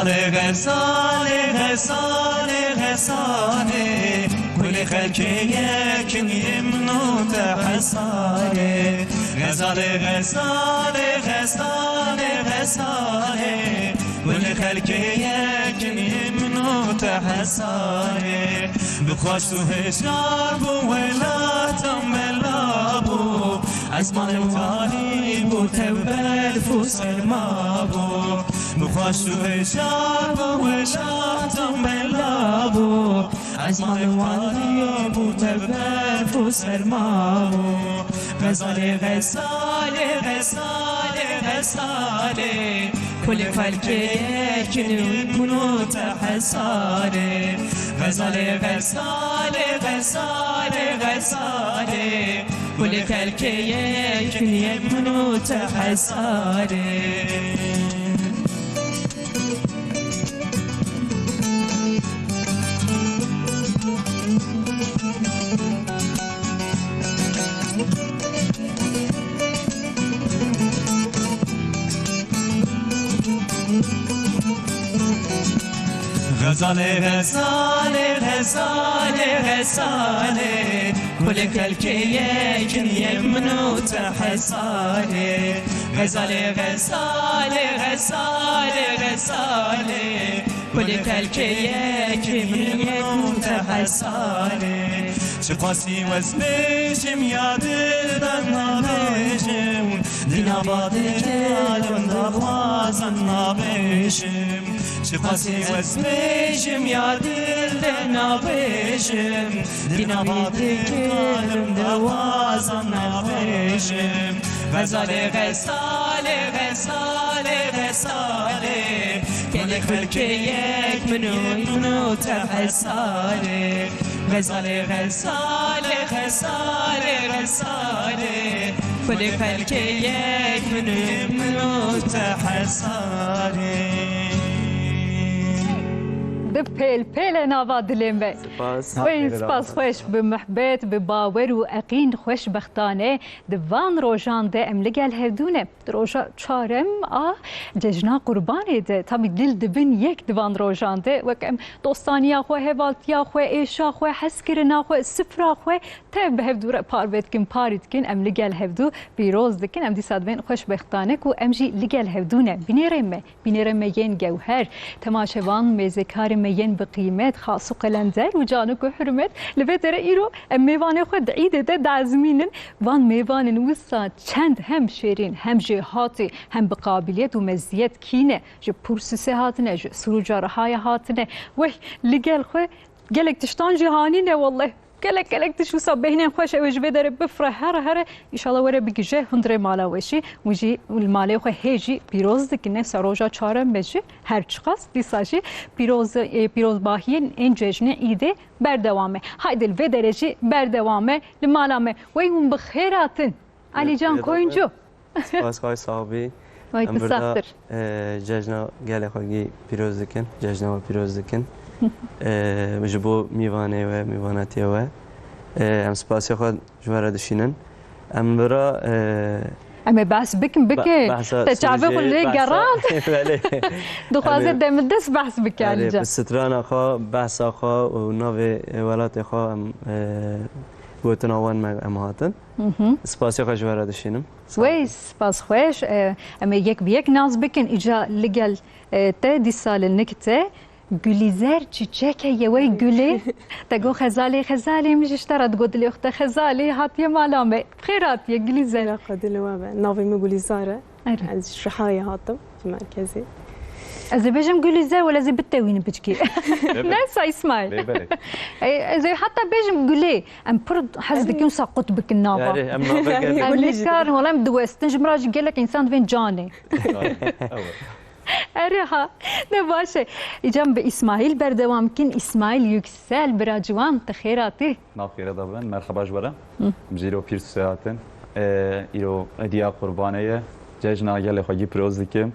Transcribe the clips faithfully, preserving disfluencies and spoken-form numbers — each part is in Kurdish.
Xezalê, Xezalê, Xezalê, kulê xelkê yekin yê min û te hesarê. Xezalê, Xezalê, Xezalê, Xezalê, kulê xelkê yekin yê min û te hesarê. Bi xweş û hêja bû, welatan mela bû, ezmanê warî bû, tev berf û serma bû. Bi xweş û hêja bû, welatan mela bû, ezmanê warî bû, tev berf û serma bû. Xezalê, Xezalê, Xezalê, Xezalê, kulê xelkê yekin yê min û te hesarê. Xezalê, Xezalê, Xezalê, Xezalê, kulê xelkê yekin yê min û te hesarê. Xezalê, Xezalê, Xezalê, Xezalê, kulê xelkê yekin yê min û te hesarê. Xezalê, Xezalê, Xezalê, Xezalê, kulê xelkê yekin yê min û te hesarê. Çiqasî wez bêjim ya dil de nabêjim, dîna badê kalim daxwazan nabêjim. Çiqasî wez bêjim ya dil de nabêjim, dîna badê kalim daxwazan nabêjim. Xezalê, Xezalê, Xezalê, Xezalê, kulê xelkê yek min û min û te hesarê. Xezalê, Xezalê, Xezalê, Xezalê, kulê xelkê yek min û min û te hesarê. Di pêl pêlê nava dilê me. Spas. Wey, spas xweş, bi muhbet, bi bawer û eqîn xweşbextane di van rojan de em li gel hevdû ne. Di roja çarem a cejna Qurbanê de, tabî dil dibin yek di van rojan de, wek em dostaniya xwe, hevaltiya xwe, êşa xwe, hezkirina xwe, sifra xwe tev bi hevdû re parve dikin, parî dikin, em li gel hevdû pîroz dikin, em dîsa dibên xweşbextane ku em jî li gel hevdû ne. Binêrê me, binêrê me yên gewher, temaşevan, mêzekarê me yên bi qîmet, xas û qelender û canik û hurmet, li vê derê îro em mêvanê xwe di îdê de diezmînin. Van mêvanên wisa çend hem şêrîn, hem jêhatî, hem bi qabiliyet û meziyet kî ne? Ji Pursisê hatine, ji Sirûca Rihayê hatine. Weh, li gel xwe gelek tiştan jî hanîne welleh. Gelek, gelek tişt wisa bêhnên xweş ew ê ji vê derê bifire, here, here. Înşallah were bigije hundirê mala we jî. Û jî li malê xwe hê jî pîroz dikin. Ne ser roja çarem be jî, her çiqas dîsa jî pîroz, ê, pîrozbahiyên ên cejnê îdê berdewam e. Haydi li vê derê jî berdewam e li mala me. Wey hûn bi xêr hatin. Alîcan Koyuncu. Spas xweş, sax bî. Wey, em tu saxtir. E, cejna gelê xwe gî pîroz dikin, cejna we pîroz dikin. E, ji bo mîvanê we, mîvanatiya we. E, em spasê xwe ji we re dişînin. Em vira, e, Em ê behs bikin, bikin. Te çavê xwe lê gerand. Belê. Dixwaze demildest behs bike, erê, Alîcan. Bi strana xwe, behsa xwe û navê, e, welatê xwe em, e, gotina wan me em hatin. Spasê xwe ji we re dişînim. Wey, spas xweş. E, em ê yek bi yek nas bikin. Îca li gel, e, te dîsa li nik te Gulîzer çiçek heye, wey gulê. Te got Xezalê, Xezalê, min ji te re digot dilê xwe te Xezalê hatiye mala me. Xêr hatiye Gulîzer. Xwedê li we be. Navê min Gulîzar e. Erê. Ez ji Rihayê hatim, ji merkezê. Ez ê bêjim Gulîzer, wele ez ê bitewînim piçkî. Ne sa Îsmaîl. Ê, ez ê heta bêjim gulê. Em pir hez dikin wisa qut bikin nava. Erê, em navê gelê. Em nikarin, wele em diwestin, ji min re jî gelek însan divên canê. Ew e. Erê ha, ne baş e. Îca em bi Îsmaîl berdewam bikin. Îsmaîl Yüksel, bira ciwan, tu xêr hatî. Nav xêre de bin, merheba ji we re. Em jî îro pîr sê hatin. E, îro Ediya Qurbanê ye. Cejna gelê xwe gî pîroz dikim.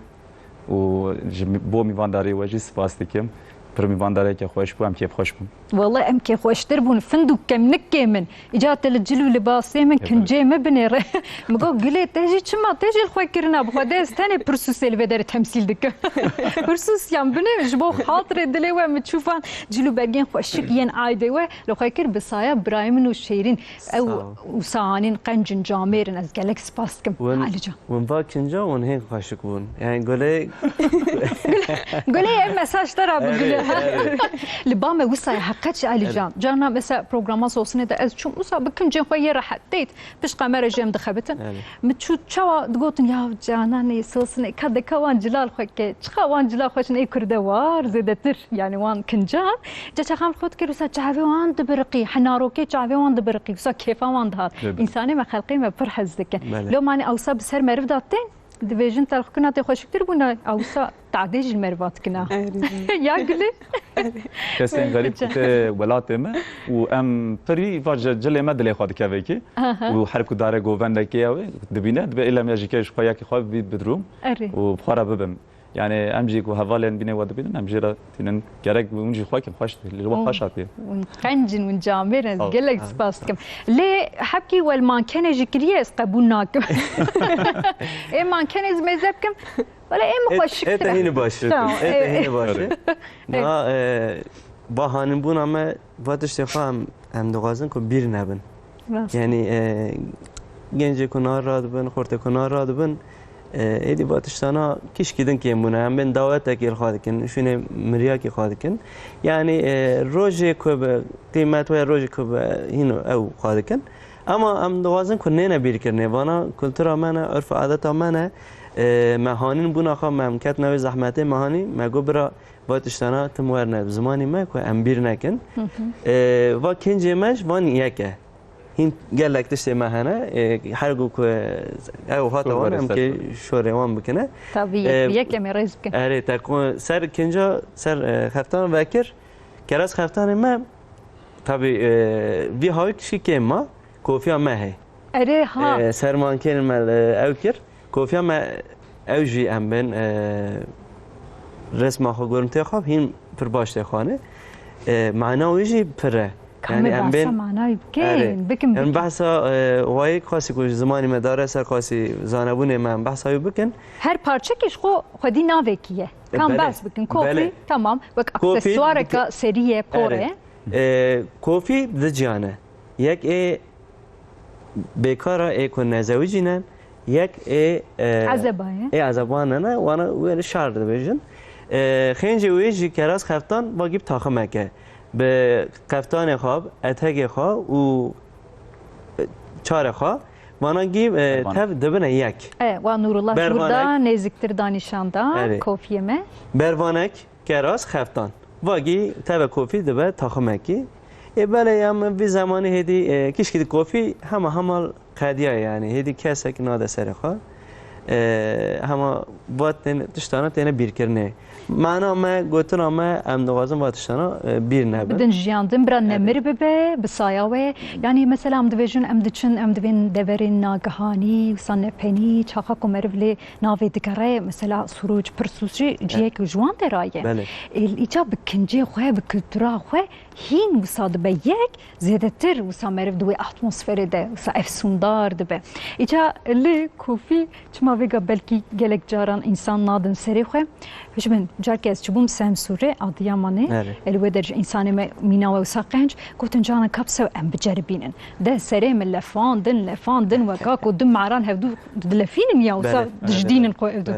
Û ji bo mîvandarî we jî spas dikim. Pir mîvandareke xweş bû, em kêfxweş bûn. Wele em kêfxweştir bûn, findû kemnikê min. Îca te li cil û libasê min, kincê min binêre. Min got, Gulê, te jî çima, te jî li xwe kirina, bi xwe de ez tenê Pirsûsê li vê derê temsîl dikim. Pirsûsiyan binê, ji bo xatirê dilê we min çû van cil û bergên xweşik yên aydê we li xwe kir, bi saya birayê min û Şêrîn. Ew wisa anîn qencin camêr in, ez gelek spas dikim. Win, Elîcan. Win va kinca, win hên xweşik bûn. Yani Gulê Gulê ev mesaj te ra bi Gulê. Li ba me wisa ye, heqet ji Elîcan. Carna mesela programa Sosinê de ez çûm, wisa bi kincên xwe yê rehet têt. Pişt qemere jê em dixebitin. Min çû çawa digotin, ya Cananê, Sosinê, ka deka wan cilal xwe ke. Çiqa wan cilal xweş in, ê kurde war zêdetir. Yani wan kincan. Ca çaxan xwe dikir, wisa çavê wan dibiriqî. Henarokê çavê wan dibiriqî. Wisa kêfa wan dihat. Însanê me, xelqê me pir hez dikin. Loma ne ewsa bi ser meriv de tên. Dibêjin telxikina te xweşiktir bûna, a wisa tadê jî li meriva dikina. Ya Gulê? Kesên xerîb dite welatê me û em pirî va ji cilê me dilê xwe dikeve kî. Û her ku dare govendekê ew ê dibîne, dibe êlem ya jî ke ji xwe yekê xwe bî bidrûm û bi xwe re bibim. Yani em jî ku hevalên bînê we dibînin, em jê re tînin gerek hûn jî xwe kin xweş, li we xweş hatiye. Hûn qenc in, hûn camêr in, gelek spas dikim. Lê hebkî we li mankenê jî kiriye, ez qebûl nakim. Ê mankenê ez mêze bikim, wele ê min xweşik. Ê te hînî baş e. Ê te hînî baş e. Na, e, va hanînbûna me, va tiştê xwe em, em dixwazin ku bîr nebin. Rast. Yani, e, gencê ku niha radibin, xortê ku niha radibin, e, êdî va tiştana kişkî din kêm bûne. Em bên dawetekê li xwe dikin, şûnê miryakê xwe dikin. Yani, e, rojê ku bi qîmet wê, rojê ku bi hîn ew xwe dikin. Ama em dixwazin ku nêne bîrkirinê. Vana kultura me ne, urf û adeta me ne. E, me hanîn bûna xwe, me em ketine wê zehmetê, me hanî, me got bira va tiştana tim werne bi zimanî me ku em bîr nekin. E, va kincê me ji van yek e. Hîn gelek tiştê me hene. E, her ku ku ew hate wan, em kê şorê wan bikine. Tabî, yek, e, yek em ê rêz bikin. Erê, te ku ser kinca, ser, e, xeftan vekir, keras xeftanê me, tabî, e, vî hawî kişî kêm ma, kofiya me heye. Erê, ha. E, sermankên me, e, ew kir. Kofiya me ew jî em bên, e, resma xwe, gormtê xwe hîn pir baş tê xwane. E, mana wî jî pir e. Ka me behsa manayî bikin, bikin, bikin. Em behsa, e, wayê qasî ku ji zimanî me dare ser qasî zanebûnê me em behsa wî bikin. Her parçekî ji xwe xwedî navekî ye. Kam behs bikin. Kofî, tamam. Wek aksesuareka serî ye, por e. E, kofî di ciyan e. Yek ê bêkara ê ku nezewicî ne, yek ê, e, ezeban e, wana wê li şar dibêjin. E, xêncê wê jî keras xeftan va gî bi taximeke. Bi qeftanê xwe, etegê xwe û, e, çarê xwe, vana gî, e, tev dibine yek. E, wa Nurullah Şûrda nêziktir da nîşan da, kofiyê me. Bervanek, keras, xeftan. Vagî teve kofî dibe taximekî. Ê belê em vî zemanî hêdî, e, kişkî di kofî hema hema qediya yani. Hêdî kesek nade serê xwe. E, hema va tên, tiştana têne bîrkirinê. Mana me, gotina me, em dixwazin va tiştana, e, bîr nebin. Bidin jiyan din, bira nemir bibe, bi saya wê. Yani mesela em dibêjin, em diçin, em divên deverên nagihanî, wisa nepenî, çaxa ku meriv lê navê digere, mesela Suruc, Pirsûs jî cihek ji wan de ra ye. Belê. Î-, îca bi kincê xwe, bi kultura xwe hîn wisa dibe yek, zêdetir wisa meriv di wê atmosferê de wisa efsûndar dibe. Îca li kofî çima vêga belkî gelek caran însan nadin serê xwe. Hişbin, carkê ez çûbûm Semsûrê, Adiyamanê. Erê. Li wê der ji însanê me mîna we wisa qenc, gotin, Canan, ka bi se em biceribînin. De serê min lefandin, lefandin, weka ku du maran hevdû dilefînin ya, wisa dijdînin xwe ev du.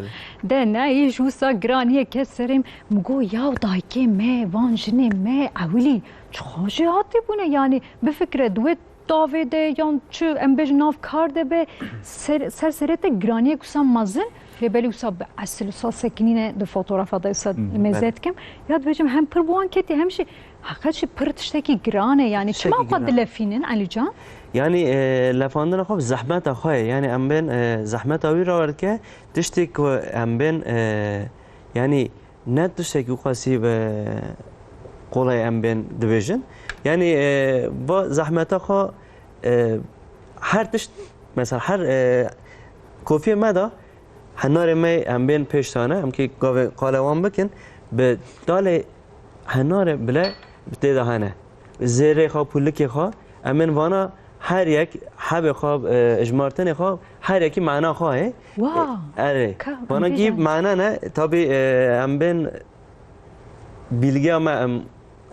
De ne, îş wisa giraniyê ket serê min. Min got, yaw dayikê me, van jinê me, ewilî çiqa jêhatî bûne, yanî bifikire, di wê tavê de yan çi, em bêjin nav kar de be, ser, ser serê te giraniyek wisa mezin, lê belê wisa bi esil wisa sekinîne di fotografa de wisa mêze dikim. Ya dibêjim hem pir bi wan ketî hem jî heqet jî pir tiştekî giran e, yanî çima xwe dilefînin, Elî can? Yanî, e, lefandina xwe bi zehmeta xwe ye. Yanî em bên, e, zehmeta wî rawerdike, tiştê ku em bên, e, yanî ne tiştekî wexasî bi qolay em bên dibêjin. Yanî, e, va zehmeta xwe, e, her tişt, mesela her, e, kofiyê me de Henarê me em bên pêş tane, em kê gavê qala wan bikin, bi dalê Henare bile tê de hene. Zêrê xwe, pûlikê xwe, em ên vana her yek hebê xwe, e, ijmartinê xwe, her yekî mana xwe heye. Wow. Erê. Ka, Vana em kî bêjin. Mana ne, tabî, e, em bên bîlgeya me, em,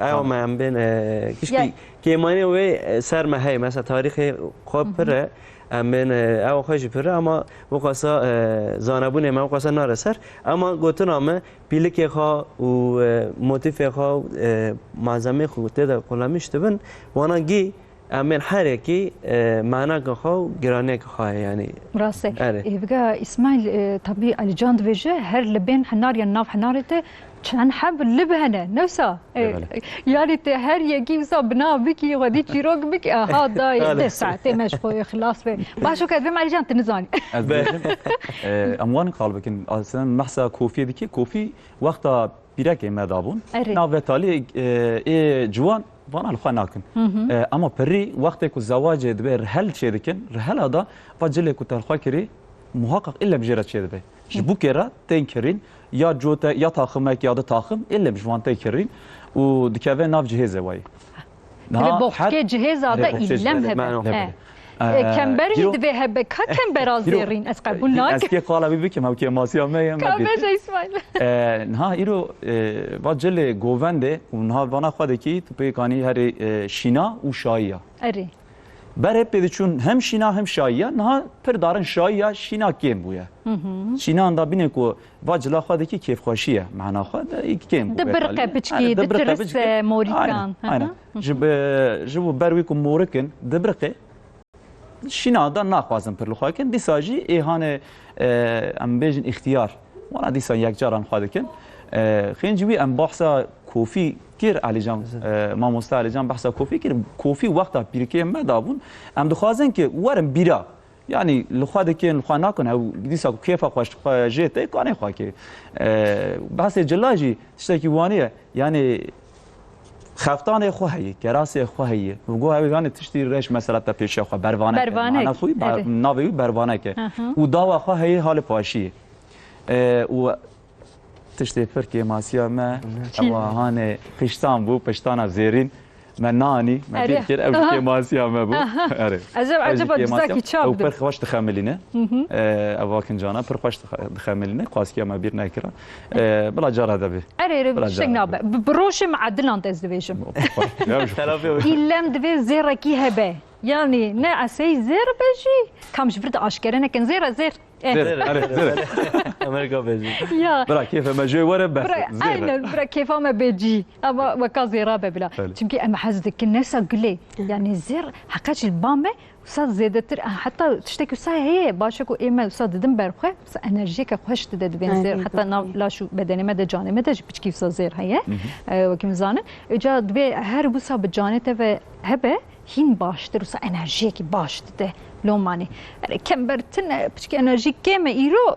ewa me, em bên, e, kişkî Ya- kêmanê wê, e, ser me heye. Mesela tarîxê xwe pir e, em bên, e, ewa xwe jî pir e, ama wekasa, e, zanebûnê me wekasa nare ser. Ama gotina me, pîlikê xwe û, e, motîfê xwe, e, malzemê xwe tê de qulamîş dibin, wana gî em ên her yekî, e, manaka xwe û giraniyeke xwe heye, yanî. Rast e. Erê. Ê, vêga Îsmaîl, e, tabî Elîcan dibêje, her li bên henar ya nav henarê te çend heb lib hene, ne wisa? E, Belê. Yanî te her yekî wisa bi nav bikî, xwedî çîrok bikî, aha, dayê, Belê. deh saetê me ji xwe xilas be. Baş o ke divê Elîcan tu nizanî. Ez Be- dibêjim, e, em wan qal bikin. Aslında mehsa kofiyê dikê, kofî wexta pîrekê me dabûn. Erê. Nav ve talî, e, ê ciwan vana li xwe nakin. Hı hı. E, ama pirî wextê ku zewacê dibe rihel çêdikin, rihela da va cilê ku te li xwe kirî muhaqqaq îlle bi jê re çêdibe. Ji Hı. bûkê re tên kirîn, ya cote, ya taximek, ya di taxim, îlle bi ji wan tên kirîn û dikeve nav cihêzê wayî. Niha Divê boxçikê her cihêza Erê, de boxçê îllem cihêza. hebe. Mano. He. Hebe. E, Ee, kember jî îro-, divê hebe. Ka kembera îro-, zêrîn? Ez qebûl ez nakim. kê qala wî bikim, ew kêmasiya me ye, me Ka bêt. bêje Îsmaîl. Ee, niha îro, e, va cilê govendê û niha vana xwe dekî, tu pê kanî herê, e, şîna û şayiya. Erê. Berê pê diçûn hem şîna hem şayiya, niha pir darin şayiya, şîna kêm bûye. Hı hı. Şînan da bîne ku va cila xwe dikî kêfxweşî ye, mehna xwe de î kêm bû Di bê birqe talî. piçkî, Aynen, di di birqe tirise piçkî. morîkan. Aynen, Hı hı. aynen. Ji bi, ji bo ber wî ku morik in, di birqe şîna da naxwazin pir li xwe kin. Dîsa jî ê hane, e, em bêjin îxtiyar. Wana dîsa yekcaran xwe dikin. E, xêncî wî em bahsa kofî kir, Elîcan, Zin. e, mamoste Elîcan behsa kofî kir. Kofî wexta pîrikê me dabûn. Em dixwazin ki werin bîra. Yanî li xwe dikin, li xwe nakin, ew dîsa ku kêfa xwe ji xwe jê tê, kanê xwe kê. E, behsê cila jî tiştekî wanî ye. Yanî xeftanê xwe heye, kerasê xwe heye. Bi go ew yanî tiştî reş mesela te pêşiya xwe bervanek e. Bervanek, Mana xwe ber-, erê. navê wî bervanek e. Hı hı. Û dawa xwe heye halê paşiyê. E, û Tiştê pir kêmasiya me, Çi? ewa hanê qiştan bû, piştana zêrîn. Me nanî, me Erê. bîr kir, ew jî Aha. kêmasiya me bû. Aha. Erê. Ez ê Ew jî eceba kêmasiya cizakî me. çap Ew bim. pir xweş dixemilîne. Hı hı. Ee, ewa kincana pir xweş dixe-, dixemilîne. Xwaskiya me bîr nekira. Ee, bila cara de bê. Erê, erê, Bila tiştek cara nabe. de. Bi, bi roşê me edilan de ez dibêjim. Xweş. Ya, Xerabê wê. Îlem divê zêrekî hebe. Yanî ne esey zêr be jî, kam ji vir de aşkere nekin. Zêr e, zêr. Eh. Zêr, erê, zêr. Amerîka bêjî. Ya. Bira, kêfe me jê were, bes. Bira, Zêr be. aynen, bira, kêfa me bê cî. Ama weka zêra be bila. Belê. Çimkî em hez dikin, nesa gulê. Yani zêr, heqet jî li ba me, wisa zêdetir, heta tiştekî wisa heye, baş e ku ê me wisa didin ber xwe, wisa enerjiyeke xweş dide dibên Aynen, zêr. Heta nav tabii. laş û bedenê me de, canê me de jî piçkî wisa zêr heye. Hı hı. E, wekî min zanin. Îca divê her wisa bi canê te ve hebe, hîn baştir, wisa enerjiyekî baş dide. Lomanî. Erê, kember tune, piçkî enerjî kêm e îro.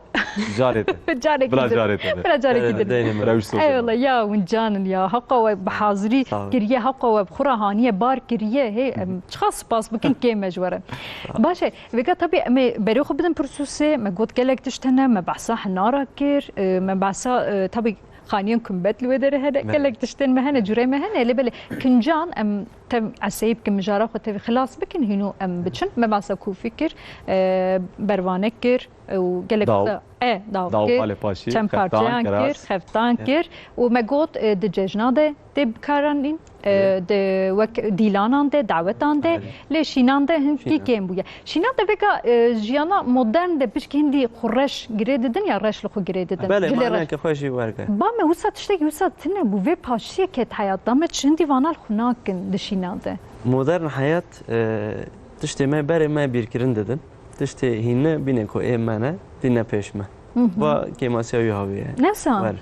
Carê te. Carekî Bila din. carê te be. Bila carekî Erê, din. deynê me. Rewş soz Eyvallah, ya hûn can in ya. Haqa we bi hazirî Sağ ol. kiriye, haqa we bi xwe re haniye, bar kiriye. Hey, em, çiqa spas bikin kêm e ji we re. Baş e, vêga tabî em ê berê xwe bidin pirsûsê, me got gelek tişt hene, me behsa hinara kir, e, me behsa, e, tabî Xaniyên kumbet li wê derê hene, Ne. gelek tiştên me hene, cureyê me hene, lê belê kincan em tev eseyî bikin, mijara xwe tevî xilas bikin, hîno em biçin. Me behsa kofî kir, e, bervanek kir, e, û gelek Daw. wisa, e, daw Daw kir, palê paşî, çend xeftan, parçeyan kiras. kir, xeftan Ya. kir û me got, e, di cejna de tê bikaranîn, e, Evet. di wek dîlanan de, dawetan de, Evet. lê şînan de hindkî Şînan. kêm bûye. Şînan de vêka, e, jiyana modern de pişkî hindî xwe reş girê didin ya reş li xwe girê didin? Belê, Cilê reş. maneke xwe jî werge. Ba me wisa tiştekî wisa tune bû, vê paşiyê ket heyat da me çi hindî vana li xwe nakin di şînan de? Modern heyat, e, tiştê me berê me bîrkirin didin. Tiştê hîn ne bîne ku ê me ne, tîne pêş me. Hı hı. Va kêmasiya wî hawî ye. Nefsa? Wer.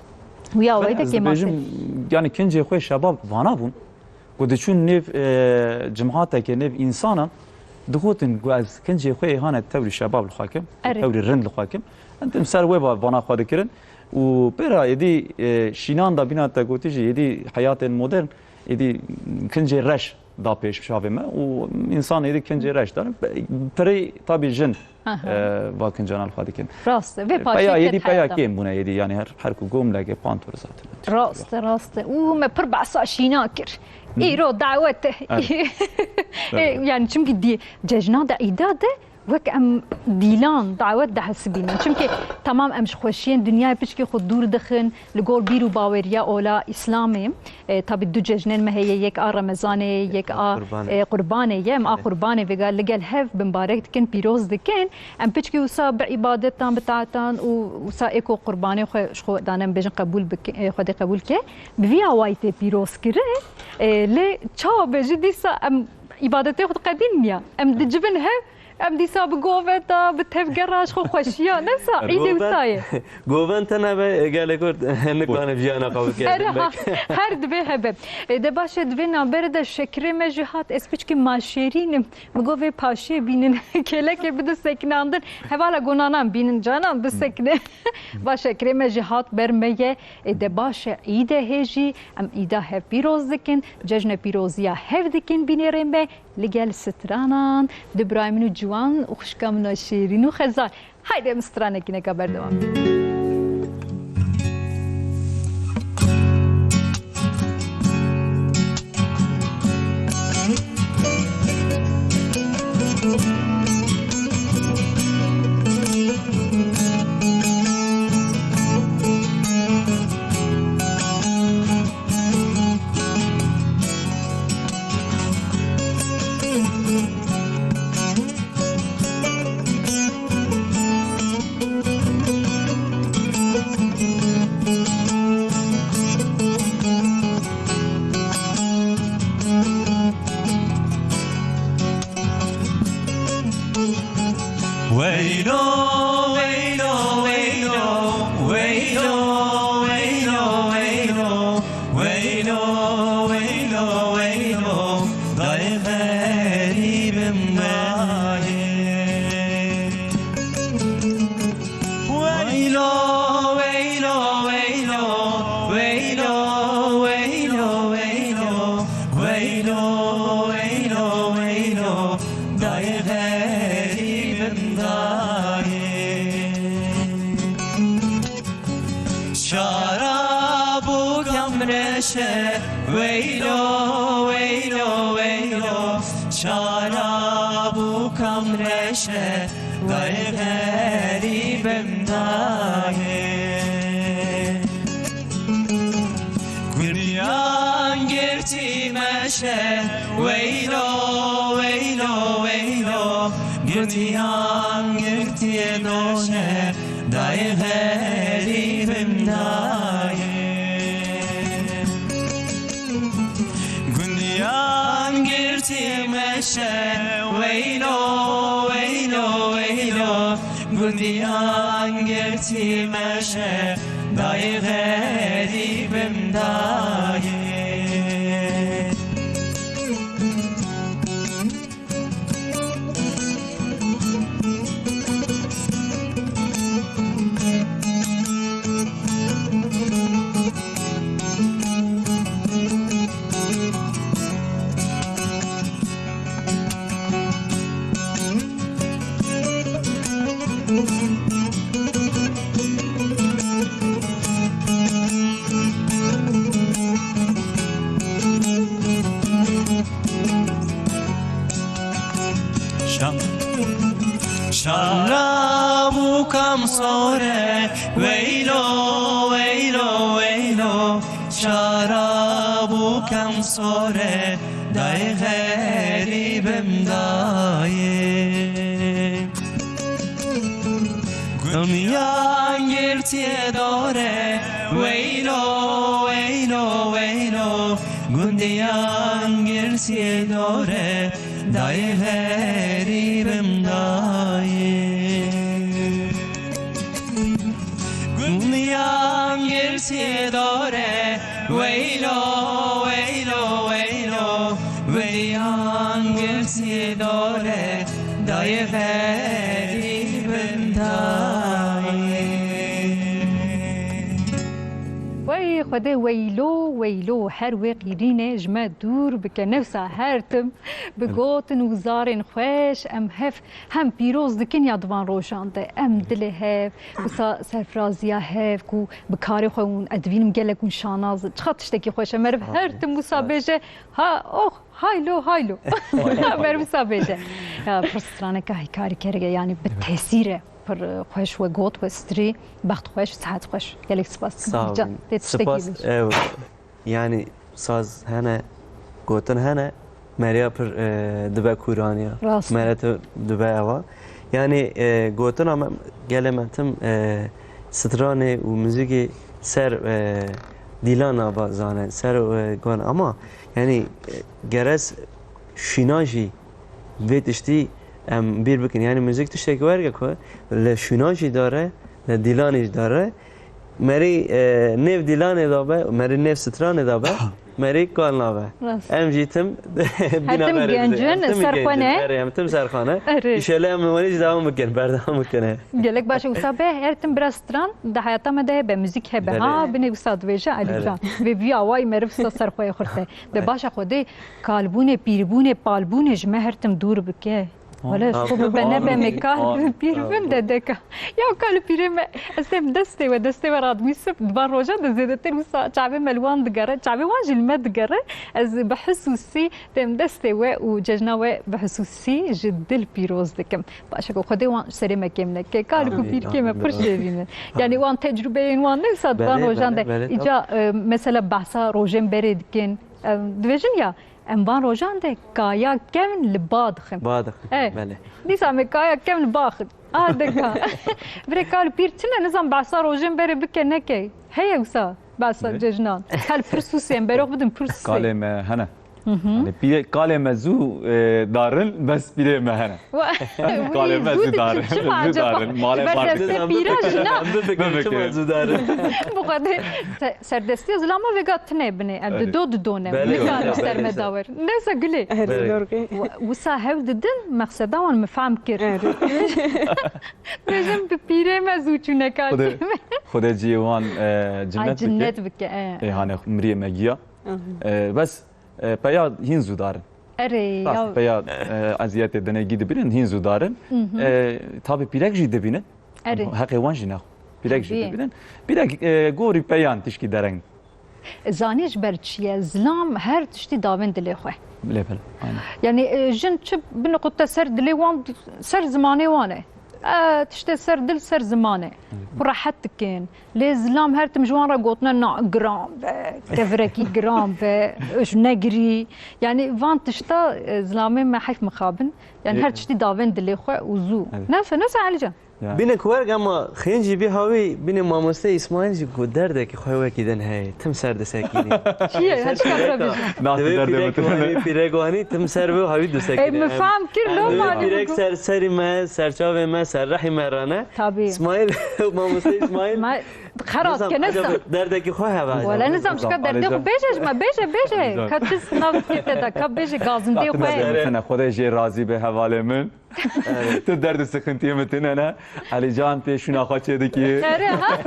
Wî awayî Ben de ez kêmasê. dibêjim, yani kincê xwe şebab vana bûn. Ku diçûn nêv, e, cematekê, nêv însanan, digotin ku ez kincê xwe ê hane tewrî şebab li xwe kim, Erê. tewrî rind li xwe kim. Em tim ser wê va-, vana xwe dikirin. Û pêra êdî, e, şînan da bîna te gotî jî, êdî heyatên modern, êdî kincê reş da pêş çavê me û însan êdî kincê reş darin. Pirê tabî jin, Aha. e, va kincana li xwe dikin. Rast e. Vê E, paşê peya êdî ket peya heyata. Kêm bûne êdî, yani her, her ku gom lege pantur zaten. Rast e, rast e. Û me pir behsa şîna kir. Hı. Îro dawet e. Evet. E, Evet. Yani çimkî dî cejna de îda de wek em dîlan dawet dihesibînin. Çimkî temam em ji xweşiyên dinyayê piçkî xwe dûr dixin, li gor bîr û baweriya ola Îslamê. E, tabî du cejnên me heye, yek a Remezanê, yek a, Qurbanê. E, Qurbanê ye. Em a Evet. Qurbanê vêga li gel hev bimbarek dikin, pîroz dikin. Em piçkî wisa bi îbadetan, bi taetan û wisa êko qurbanê xwe ji xwe dane em bêjin qebûl bike, e, Xwedê qebûl ke. Bi vî awayî tê pîroz kirin. E, lê çawa be jî dîsa em îbadetê xwe diqedînin ya. Em dicivin hev, em dîsa bi goveta, bi tevgera ji xwe xweşiya. Ne wisa, îdê Goven, wisa ye. Goven tena be, gelek got, nikane jiyana xwe bike. Her, her dibê hebe. E, de baş e, di vê navberê de şekirê me jî hat, ez piçkî maşêrîn im. Min got vê paşiyê bînin, kêlekê bidin sekinandin. Hevala gonanan bînin canan, bisekine. Baş e, kirê me jî hat ber me ye. E, de baş e, îde hê jî, em îda hev pîroz dikin, cejne pîroziya hev dikin bînêrê me. Li gel stranan, du birayê min û ciwan û xwişka min a şêrîn û xezal. Haydi em stranekî neka berdewam. Weylo, weylo, weylo, weylo, weylo, weylo, weylo, weylo, weylo, dayê xerîbim dayê. Weylo, weylo, weylo, weylo, weylo, weylo, weylo, weylo, weylo, dayê xerîbim dayê. Şarab û kam reşe, weylo, weylo, weylo, şarab û kam reşe, dayê xerîbim dayê. Gundiyan girtî meşe, weylo, weylo, weylo, gundiyan girtî doşe, dayê xerîbim dayê. Gundiyan girtî meşe, weylo, weylo, weylo, gundiyan girtî meşe, dayê xerîbim dayê. Şa-, şarab û kam sore, weylo, weylo, weylo, şarab û kam sore, dayê xerîbim dayê. Gundiyan girtiye dore, weylo, weylo, weylo. Gundiyan girtiye dore, dayê xerîbim dayê. Gundiyan girtiye dore, weylo, weylo, weylo. Gundiyan girtiye dore, dayê xerîbim dayê. Wey Xwedê weylo, weylo her wê qîrînê ji me dûr bike. Ne wisa her tim bi gotin û zarên xweş em hev hem pîroz dikin ya di van rojan de. Em dilê hev, wisa serfiraziya hev ku bi karê xwe hûn, ez dibînim gelek hûn şanaz in. Çiqa tiştekî xweş e. Meriv her tim wisa bêje, ha, ox, haylo, haylo. Meriv wisa bêje. Ya, pir straneke heykarîkerek e, yanî bi tesîr e. Pir, e, xweş we got, we strî. Bext xweş, sihet xweş. Gelek spas dikim. Sağ olun. Tê tiştekî bêjî. Spas, ew, yanî saz hene, gotin hene, meriya pir, e, dibe kûraniya. Rast. Mere tu dibe ewa. Yanî, e, gotina me, gelê me tim, e, stranê û muzîkê ser, e, dîlan ava zane, ser, e, gon. Ama, yanî, e, gerez şîna jî vê tiştî em bîr bikin. Yanî muzîk tiştekî werge ku li şûnan jî dare, li dîlanê jî dare. Merî, e, nêv dîlanê de be, merî nêv stranê de be, merî kal nabe. Rast. Em jî tim bîna berê didin. Em tim gencin, ser xwe ne. Erê, em tim ser xwe ne. Erê. Îşelê em wanî jî dewam bikin, berdewam bikin. Gelek baş e. Wisa be, her tim bira stran di heyata me de hebe, muzîk hebe. Belê. Ha, binê wisa dibêje Elî Can. Vê vî awayî meriv wisa ser xwe yê xurt e. De baş e, Xwedê kalbûnê, pîrbûnê, palbûnê ji me her tim dûr bike. Wele ji xwe bibe nebe me kal bin, pîr bin, dedeka. Ya kal û pîrê me, ez têm destê we, destê we radimîsim, di van rojan de zêdetir wisa çavê me li wan digere, çavê wan jî li me digere. Ez bi hisûsî têm destê we û cejna we bi hisûsî ji dil pîroz dikim. Baş e ku Xwedê wan serê me kêm neke. Kal û pîrkê me pir şêrîn in. Yanî wan tecrûbeyên wan ne wisa di van rojan de. Îca, e, mesela behsa rojên berê dikin. Em dibêjin ya, em van rojan de kaya kevn li ba dixin. Ba dixin, belê. Dîsa me kaya kevn li ba xin. A deka. Virê kal pîr çi ne, nizam behsa rojên berê bike neke. Heye wisa behsa cejnan. Hel pir sûsê em berox bidin pir sûsê. Kalê me hene. Yanî pîrê, kalê me zû, e, darin, bes pîrê me hene. Kalê me zû darin. Zû darin. Malê bar. Pîra jina. Bifikirin çima zû darin. Bu kadar se-, serdestiya zilama vêga tine binê. Em dido dido ne. Belê. Nikarin ser me dawer. Neyse gulê. Erê, dorgê. Wisa hewl didin, meqseda wan min fehm kir. Erê. Bêjim bi pîrê me zû çûne kar. Xwedê, Xwedê cihê wan, e, cinnet bike. Cinnet bike, e. Ê, hane miriyê me giya. E, bes, e, peya hîn zû darin. Erê, rast, ya. Peya, e, eziyetê dinê gî dibînin, hîn zû darin. E, tabî pîrek jî dibînin. Erê. Heqê wan jî nexwe. Pîrek jî dibînin. Pîrek, e, gorî peyan tişkî dereng. Zanî ji ber çi ye? Zilam her tiştî davên dilê xwe. Bilê, bilê. Aynen. Yanî, e, jin çi biniqute ser dilê wan, ser zimanê wan e. E, tiştê ser dil, ser ziman e. Ku rehet dikin. Lê zilam her tim ji wan re gotine, na, giran be, kevirekî giran be, ji negirî. Yanî van tişta, e, zilamê me heyf mixabin. Yanî her tiştî davên dilê xwe û zû. Neyse, neyse Elîcan. Ya. Bîne ku werg, ema xêncî bî hawî, bîne mamoste Îsmaîl jî ku derdekî xwe wekî din heye, tim ser disekînî. Çi ye? Her çika bira bêjin. Divê pîrek wanî, pîrek wanî, tim ser vê hawî disekînî. Ey, min fehm kir, lo malî pîrek ser serî me, ser çavê me, ser rehî me rane. Tabî. Îsmaîl, mamoste Îsmaîl. Xerat ke nesa. Derdekî xwe heva. Wele nizam çika derdê xwe bêje ji me, bêje, bêje. Ka çi nav kê te da, ka bêje gazindê xwe. Xwedê jê razî be hevalê min. Tu derd û sıkıntıyê min tune ne. Elîcan tê şûna xwe çêdikî. Erê, ha.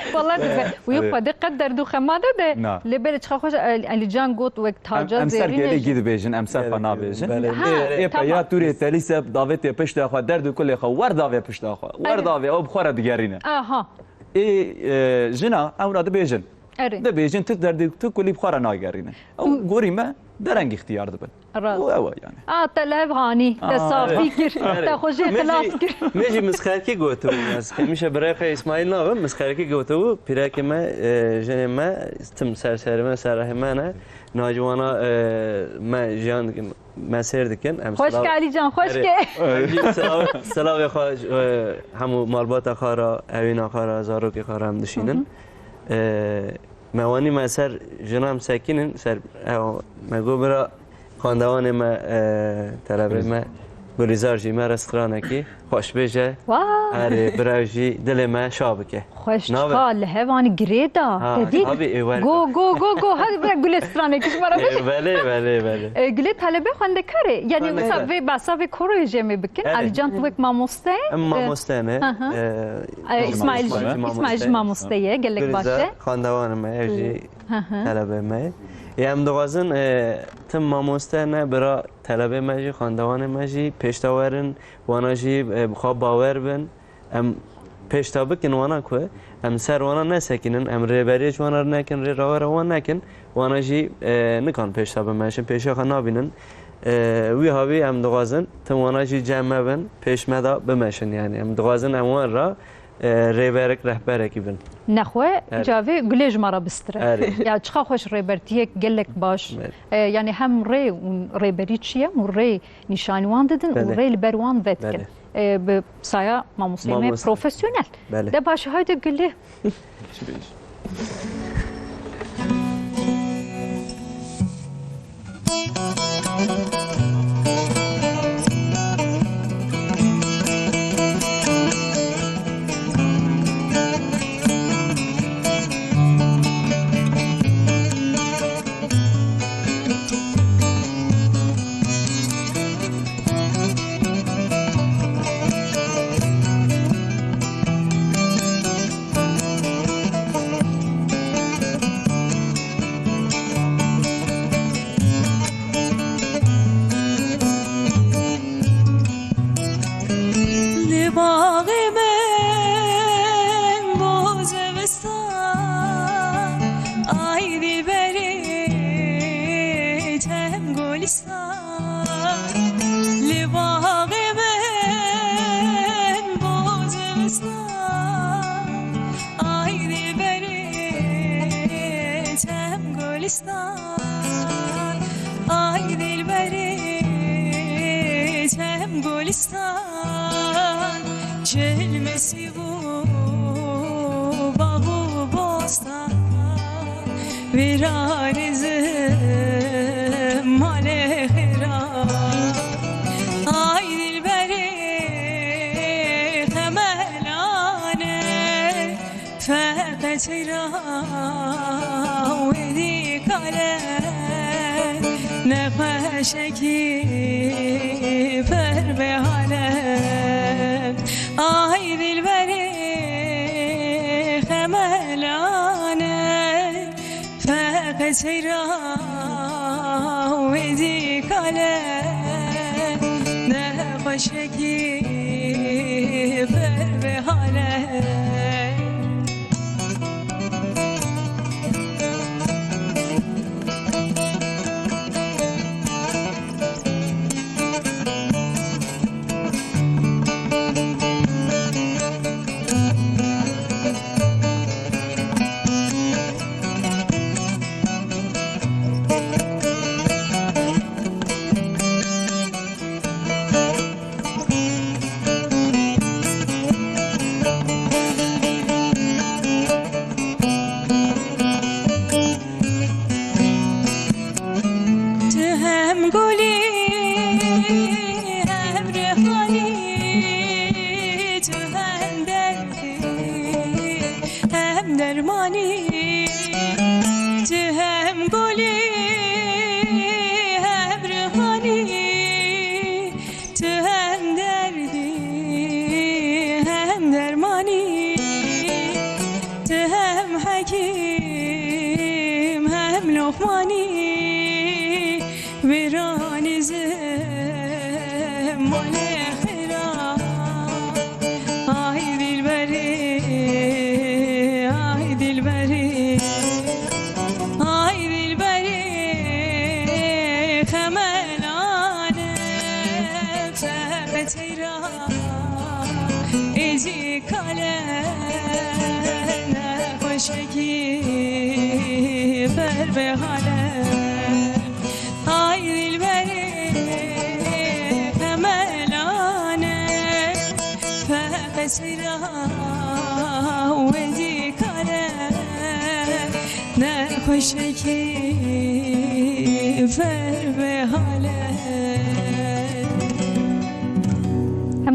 Wala dibe. Wî Xwedê qet derd û xema de de. Na. Lê belê çiqa xweş e, El-, Elîcan got wek taca zêrînê. Em ser gelê gî dibêjin, em ser xwe nabêjin. Belê. Ha, ê, ê, tamam. Peya tûrê telîse davêtê pişta xwe, derd û kulê xwe, wer davê pişta xwe. Wer davê, ew bi xwe re digerîne. Aha. Ê, e, jina, ewna dibêjin. Erê. Dibêjin, tu derdê, tu kulî bi xwe re nagerîne. Ew gorî me dereng îxtiyar dibin. Rast. Û ew e yani. A, te lev hanî, te safî kir, te xwe jê xilas kir. Me jî misxerkî gotibû, ez hemîşe birayê xwe Îsmaîl nabim, misxerkî gotibû, pîrekê me, e, jinê me, tim ser serê me, ser rehê me ne, naciwana, e, me jiyan dikin, me sêr dikin. Em xweşke Elîcan, xweşke. Erê. Em jî silav-, silavê xwe, e, hemû malbata xwe re, evîna xwe re, zarokê xwe re em dişînin. Hı hı. E, Me wanî me ser jina em sekînin, ser, ew, me got bira xwendevanê me, e, telebê me, Gulîzar jî me re stranekî xweş bêje. Wa! Erê, bira jî dilê me şa bike. Xweş, nabe? Çiqa li hevanî girê da. Ha, te dît? Tabii, ê, wer- Go, go, go, go. Hadi bira gulê stranekî ji me re bêje. Ê, belê, belê, belê. E, gulê talebe xwendekarê. Yani, xwendekar, wisa vê behsa vê koroyê jê me bikin. Erê. Alîcan, tu wek mamoste. Em, e, mamoste ne. Hı hı. E, E, İsmail, İsmail, İsmail mamoste. Jî mamoste ye. Gelek baş e. Gulîzar, xandewanê me, ev jî Hı hı. talebe me. Ê, em dixwazin, e, tim mamoste ne, bira talebê me jî, xandewanê me jî pêşta werin, wana jî, e, bi xwe bawer bin. Em pêşta bikin wana ku em ser wana nesekînin, em rêberiyê ji wana nekin, rê rawera wan nekin, wana jî, e, nikan pêşta bimeşin, pêşiya xwe nabînin. E, wî havî em dixwazin tim wana jî cem me bin, pêş me da bimeşin, yani em dixwazin em wan re, e, rêberek, rehberekî bin. Nexwe, Erê. Cavê gulê ji me re bistire. Erê. Ya çiqa xweş rêbertiyek gelek baş. Belê. E, yani hem rê û rêberî çi ye û rê nîşanî wan didin û Belê. Rê li ber wan vedikin. Belê. E, bi saya mamosteyê me Mamoste. Profesyonel. Belê. De baş, haydi gulê. Çi bêjî? Li baxê min bo zivistan, ay dilberê çem gulîstan. Li baxê min bo zivistan, ay dilberê çem gulîstan. Ay dilberê çem gulîstan, çil misî bû bax û bostan. Vîranî zimalê xêran. Ay dilberê xemelane, feqet çeyra wê dî kale, nexweşekî pir bêhale. Ay dilberê xemelane, feqet seyra wê dî kale, nexweşekî pir bêhale. Tu hem gulî, hem rihanî, tu hem derdî, hem dermanî. Tu hem gulî, hem rihanî, tu hem derdî, hem dermanî. Tu hem hekîm, hem loqmanî. Vîranî zimanê xêran. Ay dilberê, ay dilberê, ay dilberê xemelane, feqet seyra êzî kale, nexweşekî pir bêhale. Ay dilberê xemelane, feqet seyra wê dî kale, nexweşekî pir bêhale.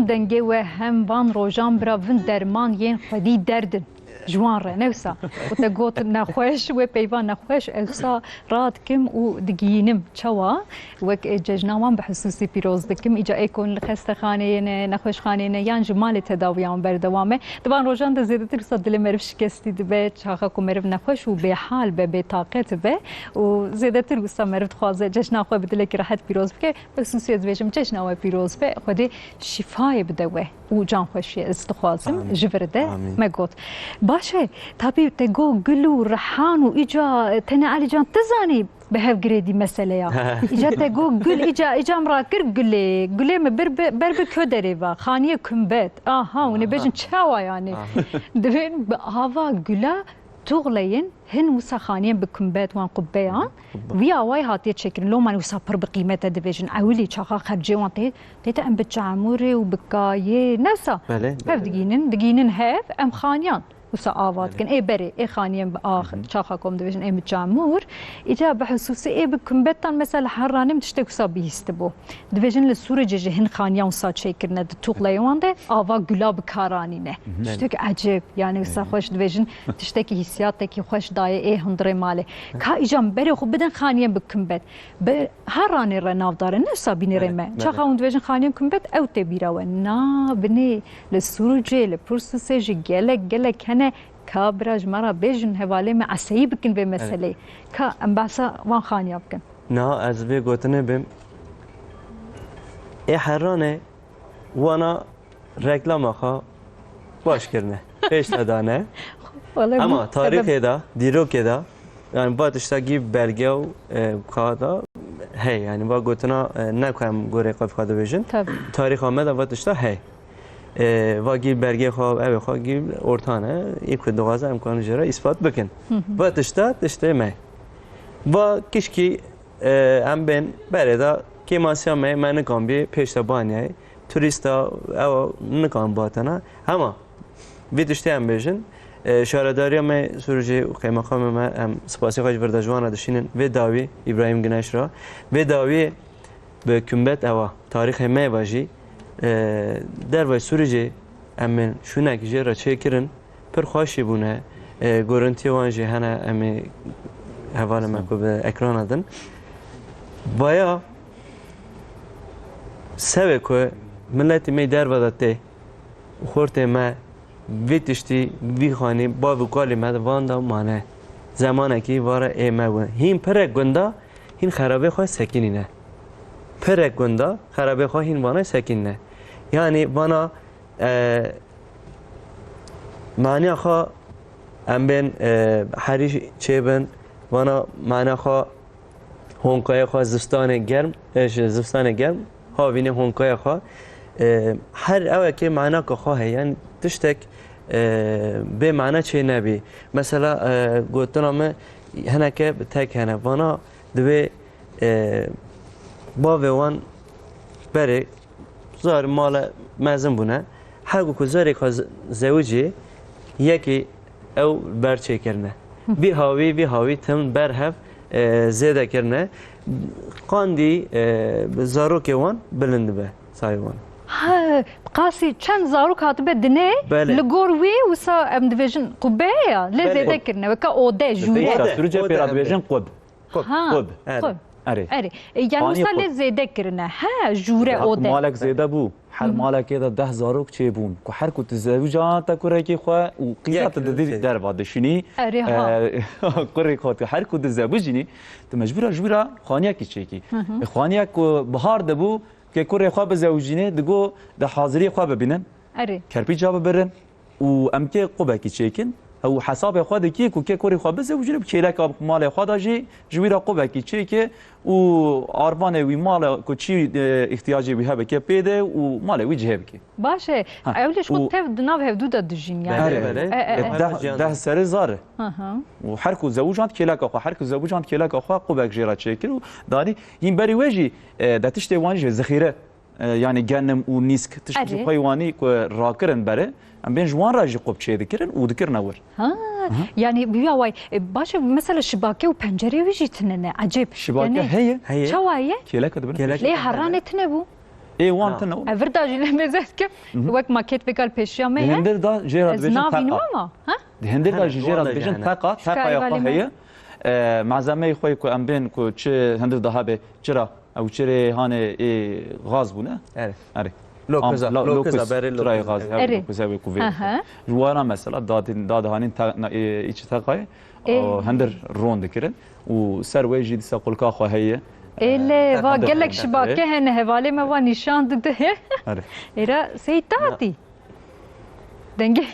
Dengê we hem van rojan bira vin derman yên xwedî derdin. Ji wan re, ne wisa. Û te got nexweş, wê peyva nexweş, ez wisa radikim û digihînim. Çawa? Wek, e, cejna wan bi hisûsî pîroz dikim. Îca ê ku li xestexaneyê ne, nexweşxaneyê ne, yan ji malê tedawiya wan berdewam e. Di van rojan de zêdetir wisa dilê meriv şikestî dibe, çaxa ku meriv nexweş û bêhal be, bêtaqet be û zêdetir wisa meriv dixwaze cejna xwe bi dilekî rehet pîroz bike. Bi xisûsiyê dibêjim, cejna we pîroz be, Xwedê şîfayê bide we û canxweşiyê ez dixwazim. Amîn. Ji vir de Amîn. Me got. Baş e, tabî te got gul û rihan û îca tenê Elîcan tu zanî bi hev girêdî meseleya. Îca te got gul, îca, îca min rakir gulê. Gulê min bir bi, ber bi ku derê va. Xaniyê kumbet. Aha, hûn ê bêjin çawa yani? Aha. Divên bi ava gula tuxleyên hin wisa xaniyên bi kumbet wan qubbeyan. Qubbe. Wî awayî hatiye çêkirin. Loma wisa pir bi qîmet e dibêjin. Ewilî çaxa xercê wan tê, tê te em bi çamûrê û bi kayê nesa. Belê, hev belê. Digînin, digînin hev, em xaniyan. Wisa ava dikin. Ê berê, ê xaniyên bi ax, çaxa kom dibêjin, ê bi çamûr. Îca bi hisûsî ê bi kumbetan mesela her ranê min tiştek wisa bihîstibû. Dibêjin li Sûricê jî hin xaniyan wisa çêkirine di tuxleyê wan de ava gula bi kar anîne. Tiştek ecêb, yani wisa xweş dibêjin, tiştekî hîsiyatekî xweş daye ê hundirê malê. Ka îca min berê xwe bidin xaniyên bi kumbet. Bi her ranê re navdar e, ne wisa bînê rê me. Belê, belê. Çaxa hûn dibêjin xaniyên kumbet, ew tê bîra we. Na, binê, li Sûricê, li Pirsûsê jî gelek, gelek hene. Ka bira ji me re bêjin, hevalê me eseyî bikin vê meseleyê. Ka em behsa van xaniya bikin. Niha ez vê gotinê bim. Ê herranê wana reklama xwe baş kirine. Pêş te dane. Wele Ama tarîxê de, dîrokê de, yani va tişta gî belge û, e, kağıda hey, yani va gotina, e, ne ku em gorê xwe bi xwe dibêjin. Tabii. Tarîxa me de va tişta hey. E, va gî belgê xwe, evê xwe gî ortane, î ku dixwaze em karin jê re îspat bikin. Hı hı. Va tişta, tiştê me. Va kişkî, e, em bên berê de kêmasiya me, me nikan bî pêş de baniyayê. Turîsta ew nikan batena. Hema vê tiştê em bêjin. E, şaredariya me Sûricê û qeymeqamê me em spasê xwe ji vir de ji wan re dişînin. Vê dawî Îbrahîm Gineş re. Vê dawî Bi kumbet ewa, tarîxê me ve jî, e, dervay Sûricê em ên şûnek jê re çêkirin, pir xweş jî bûne. E, gorintiyê wan jî hene, em ê hevalê me ku bi ekrana din. Baya sewê ku miletî me derve de tê, xortê me vî tiştî, vî xanî, bav û kalî me di van de mane. Zemanekî vare ê me bû. Hîn pirek gunda hîn xerabê xwe sekinîne. Pirek gunda xerabê xwe hîn vane sekinîne. Yanî vana, e, maniya xwe em bên, e, herî çêbin, vana maniya xwe honkaya xwe zistanê germ, e, ji zistanê germ, havînê honkaya xwe. E, her ewekê manaka xwe heye. Yanî tiştek, e, bê mana çê nebî. Mesela, e, gotina me hineke bi tek hene. Vana divê, e, bavê wan berê zar mala mezin bûne. Her ku zarê xwe ze-, zewicî yekî ew ber çêkirine. Vî hawî, vî hawî tim ber hev, e, zêde kirine. Qandî, e, zarokê wan bilind dibe, sayê wan. Ha, qasî çend zarok hatibe dinê, Belê. Li gor wî wisa em dibêjin qubbe ya, lê Belê. Zêde kirine, weka ode, Li jûre. Pêşa Sûricê Ode pêra em dibêjin qub. Qub. Ha, Qub. Erê. Qub. Erê. Erê. E, yani Hanî wisa qub. Lê zêde kirine. He, jûre Daha ode. Malek zêde bû. Her Hı hı. malekê de deh zarok çêbûn. Ku her ku tu zewicana te kurekî xwe û qîza Yek, tu didî zêde. Derva dişinî. Erê ha. E, kurê xwe tu her ku tu zewicînî, tu mecbûra ji wî re xaniyekî çêkî. Hı hı. E, xaniyek ku bihar de bû, ke kurê xwe bizewicînê, digo de haziriyê xwe bibînin. Erê. Kerpîca bibirin. Û em kê qubekî çêkin, ew hesabê xwe dikî ku kê kurê xwe bizewicîne, bi kêleka malê xwe de jî ji wî re qubekî çêke û arvanê wî mala ku çi, e, îhtiyacê wî hebe ke pê de û malê wî cihê bike. Baş e. Ha, Ew lê ji xwe û tev di nav hevdû de dijîn yani. Belê, belê. E, e, e. Deh, deh serê zar e. Hı hı. Û her ku zewicand kêleka xwe, her ku zewicand kêleka xwe qubek jê re çêkir û danî hîn berî wê jî, e, de tiştê wan jî zixîre. E, yanî genim û nîsk tişt ji Erê. Xwe wanî ku rakirin berê, em bên ji wan re jî qub çê dikirin û dikirine wir. Ha, Aha. Yanî bi ya way, e, baş e, mesela şibake û pencerê wî jî tine ne, ecêb. Şibake Yanî heye. Heye. Çawa ye? Kêleke dibin. Kêleke Lê dibin. Herranê tine bû. Ê wan tune. Ev vir da jî lê mêze dikim. Wek maket vê gal pêşiya me ye. Di hindir da jê re dibêjin teqa. Ez navînim ama, ha? Di hindir da jî jê re dibêjin teqa, teqaya xwe heye. E, malzemeyê xwe ku em bên ku çi hindir da hebe, çira, ew çirê hanê ê gaz bûne. Erê. Erê. Lokiza, lokiza, berê lokiza. Çirayê gaz, her lokiza wê ku vê. Ji wara mesela dadin, dadihanîn te-, na, ê, îçi teqayê, o, hindir ron dikirin. Û ser wê jî dîsa qulka xwe heye. Ê lê va gelek şibake hene, hevalê me va nîşan dide. Erê. Êra sey tatî. Dengê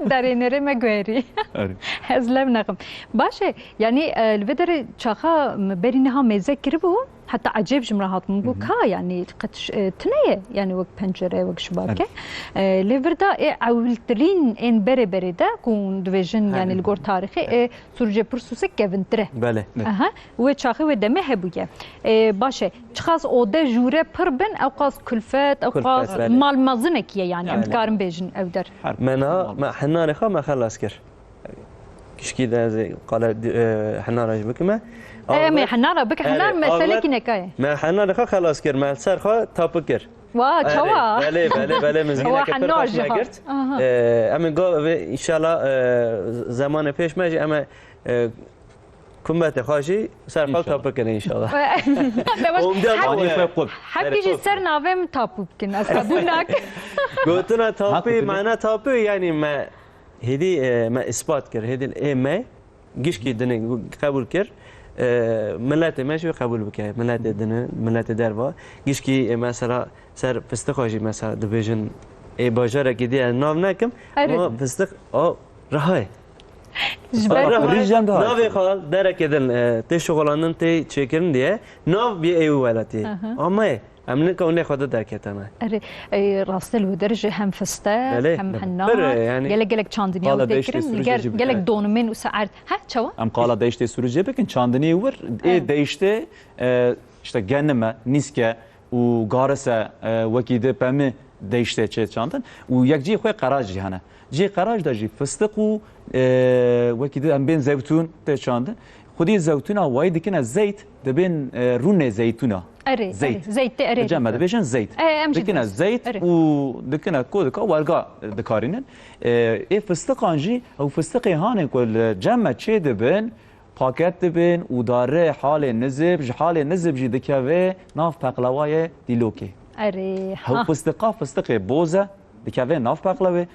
derênerê me guherî. Erê. Ez lev nexim. Baş e, yanî, e, li vê derê çaxa berî niha mêze kiribû, heta ecêb ji min re hat, min got, ka, yanî, qet ş-, e, tune ye, yanî wek pencere, wek şibake. Erê. E, lê vir da ê ewiltirîn ên berê berê de, ku hûn dibêjin, yanî, li gor tarîxê, e, Sûrcê pir sûsek kevintir e. Belê. Aha, wê çaxê wê demê hebûye. E, baş e, çiqas ode jûre pir bin, ewqas kulfet, ewqas mal mezinekî ye, yanî, em dikarin bêjin ew der. Me niha, me hinarê xwe me xelas kir. Gişkî de ez ê qala, e, hinara jî bikime. Em ê hinara bike, hinar meselekî neka ye. Me hinarê xwe xelas kir, me ser xwe tapu kir. Wa, çawa? Belê, belê, belê, mizgîneke pir xweş me girt. Aha. E, em ê gav vê, înşallah, e, zemanê pêş me jî em ê, e, kumbetê xwe jî ser xwe tapu kirin, înşallah. Omdya xwe qut. Hepî jî ser navê min tapu bikin, ez qebûl nakim. Gotina tapî, mana tapî, yanî me hêdî, e, me îspat kir, hêdî ê me gişkî dinê qebûl kir. E, miletê me jî wê qebûl bike. Miletê dinê, miletê derva. Gişkî, e, mesela ser fistiqa jî mesela dibêjin, ê bajarekî dî ez nav nekim. Erê. Ama fistiq, o, reha ye. Ji ber reha ye. Navê xwe derekê din, e, tê şixulandin, tê çêkirin diye. Nav bî ê wî welatî. Aha. Ama ye. Em nika hûn ê xwe de derketine. Erê, e, rastî li wê derê jî hem fiste, hem hinar, gelek gelek çandiniya wê tê kirin, gelek donimên û saert. Ha, çawa? Em qala deştê Sûrûcê bikin, çandiniyê wir, ê deştê, e, işte genime, nîske û garise, e, wekî di pemî deştê çê çandin û yek cihê xwe qerac jî hene. Cihê qerac de jî fistiq û, e, wekî di em bên zewtûn tê çandin. Xwedî zewtûna wayî dikine zeyt, dibên, e, rûnê zeytûna. Erê, zeyt. Erê, zeyt tê, erê. Cem me dibêjin zeyt. E, em jî dikine zeyt û dikine kodika werga dikarînin. E, ê fistiqan jî, ew fistiqê hanê ku li cem me çê dibin, paket dibin û darê halê nizib, ji halê nizib jî dikeve nav peqlewayê dîlokê. Erê, ha. Ew fistiqa, fistiqê boz e, dikeve nav peqlewê.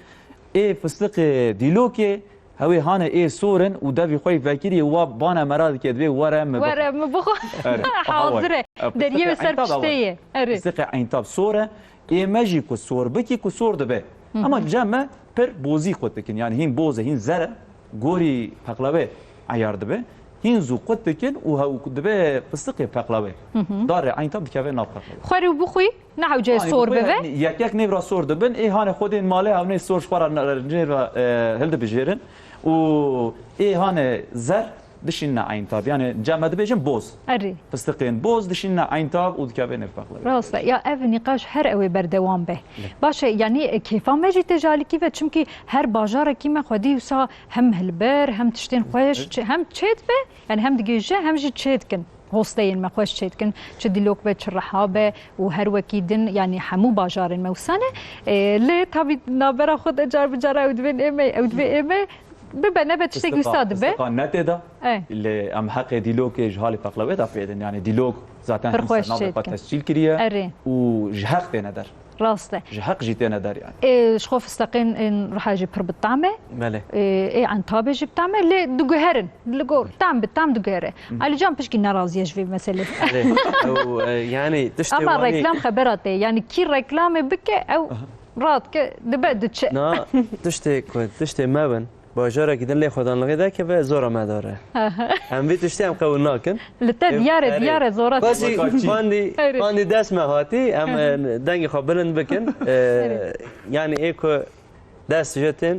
Ê fistiqê dîlokê, hewê hane ê sor in û devî xwe yî vekirî wa bane mera dike, divê were min bixwe. Were min bixwe. Erê, hazir e. Deriyê wê ser piştê ye. Erê. Fistiqê eyntab sor e. Ê me jî ku sor bikî, ku sor dibe. Ama cem me pir bozî qut dikin. Yanî hîn boz e, hîn zer e. Gorî peqlewê eyar dibe. Hîn zû qut dikin û hew dibe fistiqê peqlewê. Darê eyntab dikeve nav peqlewê. Xwerî û bixwî. Ne hewce sor bibe. Yek yek nêvra sor dibin, ê hane xwedên malê ew nê sor ji xwe re nêvra, e, hildibijêrin û ê hane zer dişînine eyntab. Yani cem me dibêjin boz. Erê. Fistiqên boz dişînine eyntab û dikeve nêv peqlewê. Rast e. Ya ev nîqaş her ew ê berdewam be. Baş e, yani, e, kêfa me jî tê ji alîkî ve, çimkî her bajarekî me xwedî wisa hem hilbir, hem tiştên xweş, hem çê dibe, yani hem digihîje, hem jî çê dikin. Hosteyên me xweş çêdikin, çi Dîlok be, çi Riha be û her wekî din, yanî hemû bajarên me wisa ne. E, lê tabî navbera xwe de car bi cara ew dibên ê me, ew dibê ê me, bibe nebe tiştek wisa dibe. Fistiqa ne tê de. E. Lê em heqê Dîlokê ji halê peqlewê de pê din. Yanî Dîlok zaten hemsa navê xwe tescîl kiriye û ji heq têne der. Rast e. Ji heq jî têne der yani. Ê, ji xwe fisteqên ên Riha jî pir bi tam e. Belê. Ê, ê entabê jî bi tam e, lê diguherin. Li gor tam bi tam diguhere. Alîcan pişkî nerazî ye ji vê meselê. Erê, ew, e, yani tiştê Ama wanî reklam xebera tê. Yani kî reklamê bike, ew radike dibe diçe. Na, tiştê ku, tiştê me bin. Bajarekî din lê xwedanlixê dekeve, zora me dare. Em vî tiştî em qewil nakin. Li te diyar e, diyar e, zora te. Basî, bandî, bandî dest me hatî, em, e, dengê xwe bilind bikin. E, yani ê ku dest ji tên,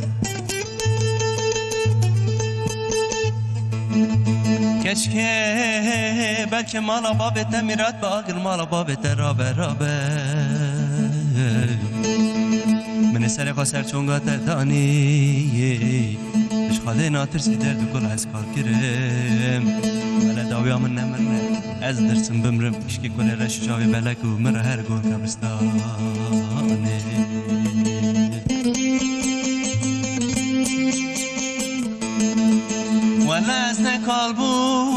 Keşke belki mala babê te mîrat be, agir mala babê te rabe, rabe. Min ê serê xwe ser çonga te danî. Ji Xwedê natirsî, derd û kul ez kal kirim. Wele dawiya min nemirne, ez dirsim bimrim. Îşkî kulê reş û çavê belek û min re her gor kebristanê. Wele ez ne kal bûm.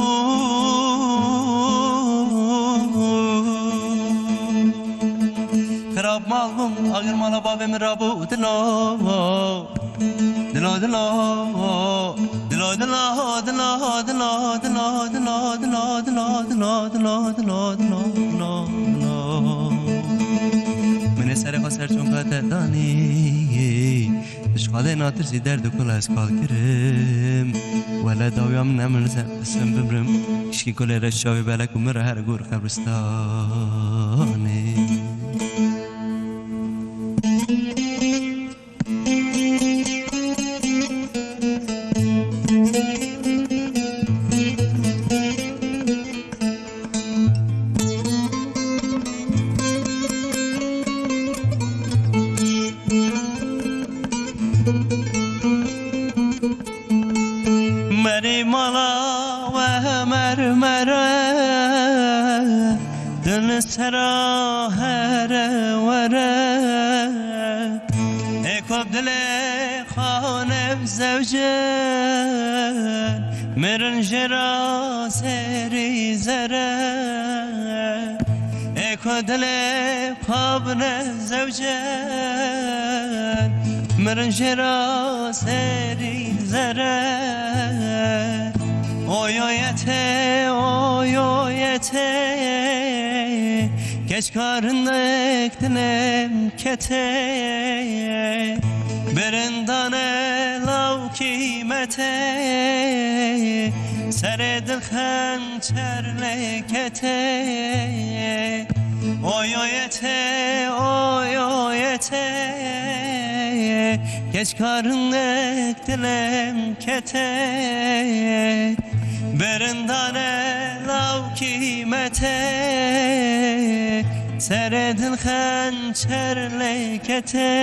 Xirab mal bûm, agir mala babê min rabû dilo. Dilo, dilo. Dilo, dilo, dilo. Min ê serê xwe ser çonka te danî. Ji Xwedê natirsî, derd û kul ez kal kirim. Wele dawiya min nemirne, ez ê bimrim. Îşkî kulê reş çavê belek û min re her gor qebristanê. Merî mala we mermere, dil sera here were. Ê ku dilê xwe nev zewcin, mirin jê ra serî zere. Ê ku dilê xwe bine zewcin, mirin jê ra serî zere. Oyoyete, oyoyete, keç karindek dilem kete. Birindane law kîmete, serê dil xençer lê kete. Oyoyete, oyoyete, keç karindek dilem kete. Birindane law kîmete, serê dil xençer lê kete.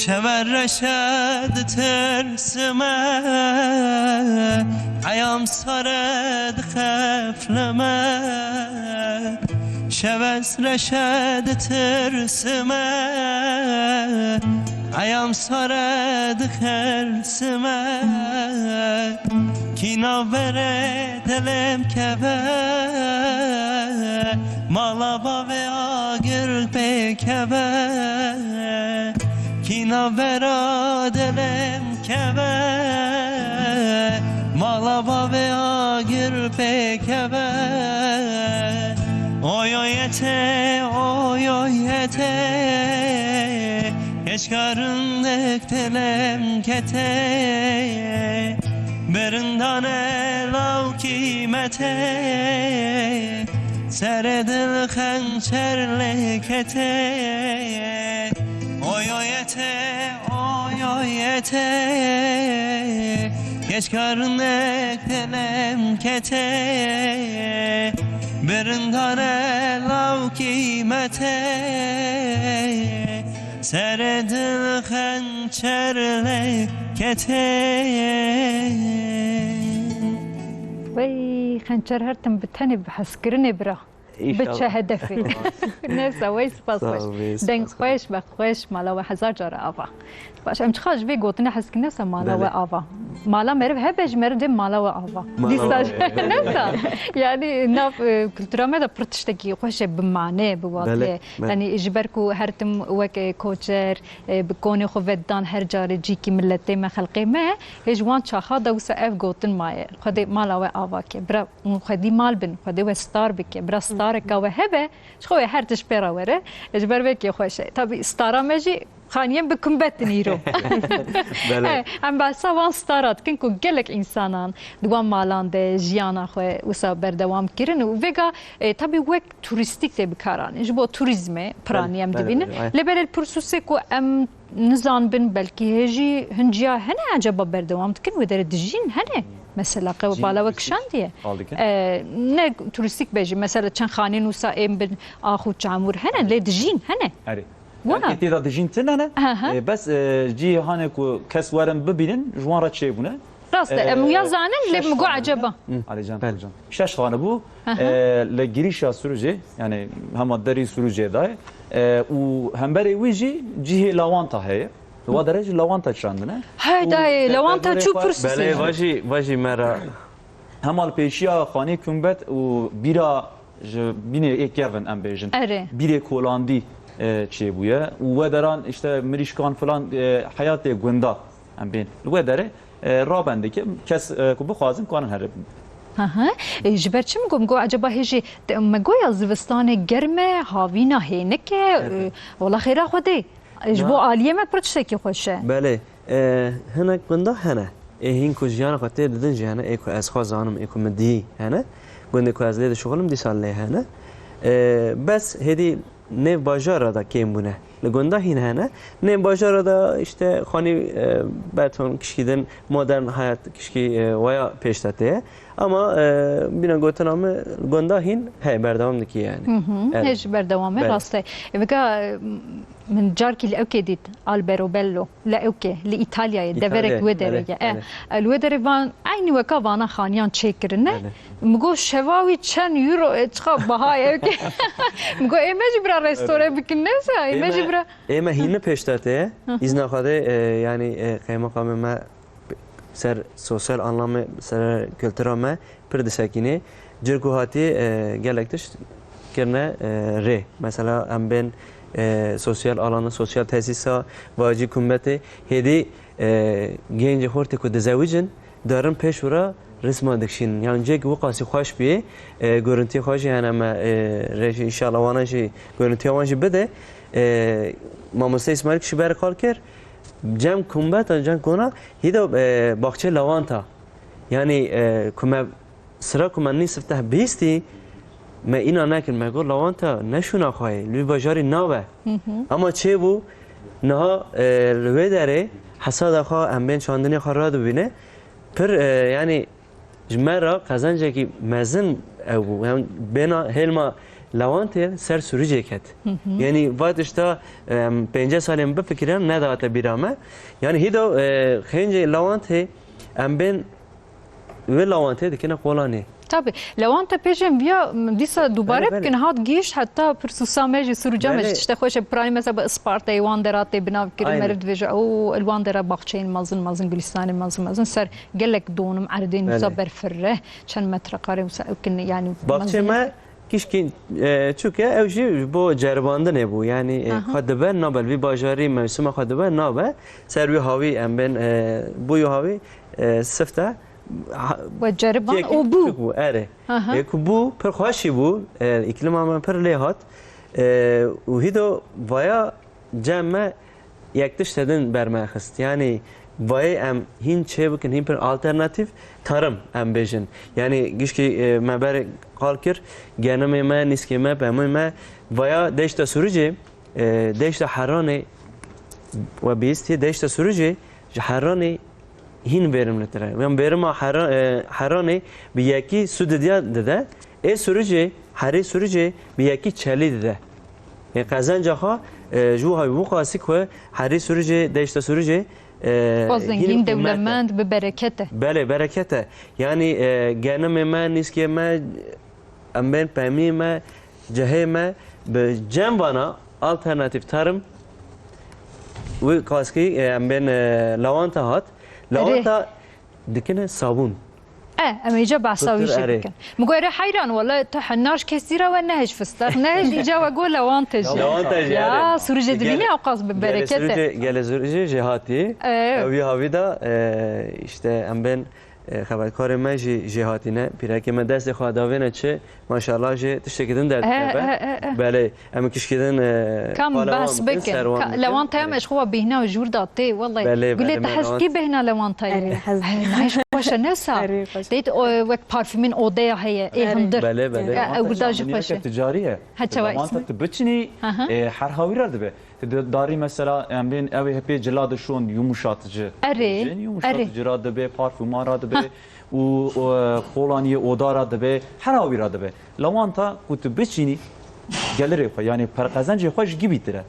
Şeve reşe ditirsime, eyam Sare dixeflime, şev ez reşe ditirsime, eyam sare dixersime, kîna verê dilê min keve, mala bavê agir pê keve, kîna vera dilê min keve, mala bavê agir pê keve. Oy oy ete, oy oy ete, keçkarin dek dilê min kete, birindane law kîmete, serê dil xençer lê kete. Oy oy ete, oy oy ete, keçkarinek dilê min kete, birindane law kîmete, serê dil xençer lê kete. Wey, xençer her tim bi tenê bi hezkirinê bira. Biçe hedefê. Nefsa wey spas xweş. Deng xweş be xweş, mala we hezar cara ava. Baş, em çiqa ji vê gotinê hez dikin, nefsa mala we ava. Mala meriv hebe ji meriv dê mala we ava. Dîsa nefsa. Yani nav, e, kultura me de pir tiştekî xweş e, bi mane, bi wate. Yani ji ber ku her tim wek, e, koçer, e, bi konê xwe vedidan her carê cîkî milletê me, xelqê me, hê ji wan çaxa de wisa ev gotin maye. Xwedê mala we ava ke. Bira Hûn xwedî mal bin, xwedê we star bike. Bira stareka we hebe, ji xwe wê her tişt pê re were. Ji ber vê kê xweş e. Tabî stara me jî xaniyên bi kumbet in îro. Belê. Em behsa wan stara dikin ku gelek însanan di wan malan de jiyana xwe wisa berdewam kirin û vêga, e, tabî wek turîstîk tê bikaranîn. Ji bo turîzmê piranî em dibînin. Belê, belê, belê. Lê belê li Pirsûsê ku em nizanbin, belkî hê jî hin ciya hene, eceba berdewam dikin, wê derê dijîn hene. Mesela qe bala we kişandiye. E, ne turîstîk be jî, mesela çend xanên wisa ên bin ax û çamûr hene, lê dijîn hene. Erê. Wina. Belkî tê de dijîn tune ne? Aha. E, bes, e, cihê hanê ku kes werin bibînin, ji wan re çêbûne. Rast e, em wiya zanin, lê min got eceba. Alîcan, Alîcan. Şeş xane bû. Aha. E, li girîşa Sirûcê, yani hema derî Sirûcê de ye. E, û hemberê wî jî cihê lawanta heye. Li wa derê jî lawanta çandine. Hey dayê, lawanta çû Pirsûsê. Belê, vajî, vajî me re. Hema li pêşiya xanê kumbet û bîra ji bînê ê kevin em bêjin. Erê. Bîrê kolandî, e, çêbûye. Û wederan işte mirîşkan filan, e, heyatê gunda em bên. Li wê derê, e, rabendeke kes, e, ku bixwazin karin here bin. Hı hı. E, ji ber çi min got, min got, eceba hê jî te-, me goya zivistanê germ e, havîna hênik e, e, wela xêra Xwedê. E, ji bo aliyê me pir tiştekî xweş e. Belê. E, hinek gunda hene. Ê hîn ku jiyana xwe tê didin jî hene, ê ku ez xwe zanim, ê ku min dî hene. Gundê ku ez lê dişuxilim dîsa lê hene. E, bes hêdî nêv bajara da kêm bûne. Li gunda hîn hene. Nêm bajara da işte xanî, e, beton kişkî din modern hayat kişkî, e, waya pêş de tê. Ama, e, bîna gotina min gunda hîn hey berdewam dikî yani. Hı hı. Evet. Hê jî berdewam e, rast e. E, vika, e, min carkî li ewkê dît, Albero Bello, li ewkê, li Îtalyayê, deverek wê derê ye. E, li wê derê van, eynî weka vana xaniyan çêkirine. Belê. Min got, şeva wî çend euro, e, çiqa baha ye? Min got, ê me jî bira restore bikin, neyse, ê me jî bira. Ê me hîn pêşte tê, îzna Xwedê, e, yanî, e, qeymeqamê me ser sosyal anlamê, ser kultura me pir disekînê. Cirk û hatî, e, gelek tişt kirine, e, rê. Mesela em bên, e, sosyal alana, sosyal tesîsa, vacî kumbetê, hêdî, e, gencê xortê ku dizewicin, darin pêş û re risma dikşînin. Yan cêk wiqasî xweş bî, e, görüntüyê xwe jî hene me, e, rê jî înşallah wana jî görüntüya wan jî bide. E, mamoste Îsmaîl kişî ber qal kir, cem kumbeta, cem kona, hîda, e, baxçe lawanta. Yani, e, ku me sira ku me nî sifteh bîstî, me îna nekir, me got lawanta ne şûna xwe ye, li wî bajarî nabe. Hı hı. Ama çê bû, niha, e, li wê derê hesada xwe em bên çandinê xwe radibîne. Pir, e, yani ji me re qezencekî mezin ew bû. Em bêna hêlma lawantê ser Sirûcê ket. Hı hı. Yani va tişta, em, pênceh salên bifikirin nedihate bîra me. Yani hîda, e, xêncê lawantê em bên Wê lawantê dikine qolanê. Tabii. Lewanta pêşên viya, m, dîsa dubare Belê, belê. bikin, hat gihîşt heta pirsûsa me jî, sirûca me jî Belê. tişte xweş e. Piranî mesela bi Ispartayê wan dera tê binav kirin, Aynen. meriv dibêje, "O, li wan dera baxçeyên mezin mezin, gulîstanên mezin mezin, ser gelek donim erdên wisa Belê. berfirre, çend metrekarê wisa ew kin, yani Baxçê mezin." me kişkî, e, çûke, ew jî ji bo ceribandinê bû. Yani, e, Aha. xwe dibe, nabe, vî bajarî mewsima xwe dibe, nabe. Ser wî hawî em bên, e, bûyû hawî, e, sifte. Ha, We ceriban kek û bû. Çûk bû, erê. Aha. E, ku bû, pir xweşî bû. E, îklîma me pir lê hat. E, û hîdo vaya cem me yek tişte din ber me xist. Yani vayê em hîn çê bikin, hîn pir alternatîf tarım em bêjin. Yani gişkî, e, me ber qal kir, genimê me, nîskê me, pemûyê me, vaya deşta Sûricê, e, deşta Heranê we bihîstî, deşta Sûricê ji Heranê hîn verimlitir e. Yan verima Hera-, e, Heranê bi yekî sûdidiya dide. Ê Sûricê, herê Sûricê bi yekî çelî dide. Ê qezenca xwe, e, ji wiha wî qasî ku herê Sûricê, deşta Sûricê, e, Xwe hîn zengîn, qîmet e. dewlemend, bi bereket e. Belê, bereket e. Yani, e, genimê me, nîskê me, em bên pemî me, cihê me, bi cem vana alternatîf tarım, wî kaskî, e, em bên, e, lawanta hat. Erê. Lawanta dikine sabûn. E, em ê îca behsa wî Doktor jî Erê. bikin. Min got, "Erê heyran, wele tu henar ji kesî re we nehêj fisteq, nehêj îca we got lewante jî." Lewante jî, Ya, erê. Sûricê Gelê, dibînî ewqas bi gelê bereket e. Sûricê, gelê Sûricê jê hatî. E. Ew wî havî da, e, işte em bên, e, xebatkarê me jî jê hatîne. Pîrekê me destê xwe davêne çi, maşallah jê tiştekî din derdikeve. E, e, e, e. Belê. Em kişkî din, e, Kam qala wan behs bikin, bikin. ser wan Ka-, bikin. lewantaya me Erê. ji xwe bêhna û jûr da tê, wellahî. Belê, Gulê, belê, tu me hez lewanta- kî bêhna lewantayê? Erê, hez Ay, bêhna. Ay, xweş e, ne wisa? Erê, xweş. Dêt, o, wek parfümên odeya heye, ê Erê. hundir. Belê, belê. Ya, Lewanta ew guda jî çandiniyeke xweş e. ticarî ye. Ha, çawa Lewanta ismi? tu biçinî, Ha, ha. e, her hawî re dibe. Tu di-, darî mesela, em bên, ew ê hepê cila dişon yumuşatıcı. Erê, Cin erê. yumuşatıcı ra dibe, parfüma ra dibe. Ha. û, û, e, qolaniyê oda ra dibe, her awî ra dibe. Lewanta ku tu biçînî gelirê xwe, yanî perqezencê xwe ji gibî tire.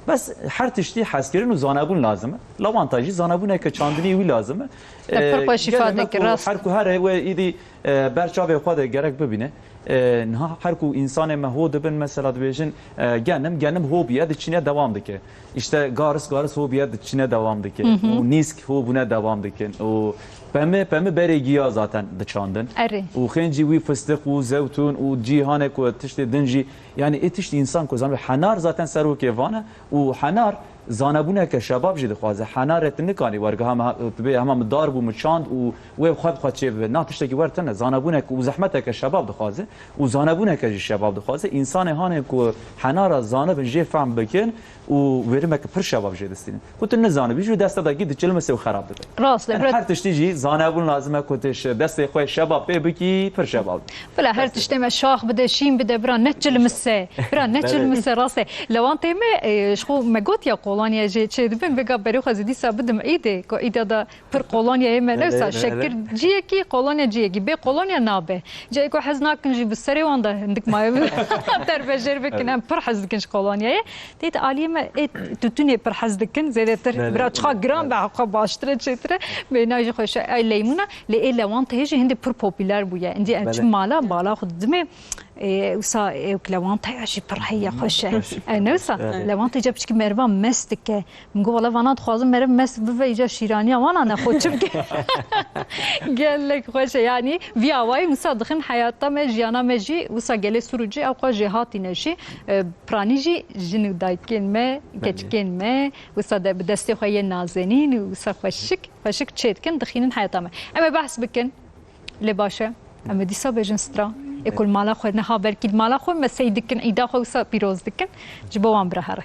Bes her tiştî hezkirin û zanebûn lazim e. Lewanta jî zanebûneke çandinî wî lazim e. Te pir E, xweş gelê me îfade kir, ku rast. her ku here we îdî, e, ber çavê xwe de gerek bibîne. E, niha her ku însanê me ho dibin, mesela dibêjin, e, genim, genim ho bûye, diçîne dewam dike. Îşte garis, garis ho bûye, diçîne dewam dikin. Hı hı. Û nîsk ho bûne dewam dikin. Û pemî, pemî berê giya zaten diçandin. Erê. Û xêncî wî fistiq û zewtûn û cîhanê ku tiştê din jî, yani ê tiştî însan ku zanibê henar zaten serokê van e û henar zanebûneke şebab jî dixwaze. Henarê tu nikanî wergiha me, tu bê hema min dar bû, min çand û wê xwe bi xwe çê bibe. Na tiştekî wer tune. Zanebûnek û zehmeteke şebab dixwaze û zanebûneke jî şebab dixwaze. Însanê hanê ku henara zanibin jê fehm bikin û verimeke pir şebab jê distînin. Ku tu nizanibî, ji desta de gî diçilmise û xerab dibe. Rast e, Yani bira. her tiştî jî zanebûn lazim e ku tu ji destê xwe şebab pê bikî, pir şebab. Bila her Destê tiştê me şax bide, şîn bide, bira, ne çilmise. Bira, ne Belê. çilmise, rast e. Lewantê me, e, ji xwe me got ya qolanya jê çê dibin, vêga berê xwe zî dîsa bidim îdê, ku îda da pir qolanyayê me Belê, newsa belê. şekir ciyekî, qolonya ciyekî. Bê qolonya nabe. Cihê ku hez nakin jî bi serê wan de hindik maye bi-, derbejêr bikin. Belê. Em pir hez dikin ji qolonyayê. Tê de aliyê me ê tûtunê pir hez dikin. Zêdetir Belê, bira çiqa belê, giran be, belê. heqa baştir e, çêtir e. Bêhna jî xweş e. Ey leymûna, lê ê lewanteyê jî hindê pir popûler bûye. Îndî em Belê. çi mala, bala xwe didimê. Ê, wisa ê wek lewantaya jî pir heye, xweş e. Xweş. E, ne wisa? Belê. Lewantê ca piçkî merivan mest dike. Min got, "Wele vana dixwazim meriv mest bibe, îca şîraniya wana nexwe çi bike." Gelek xweş e. Yanî vî awayî wisa dixin heyata me, jiyana me jî, wisa gelê Sûrûcî ew xwe jêhatîne jî. E, piranî jî jin û dayikên me, Belê. keçikên me, wisa de bi destê xwe yê nazenîn û wisa xweşik, xweşik çê dikin, dixînin heyata me. Em ê behs bikin. Lê baş e. Em ê dîsa bêjin stra. Ê ku li mala xwe niha belkî li mala xwe me sey dikin, îda xwe wisa pîroz dikin. Ji bo wan bira here.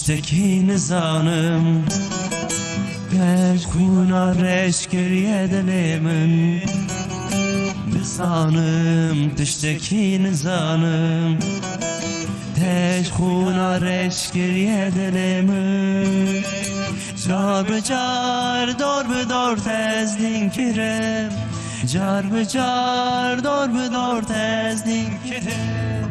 Tiştekî nizanim, pêş xûna reş kiriye dilê min. Nizanim, tiştekî nizanim, pêş xûna reş kiriye dilê min. Car bi car, dor bi dor tezdîn kirim. Car bi car, dor bi dor tezdîn kirim.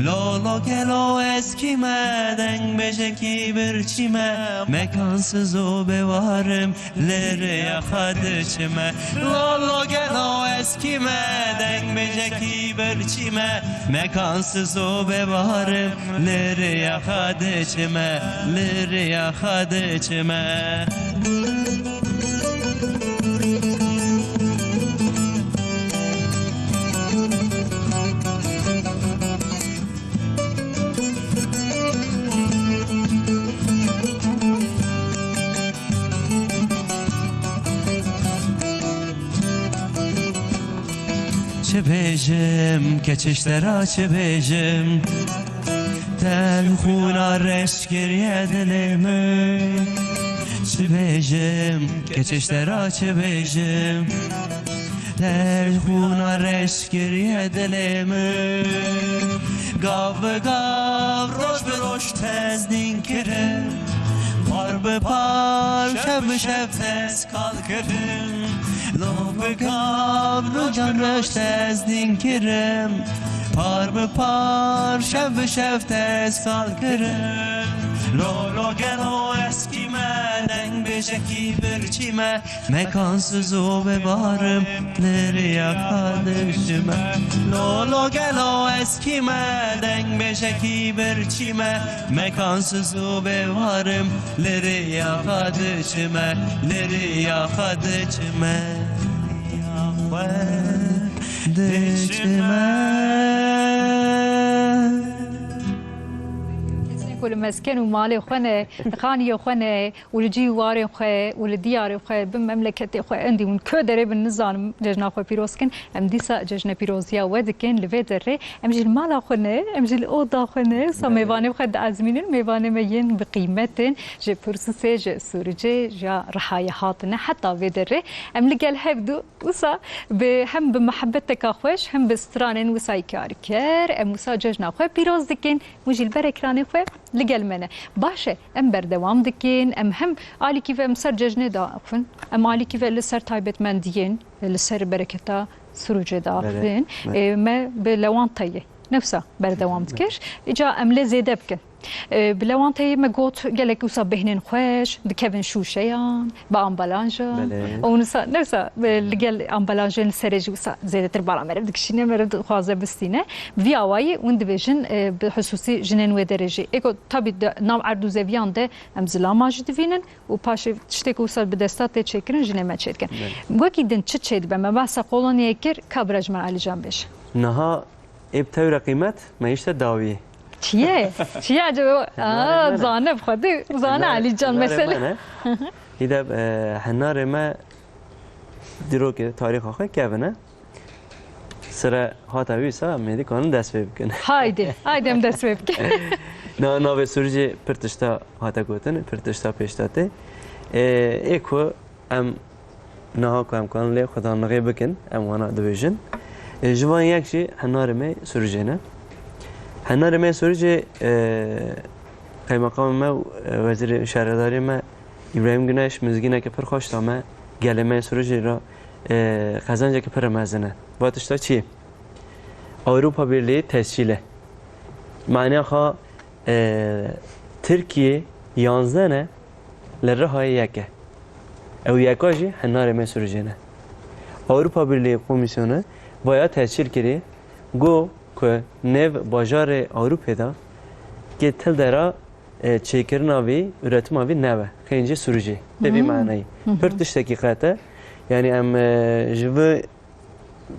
Lolo gelo ez kî me, deng bêje kî birçî me, mekansız û bêwarim, li rêya xwe diçime. Lolo gelo ez kî me, deng bêje kî birçî me, mekansız û bêwarim, li rêya xwe diçime, li rêya xwe diçime. Çi bêjim, keçiş te ra çi bêjim? Te xûna reş kiriye dilê min. Çi bêjim, keçiş te ra çi bêjim? Te xûna reş kiriye dilê min. Gav bi gav, roj bi roj tezdîn kirim. Par bi par, şev bi şev tez kal kirim. Lov bi gav, rojan reş tezdîn kirim. Par bi par, şev bi şev tez kal kirim. Lolo gelo ez kî me, deng bêje kî birçî me, mekansız û bêbarim, li rêya xwe diçime. Lolo gelo ez kî me, deng bêje kî birçî me, mekansız û bêbarim, li rêya xwe diçime, li rêya xwe diçime, rêya xwe diçime. Kesên ku li mesken û malê xwe ne, xaniyê xwe ne û li cî û warên xwe û li diyarê xwe bi memleketê xwe endî hûn ku derê bin nizanim cejna xwe pîroz kin. Em dîsa cejne pîroziya we dikin li vê derê. Em jî li mala xwe ne, em jî li oda xwe ne. Wisa mêvanê xwe diezmînin. Mêvanê me yên bi qîmet in. Ji Pirsûsê, ji Sûricê, ji Rihayê hatine heta vê derê. Em li gel hev du wisa bi, hem bi muhebbeteka xweş, hem bi stranên wisa karîker, em wisa cejna xwe pîroz dikin. Hûn jî li ber ekranê xwe li gel me ne. Baş e, em berdewam dikin, em hem alîkî ve em ser cejnê daxwin, em alîkî ve li ser taybetmendiyên, li ser bereketa Sûricê daxwin. Belê, belê. Ê, me bi lewanteyê nefsa berdewam dikir. Îca em lê zêde bikin. Ê, bi lewanteyê me got gelek wisa bêhnên xweş, dikevin şûşeyan, bi ambalajan. Belê. Û nisa, nefsa, e, li gel ambalajên li serê jî wisa zêdetir bala meriv dikişîne, meriv dixwaze bistîne. Vî awayî hûn dibêjin, e, bi xisûsî jinên wê derê jî. Êko tabî di nav erd û zeviyan de em zilama jî divînin û paşê tiştê ku wisa bi desta tê çêkirin jinê me çêdikin. Belê. Wekî din çi çêdibe? Me behsa kolonyayê kir, ka bira ji me Alîcan bêje. Niha Ê bi tewre qîmet me hişte dawiyê. Çi ye? Çi ye acaba? Aa, zane bi xwe de, zane Alîcan mesele. Hîde, e, henarê me dîrokê tarîxa xwe kevin e. Sire hate wî sa em ê dikarin dest pê bikin. Haydi, haydi em dest pê bikin. Na, navê Sûricê pir tişta hate gotin, pir tişta pêş de tê. E, ê ku Em niha ku em karin lê xwe danixê bikin, em wana dibêjin. E, ji van yek jî henarê me Sûricê ne. Henarê me Sûricê, e, qeymeqamê me û, e, wezîrê şaredariyê me Îbrahîm Guneş mizgîneke pir xweş da me, gelê me Sûricê re, e, qezenceke pir mezin e. Va tişta çi? Ewropa Birlîği tescîl e. Maniya xwe, e, Tirkiye yanzdeh ne, li Rihayê yek e. Ew yeka jî henarê me Sûricê ne. Ewropa Birlîği Komîsyonu vaya tescîl kiriye, got ku nêv bajarê Ewropê de kê til dera, e, çêkirina vî, üretima vî nebe. Xêncê Sûricê. Te vî manayî. Pir tiştekî qet e. Yanî em, e, ji vî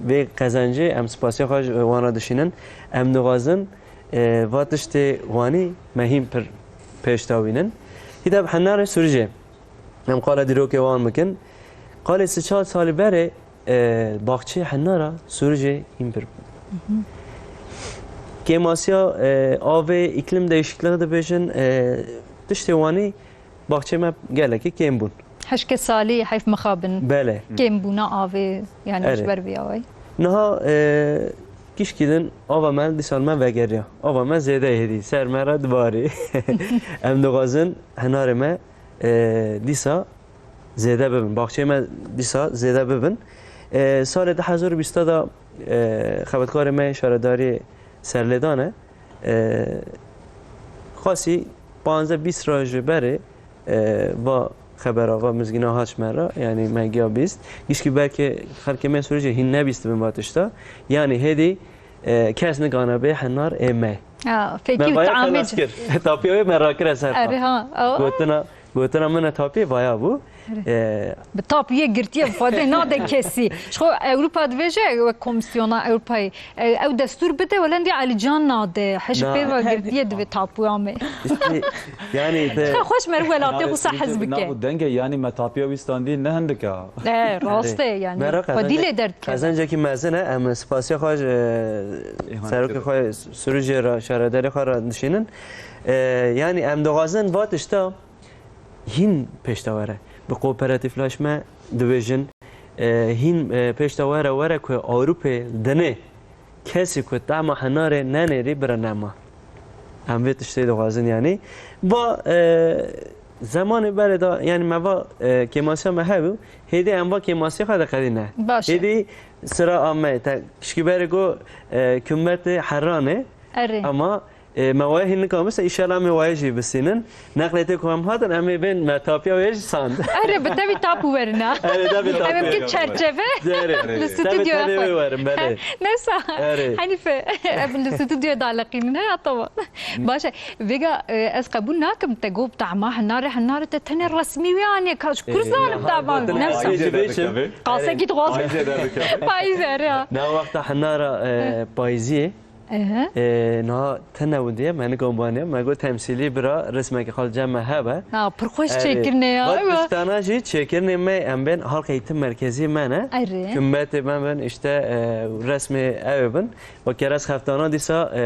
vê qezencê em spasiya xwe ji wan re dişînin. Em dixwazin, e, va tiştê wanî me hîn pir pêş de wînin. Hîde bi henarê Sûricê em qala dîrokê wan bikin. Qalê sê çar salî berê, e, baxçeyê henara Sûricê hîn pir bû. Kêmasiya, e, avê, îklim değişikliği dibêjin, e, Tiştê wanî baxçê me gelekî kêm bûn. Hişke salî heyf mixabin. Belê. Kêm bûna avê, yani Erê. Ji ber vê awayî. Niha, e, kişkî din ava me dîsa me vegeriya. Ava me zêde hêdî. Ser me re dibarî. Em dixwazin hinarê me, e, dîsa zêde bibin. Baxçeyê me dîsa zêde bibin. E, salê du hezar û bîst de, e, xebatkarê me şaredariyê serlêdane, e, xwesî panzdeh bîst roj berê, e, va xebera, va mizgîna haç me re, yanî me giya bîst. Gişkî belkî xelkê me Sûrî jî hîn nebîstibin va tişta. Yanî hêdî, e, kes nikane bê henar ê me. Ha, fekî Me û vaya tamê xelas kir. Tapiya wê me rakire ser xwe. Erê ha, o. Gotina, gotina min e tapiyê vaya bû. Erê. E, Bi tapiyê girtiye bi Xwedê nade kesî. Ji xwe Ewropa dibêje wek Komîsyona Ewropayê, e, ew destûr bide, welendî Elîcan nade. Heşî Na. Pê ve girtiye divê tapuya me. Îşte, yanî te Xwe xweş meriv welatê xwe sa hez bike. Nav denge, yanî me tapiya wî standî ne hindik e. E, rast e, yanî. Mera Xwedî lê derdikeve. Qezencekî mezin e, em spasiya xwe ji, e, Serokê xwe Sûrî jê re, şaredarê xwe re dişînin. E, yanî em dixwazin va tişta hîn pêş de were. Bi kooperatîfla ji me dibêjin, e, hîn, e, pêş de were, were ku Ewropê dinê kesî ku tema hinarê nenêrî bira nema. Em vê tiştê dixwazin yanî. Va, e, zemanê berê de, yanî me va, e, kêmasiya me hebû, hêdî em va kêmasiya xwe de qedî ne. Baş e. Hêdî sira a me, te kişkî berê got, e, kumbetê heranê. Erê. Ama, e, me waye hîn nikamise, înşallah em ê waye jî bisînin. Neqlê tê ku em hatin, em ê bên me tapiya wê jî sand. Erê, bi tevî tap û werina. Erê, tevî tap Em ê ê bikin wê. Çerçeve. Erê. Li Tevî stûdyoya tevî xwe. Wê werin, belê. Nesa. Erê. Henîfe, em li stûdyoya daleqînin, he, tamam. Baş e. Vêga, e, ez qebûl nakim te got tahma hinarê, hinarê te tenê resmî wê anî, ka ji kur Ê, zanim niha tahma gotin wê. Nesa. Payîzê derdikeve. Qasekî dixwazim. Payîzê derdikeve. Payîzê, erê ha. Na wexta hinara, e, payîziyê. Ehe. E, niha tene windiye, me nikom baniye, me got temsîlî bira, resmekî xal cem me hebe. Ha, pir xweş Erê. Çêkirine ya, Vat eywa. Piştana jî çêkirinê me em bên halk eğitim merkezî me ne. Erê. Kumbetê me bin, işte, e, resmê ew bin. Weke ez heftana dîsa, e,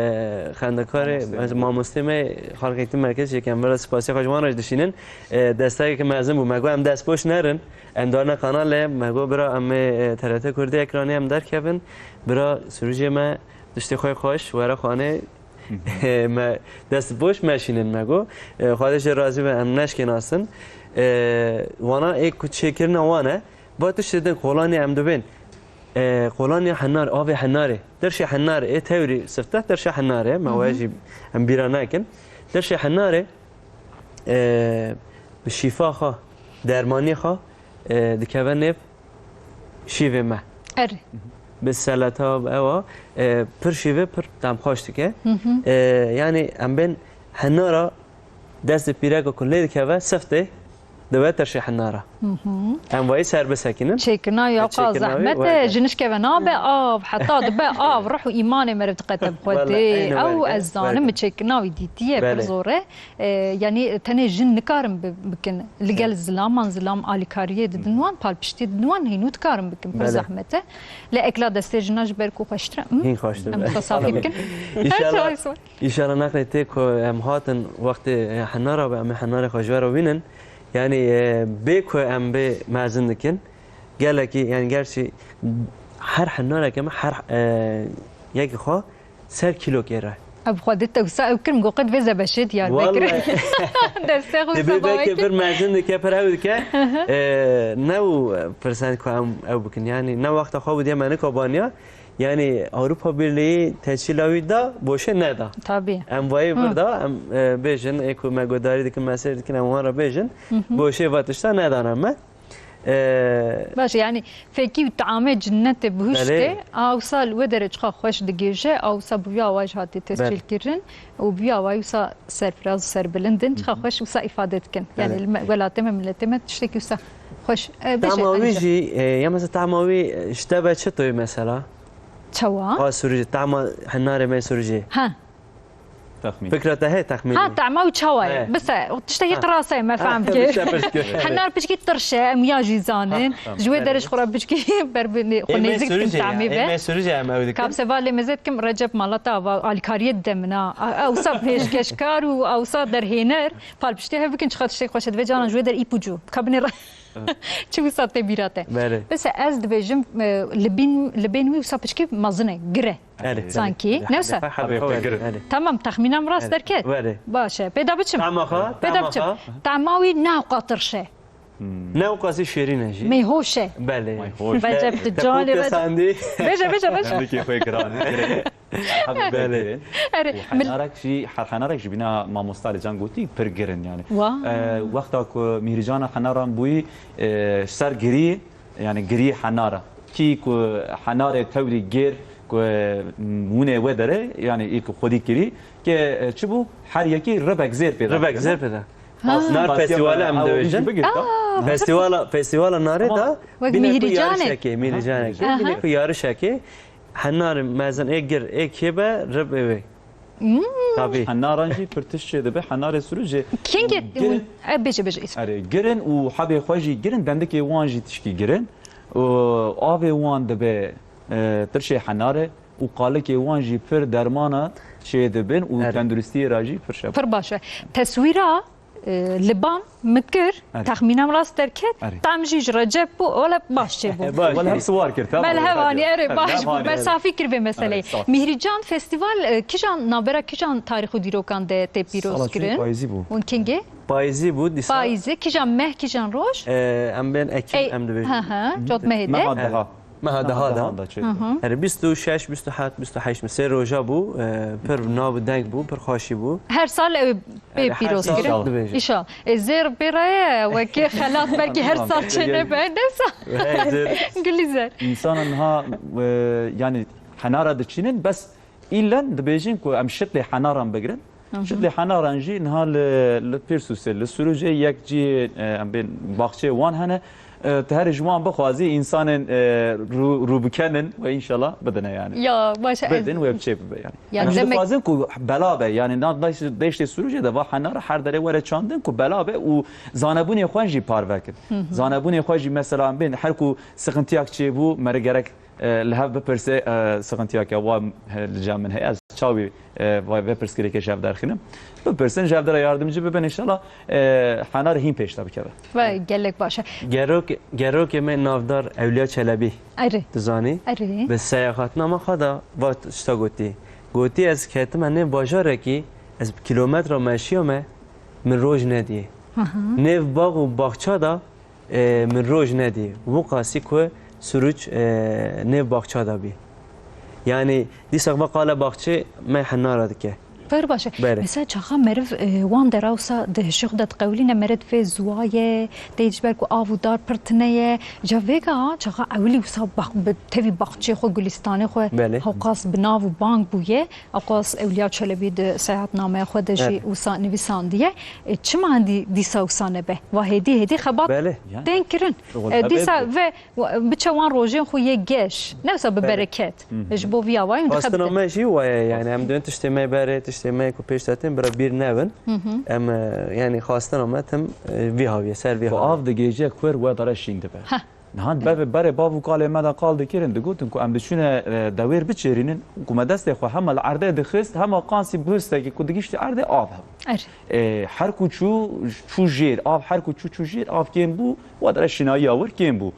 xendekarê, Mamoste. Ez mamostê me halk eğitim merkezî çêkin. Em bira spasiya xwe ji wan re dişînin. E, destekeke mezin bû. Me got em destboş nerin. Em darine kanalê, me got bira em ê, e, T R T Kurdî ekranê em derkevin. Bira Sûrî jê me tiştê xwe xweş, were xanê. Hı hı. Me destboş meşînin me got. E, Xwedê jê razî be, em neşkênasin. E, wana ê ku çêkirina wan e. Va tiştê din kolanyê em dibên. E, kolanya henar, avê henarê. Tirşê henarê, ê tewrî sifte tirşê henarê. Me Hı hı. Waya jî em bîra nekin. Tirşê henarê, e, bi şîfa xwe, dermaniyê xwe, e, dikeve nêv şîvê me. Erê. Bi seleta, bi ewa, e, pir şîvê pir temxweş dike. Hı hı. E, yanî em bên henara destê pîreka ku lê dikeve, siftê dibe tirşê henara. Hı hı. Em vayî ser bisekinin. Çêkirina wî ya qas zehmet e, ji nişkeve nabe av, heta dibe av, ruh û îmanê meriv diqete bi Xwedê. Wele, eyni Ew werge, ez zanim, werge. Çêkirina wî dîtiye, pir Belê. Zor e. E, yanî tenê jin nikarin bi-, bikin. Li gel Evet. Zilaman, zilam alîkariyê didin Hı hı. Wan, palpiştiyê didin wan, hênû dikarin bikin. Pir Belê. Zehmet e. Lê ekla destê jina ji ber ku xweştir e. Hı? Hîn xweştir Em be. Xwe safî bikin. Înşallah, Her çaysor. Înşallah neqlê tê ku em hatin wextê, e, henara be, em ê henarê xwe ji we re bînin. Yanî, e, bê ku em bê mezin dikin, gelekî, yanî gerçî her henareke me her, e, yekî xwe ser kîlokê re. Ev xwe dite wisa ew kirim, got qet vê zebeşê Diyarbekir. Wallahî. Destê xwe Dibê wisa belkê bawekir. Bir mezin dike, pir ew dike. E, ne û pirsen ku em ew bikin. Yanî ne wexta xwe bû diye me nikabaniya. Yanî Ewropa Birlîgî tescîla wî da, boşê neda. Tabî. Em vayê Hı. Vir da, em, e, bêjin, ê ku me guhdarî dikin, me seyr dikin, em wan re bêjin. Hı hı. Boşê va tişta nedane me. E, Baş e, yanî fekî û teamê cinnetê bihuştê, Belê. A wisa li wê derê çiqa xweş digêje, a wisa bi vî awayî jî hatî tescîl Belê. Kirin û bi vî awayî wisa serfiraz û serbilind in, çiqa Hı hı. Xweş wisa îfade dikin. Yanî Belê. Li me, welatê me, miletê me tiştekî wisa xweş, e, bêje Tama wî Elîcan. Jî, e, ya mesela tama wî, e, ji te be çi toy mesela? Çawa? Xwe Sûrî jî, tama hinarê me Sûrî jî. Ha. Texmîn. Fikra te heye texmînî? Ha, tema û çawa ye? He. Bise, tiştekî Ha. qirase me Ha, fehm kir. tiştek pirs kir. Henar piçkî tirş e, em ya jî zanin. Ha, tamam. Ji wê derê ji xwe re piçkî ber bi nê-, xwe Ê, me nêzik dikim sûrî jî ya, tamî ê, be. me sûrî jî ya, em ew dikin. Ka bi se va lê mezê dikim Recep Malata, va alîkariyê dide min a. A, a, ewsa pêşkeşkar û ewsa derhêner. Palpiştê hev bikin, çiqa tiştek xweş e. Divê canan ji wê der îp û cû. Ka binê re. Çi wisa tê bîra te? Belê. Bise ez dibêjim, e, li bîn, li bên wî wisa piçkî mezin e, gir e. Erê. Sankî. Erê. Ne wisa? Hedefe, hedefe, Erê. Tamam, texmîna min rast Erê. derket. Erê. Baş e. Pê de biçim. Tama xwe, Pê de tama biçim. xwe. Tama wî ne ewqas tirş e. Ne ewqasî şêrîn e jî. Meyhoş e. Belê. Meyhoş. Recep Te, tu te canê pûke re. sandî. Beje, beje, beje. Dikê xwe giran. Merhaba, Belê. Belê. Erê, Û min- Henarek jî, her Henarek jî bîna mamosta Alican gotî pir girin yani. Wa. Ee, wexta ku Mîhricana Henaran bûyî, e, ser girî, yani girî Henara. Kî ku Henarê tewrî gêr ku, e, wûnê wê dere, yani î ku xwedî kirî, ke, e, çi bû? Her yekî ribek zêr pê de Ribek bikirine. zêr pê de. Ha. Nar Pasiya festivale em ha, dibêjin. bigir, Aa, Festivala, festivala narê Tamam. da Wek bîne ku Mîhricane. yarişekê, Mîhricane. Aha. Bîne ku yarişekê. Henar mezin ê gir, ê kê be, rib ê wê. Hmm. Tabii. Henaran jî pir tişt çê dibe, henarê Sûrû jî Kengê girin. E, bêje, bêje, îs- Erê, girin û hebê xwe jî girin, dendikê wan jî tişkî girin. Û avê wan dibe, e, tirşê henarê û qalikê wan jî pir dermana çê dibin û Erê. tenduristiyê re jî pir şev. Pir baş e. Teswîra, e, li ban min kir, Erê. texmîna min rast derket, Erê. tam jî ji Recep bû, wele baş çêbû. Baş Wele hep çêbû. siwar kir, tamam. Bel hev anî, erê, Erê, baş hev bû. anî, Me erê. safî kir vê meseleyê. Erê, saf. Mîhrîcan Festîval, e, kîjan navbera kîjan tarîx û dîrokan de tê pîroz Sala çûyî kirin? payîzî bû. Hûn kengê? Payîzî bû, dîsa. Payîzê, kîjan meh, kîjan roj? E, em bên Ekîm, Ey, em dibêjin. ha, ha, cot mehê de. Meha deha. Meha deha da. Meha deha da çêbû. Hı hı. Erê, bîst û şeş, bîst û heft, bîst û heşt, sê roja bû, e, pir nav û deng bû, pir xweşî bû. Her sal ew bê Erê, her pîroz sal kirin. dibêjin. Înşallah. E, zêr pê re ye, wekî xelat belkî her sal çê nebe, ne sa? Hey, zêr. Gulîzer. Însanan ha, e, yani henara diçînin, bes îlen dibêjin ku em şitlê henaran bigirin. Hı hı. Şitlê henaran jî niha li, li Pîrsûsê, li Sûrûcê yek cî, e, em bên baxçeyê wan hene. E, tu herî ji wan bixwazî, însanên, e, rû, rû bikenin we înşallah bidine yani. Ya, baş e, ez Bidin we çê bibe yani. Ya, Em jî demek dixwazin ku bela be, yani na deş-, deştê Sûrûcê de va henara her derê were çandin ku bela be û zanebûnê xwe jî parve kin. Hı hı. Zanebûnê xwe jî mesela em bên her ku sıkıntıyak çêbû, mere gerek e, li hev bipirse, e, sıkıntı yok ya, wa, e, li cem min heye, ez çawî, e, va-, vê pirsgirêkê ji hev derxînim. Bipirsin, ji hev de re yardımcı bibin, inşallah, e, henar hîn pêş de bikeve. Vay, gelek baş e. Gerok-, gerokê me navdar Ewliya Çelebi. Erê. Tu zanî? Erê. Bi seyahatnama xwe de va tişta gotî. Gotî, ez ketime nê bajarekî, ez bi kilometra meşiyame, min roj nediyê. Hı hı. Nêv bax û baxça de e, min roj nedî. Wiqasî ku Sûrûc, e, nêv baxça de bî. Yanî dîsa ve qala baxçê me henara dike. Pir baş e. Belê. Mesela çaxa meriv, e, wan dera wisa di hişê xwe de diqewilîne, meriv divê ziwa ye, tê ji ber ku av û dar pir tune ye. Ca vêga çaxa ewilî wisa bax-, bi tevî baxçê xwe, gulîstanê xwe Belê. hewqas bi nav û bang bûye. Aqas Ewliya Çelebî di seyahatnameya xwe de jî Evet. wisa nivîsandiye. E, çima hindî dîsa wisa nebe? Va hêdî hêdî xebat Belê. Yani. tên kirin. Şuxul E, dîsa hebe ve biçe wan rojên xwe yê geş. Ne wisa bi Evet. bereket. Hı hı. Ji bo vî awayî hûn Xwestina dixebite. me jî waye yani. Em dön tiştê me berê, tiştê me ku pêş de tên bira bîr nebin. Hı hı. Em, e, yani xwestina me tim, e, vî haviye, ser vî Bu haviye. av digêje kur we dare şîn dibe. Heh. Niha berê, berê bav û kalê me de qal dikirin, digotin ku em diçûne, e, dewêr biçêrînin, ku me destê xwe hema li erdê dixist, hema qansî bihustekî ku digiştî erdê av hebû. Er. E, her ku çû, çû jêr, av her ku çû, çû jêr, av kêm bû, wa dere şînayiya wir kêm bû.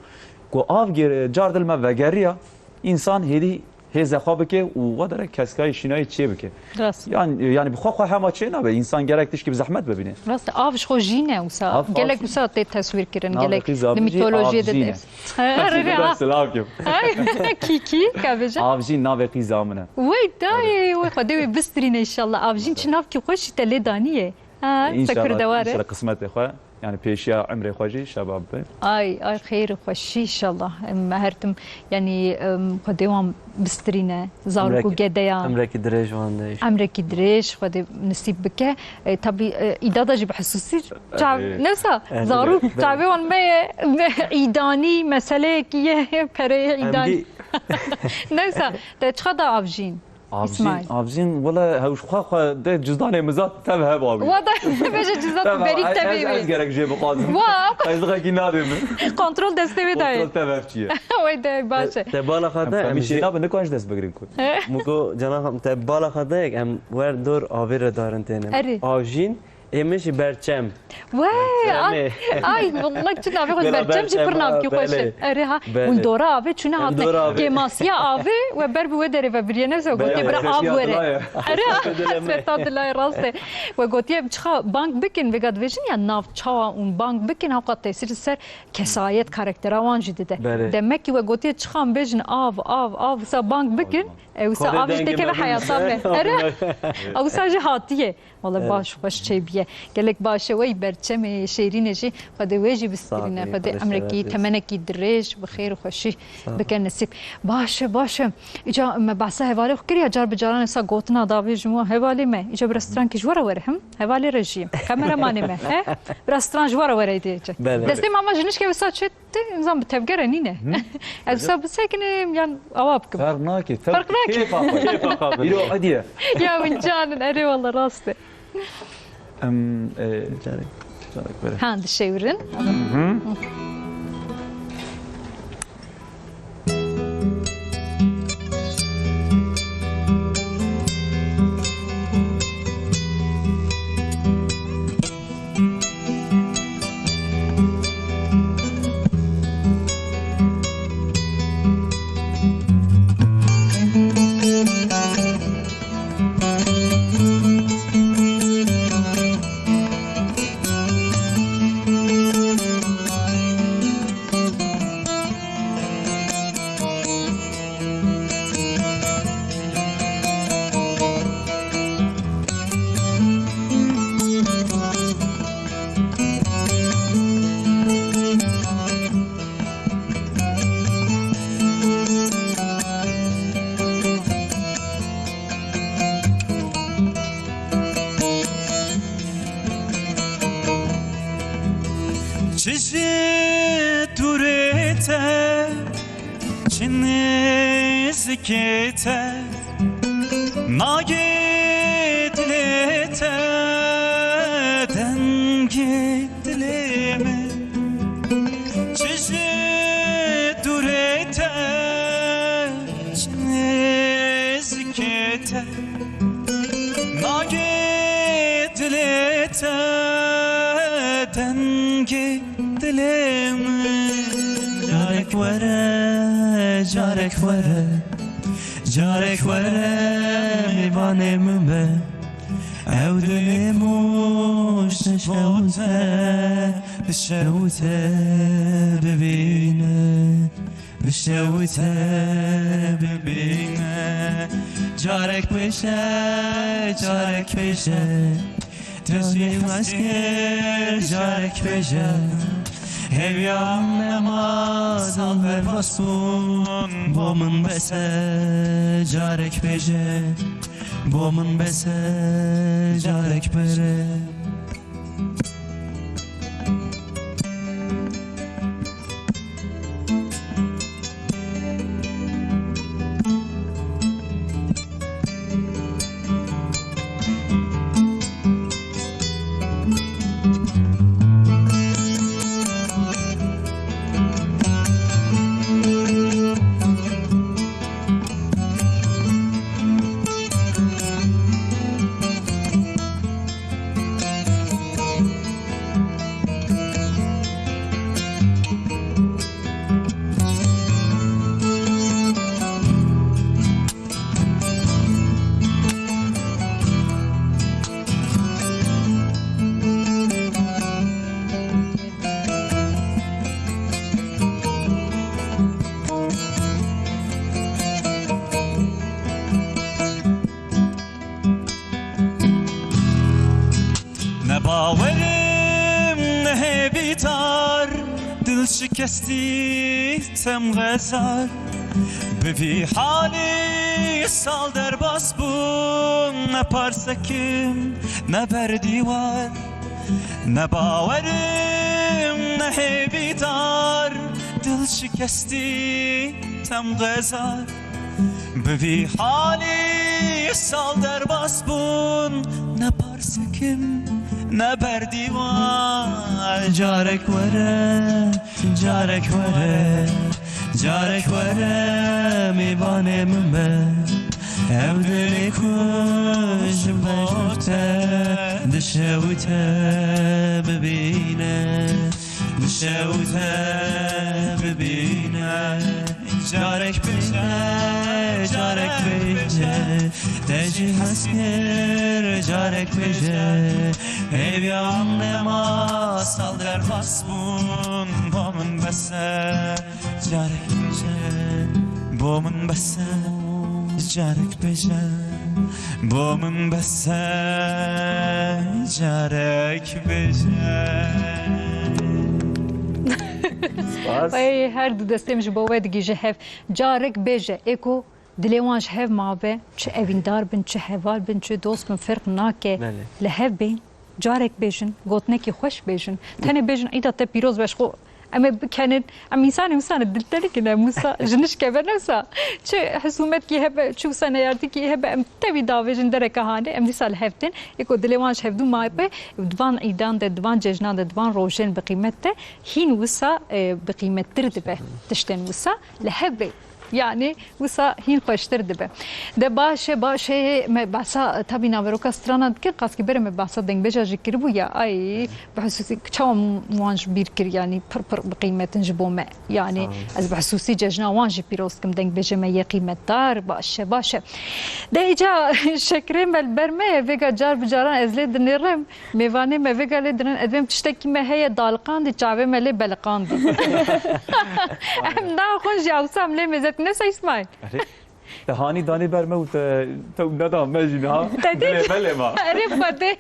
Ku av gê-, car dil me vegeriya, însan hêdî hêze xwe bike û wa dere keskayî şînayî çê bike. Rast. Yan, yani bi xwe xwe hema çê nabe. Însan gerek tişkî bi zehmet bibîne. Rast, av ji xwe jî ne wisa. Av, av Gelek jî. wisa tê teswîr kirin. Navê Gelek qîza li min jî mîtolojiyê de Avcîn e. de. Teswîr Re, ha. silav kim. Ay, kî, kî, ka bêje? Avcîn navê qîza min e. Wey dayê, wey xwedê wê bistirîne inşallah. Avcîn çi navkî xweş jî te lê daniye. Ha, se İnşallah, kurdewar e. inşallah qismetê xwe. Yani pêşiya emrê xwe jî şebab be. Ay, ay, xêr û xweşî inşallah. Em, her tim, yani, em, Xwedê wan bistirîne, zarok û Emrekî, gedeyan. emrekî dirêj wan de. Emrekî dirêj Xwedê nisîb bike. E, tabî, e, îda da jî bi hesûsî çav-, Evet. nesa, Evet, zarok evet. çavê wan me ye, me îdanî, meseleyekî ye, pereyê Em îdanî. dî- Neyse, te çiqa da avjîn? Avcîn, Îsmaîl. Avcîn, wele hewş xwe xwe de cizdanê min zat tev heba wî. Wa da bêje cizdan Tev tu berîk ez, tevê ez, ez wê. Gerek jê bixwazim. Wa. Qeyzixekî nadê min. Kontrol destê wê dayê. Kontrol tev ev çi ye? Wê de baş e. Te bala xwe de Em em pêşî jê nabin, nikarin ji dest bigirin ku. Mugo cana xwe, te bala xwe de em wer dor avê re darin têne. Erê. Avcîn, ê min jî berçem. Wey, Berçemê. Ay, ay, wellek çi navê xwe Bela berçem jî pir Berçem, navkî xweş e. Belê. Erê ha, Belê. Hûn dora avê çûne Em hatine. Dora avê. Kêmasiya avê we ber bi wê derê ve biriye ne ze Belê, gotiye bira av hesreta were. Dilaye. Erê ha, Hesreta dilaye. Hesreta dilaye rast e. We gotiye çiqa bang bikin vêga dibêjin ya nav çawa ûn bang bikin hewqa tesîr ser kesayet karaktera wan jî dide. Belê. Demek ki we gotiye çiqa em bêjin av, av, av, wisa bang bikin, e, wisa Xwedê av jî dengê têkeve me heyata bimîne. Me. Erê, Amin. Ewsa jî hatiye. Wele Evet. baş, xweş çêbûye. Gelek baş e, wey berçem e, şêrîn e jî. Xwedê wê jî Sağ bistîrîne. Xwedê emrekî, temenekî dirêj, bi xêr û xweşî bike nesîb. Baş e, baş e. Îca me behsa hevalê xwe kiriya, car bi caran esa gotina davê ji wan hevalê me. Îca bi restorankî ji we re were, him? Hevalê rejiyê. Kameramanê me, he? Bi restoran ji we re were diyece. Belê. Destê mama ji nişke wisa çi? Te nizam bi tevgere nîne. Hı? Ez wisa bisekinim yan awa bikim. Ferq nake. Ferq nake. Kêfa xwe. Kêfa xwe. Îro hediye. Ya min canin, erê wala rast e. Em, e, Carek, carek bere. Ha, dişewirin. Hı hı. Çi ji dûrê te, çi nêzikê te, nagê dilê te, dengê dilê min. Çi ji dûrê te, çi nêzikê te, nagê dilê te, dengê dilê min. Carek were, carek were, carek were, mêvanê min be. Ew dilê min şewte, şewte bibîne. Bi şewite bibîne, carek pêşe, carek pêşe. Te jî hez kir, carek pêşe. Hêviya nema sal derbas bûn, bo min bes e, carek pêşe. Bo min bes e, carek pêşe. Ne bawerim, ne hêvîdar, dil şikestî, tem xezar. Bi vî halî sal derbas bûn, ne parsekim, ne ber dîwar. Ne bawerim, ne hêvîdar, dil şikestî, tem xezar. Bi vî halî sal derbas bûn, ne parsekim, ne berdîwan. Carek were, carek were, carek were, mêvanê min be. Ev dilê ku ji bo te dişewite bibîne, dişewite bibîne. Carek bêje, carek bêje, te jî hez kir, carek bêje. Hêviyan nema sal derbas bûn, bo min bes e. Carek bêje, bo min bes e. Carek bêje, bo min bes e. Carek bêje. Spas. Ey, her du destê min ji bo we digihîje hev. Carek bêje, ê ku dilê wan ji hev mabe, çi evîndar bin, çi heval bin, çi dost bin, ferq nake. Belê. Li hev bên, carek bêjin, gotinekî xweş bêjin. Tenê bêjin, Îda te pîroz be, ji xwe em ê bikenin. Em însanê wisa ne, diltelik in, em wisa ji nişke be, ne wisa. Çi hisûmetkî hebe, çi wisa neyartikî hebe, em tevî davêjin dereke hanê, em dîsa li hev tên. Ê ku dilê wan ji hevdû mabe, di van îdan de, di van cejnan de, di van rojên bi qîmet de, hîn wisa, e, bi qîmettir dibe tiştên wisa. Li hev bê. Yanî wisa hîn xweştir dibe. De baş e, baş e, me behsa tabî naveroka strana dike, qaskî berê me behsa dengbêja jî kiribû ya, ay, bi husûsî çawa wan ji bîr kir, yanî pir pir bi qîmet in ji bo me. Yanî Sağ ol. Ez bi husûsî cejna wan jî pîroz dikim, dengbêjê me yê qîmetdar, baş e, baş e. De îca şekirê me li ber me ye, vêga car bi caran ez lê dinêrim. Mêvanê me vêga lê dirin, ez bêm tiştekî me heye daliqandî, çavê me lê beliqandî. Em naxwin jî ewsa em lê mêzetin. Ne wisa Îsmaîl? Erê, te hanî danî ber me û te, te neda me jî niha. Te dît? Dilê me lê ma. Erê Xwedê.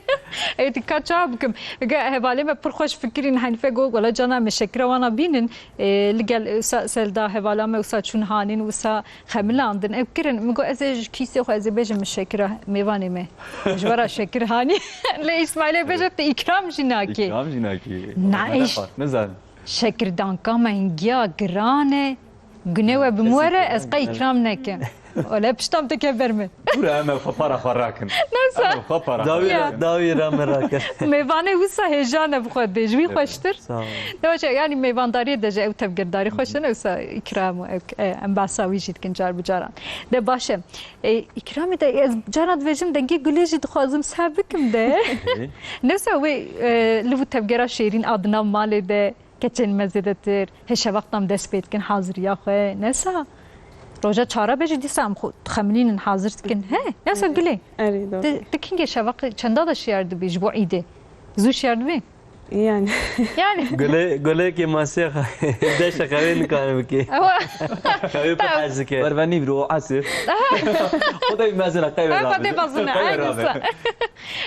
Ê, dîka çawa bikim? Vêga hevalê me pir xweş fikirîn, Henîfe got, wela cana me şekira wana bînin. Ê, li gel wisa Selda hevala me wisa çûn hanîn, wisa xemilandin. Ew kirin. Min got, ez ê ji kîsê xwe ez ê bêjim min şekira mêvanê me. Ji we re şekir hanî. Lê Îsmaîlê bêje tu îkram jî nakî. Îkram jî nakî. Na, Melefa, eş- nizanim. Şekirdanka me hingiya giran e. Gune we bi min were, ez qey îkram nekim. Öyle piştam te kever mi? Dur, em ê xwe para xwe rakin. Nasıl? Em ê xwe para xwe Dawî Ya. ra, dawî ra me rakir. Mêvanê wisa hêja ne bi xwe dê. Ji wî Evet. xweştir. Sağ ol. Ne baş e, yanî mêvandariyê de ji ew tevgerdarî xweş e, ne wisa îkram û ew, e, em behsa wî jî dikin car bi caran. De baş e. E, îkramê de ez caran dibêjim dengê gulê jî dixwazim seh bikim de. Ne wisa wê, e, liv û tevgera şêrîn a di nav malê de. Keçên me zêdetir hê şevaqtan dest pê dikin haziriya xwe. Nesa roja çara be jî dîsa em xwe dixemilînin, hazir dikin. He, nesa Gulê. Erê, doğru. Tu, tu kingê şevaqê çenda de şiyar dibî ji bo îdê? Zû şiyar dibî? Yani. Yani. Gulê, gulê ki masê deşe qehwê nikare bike. Ewa. Qehwê pir hez dike. Bervenî biro asir. Xwedê mezina qehwê Ha, rabe. Xwedê mezina, Qehwê aynı rabe. sa.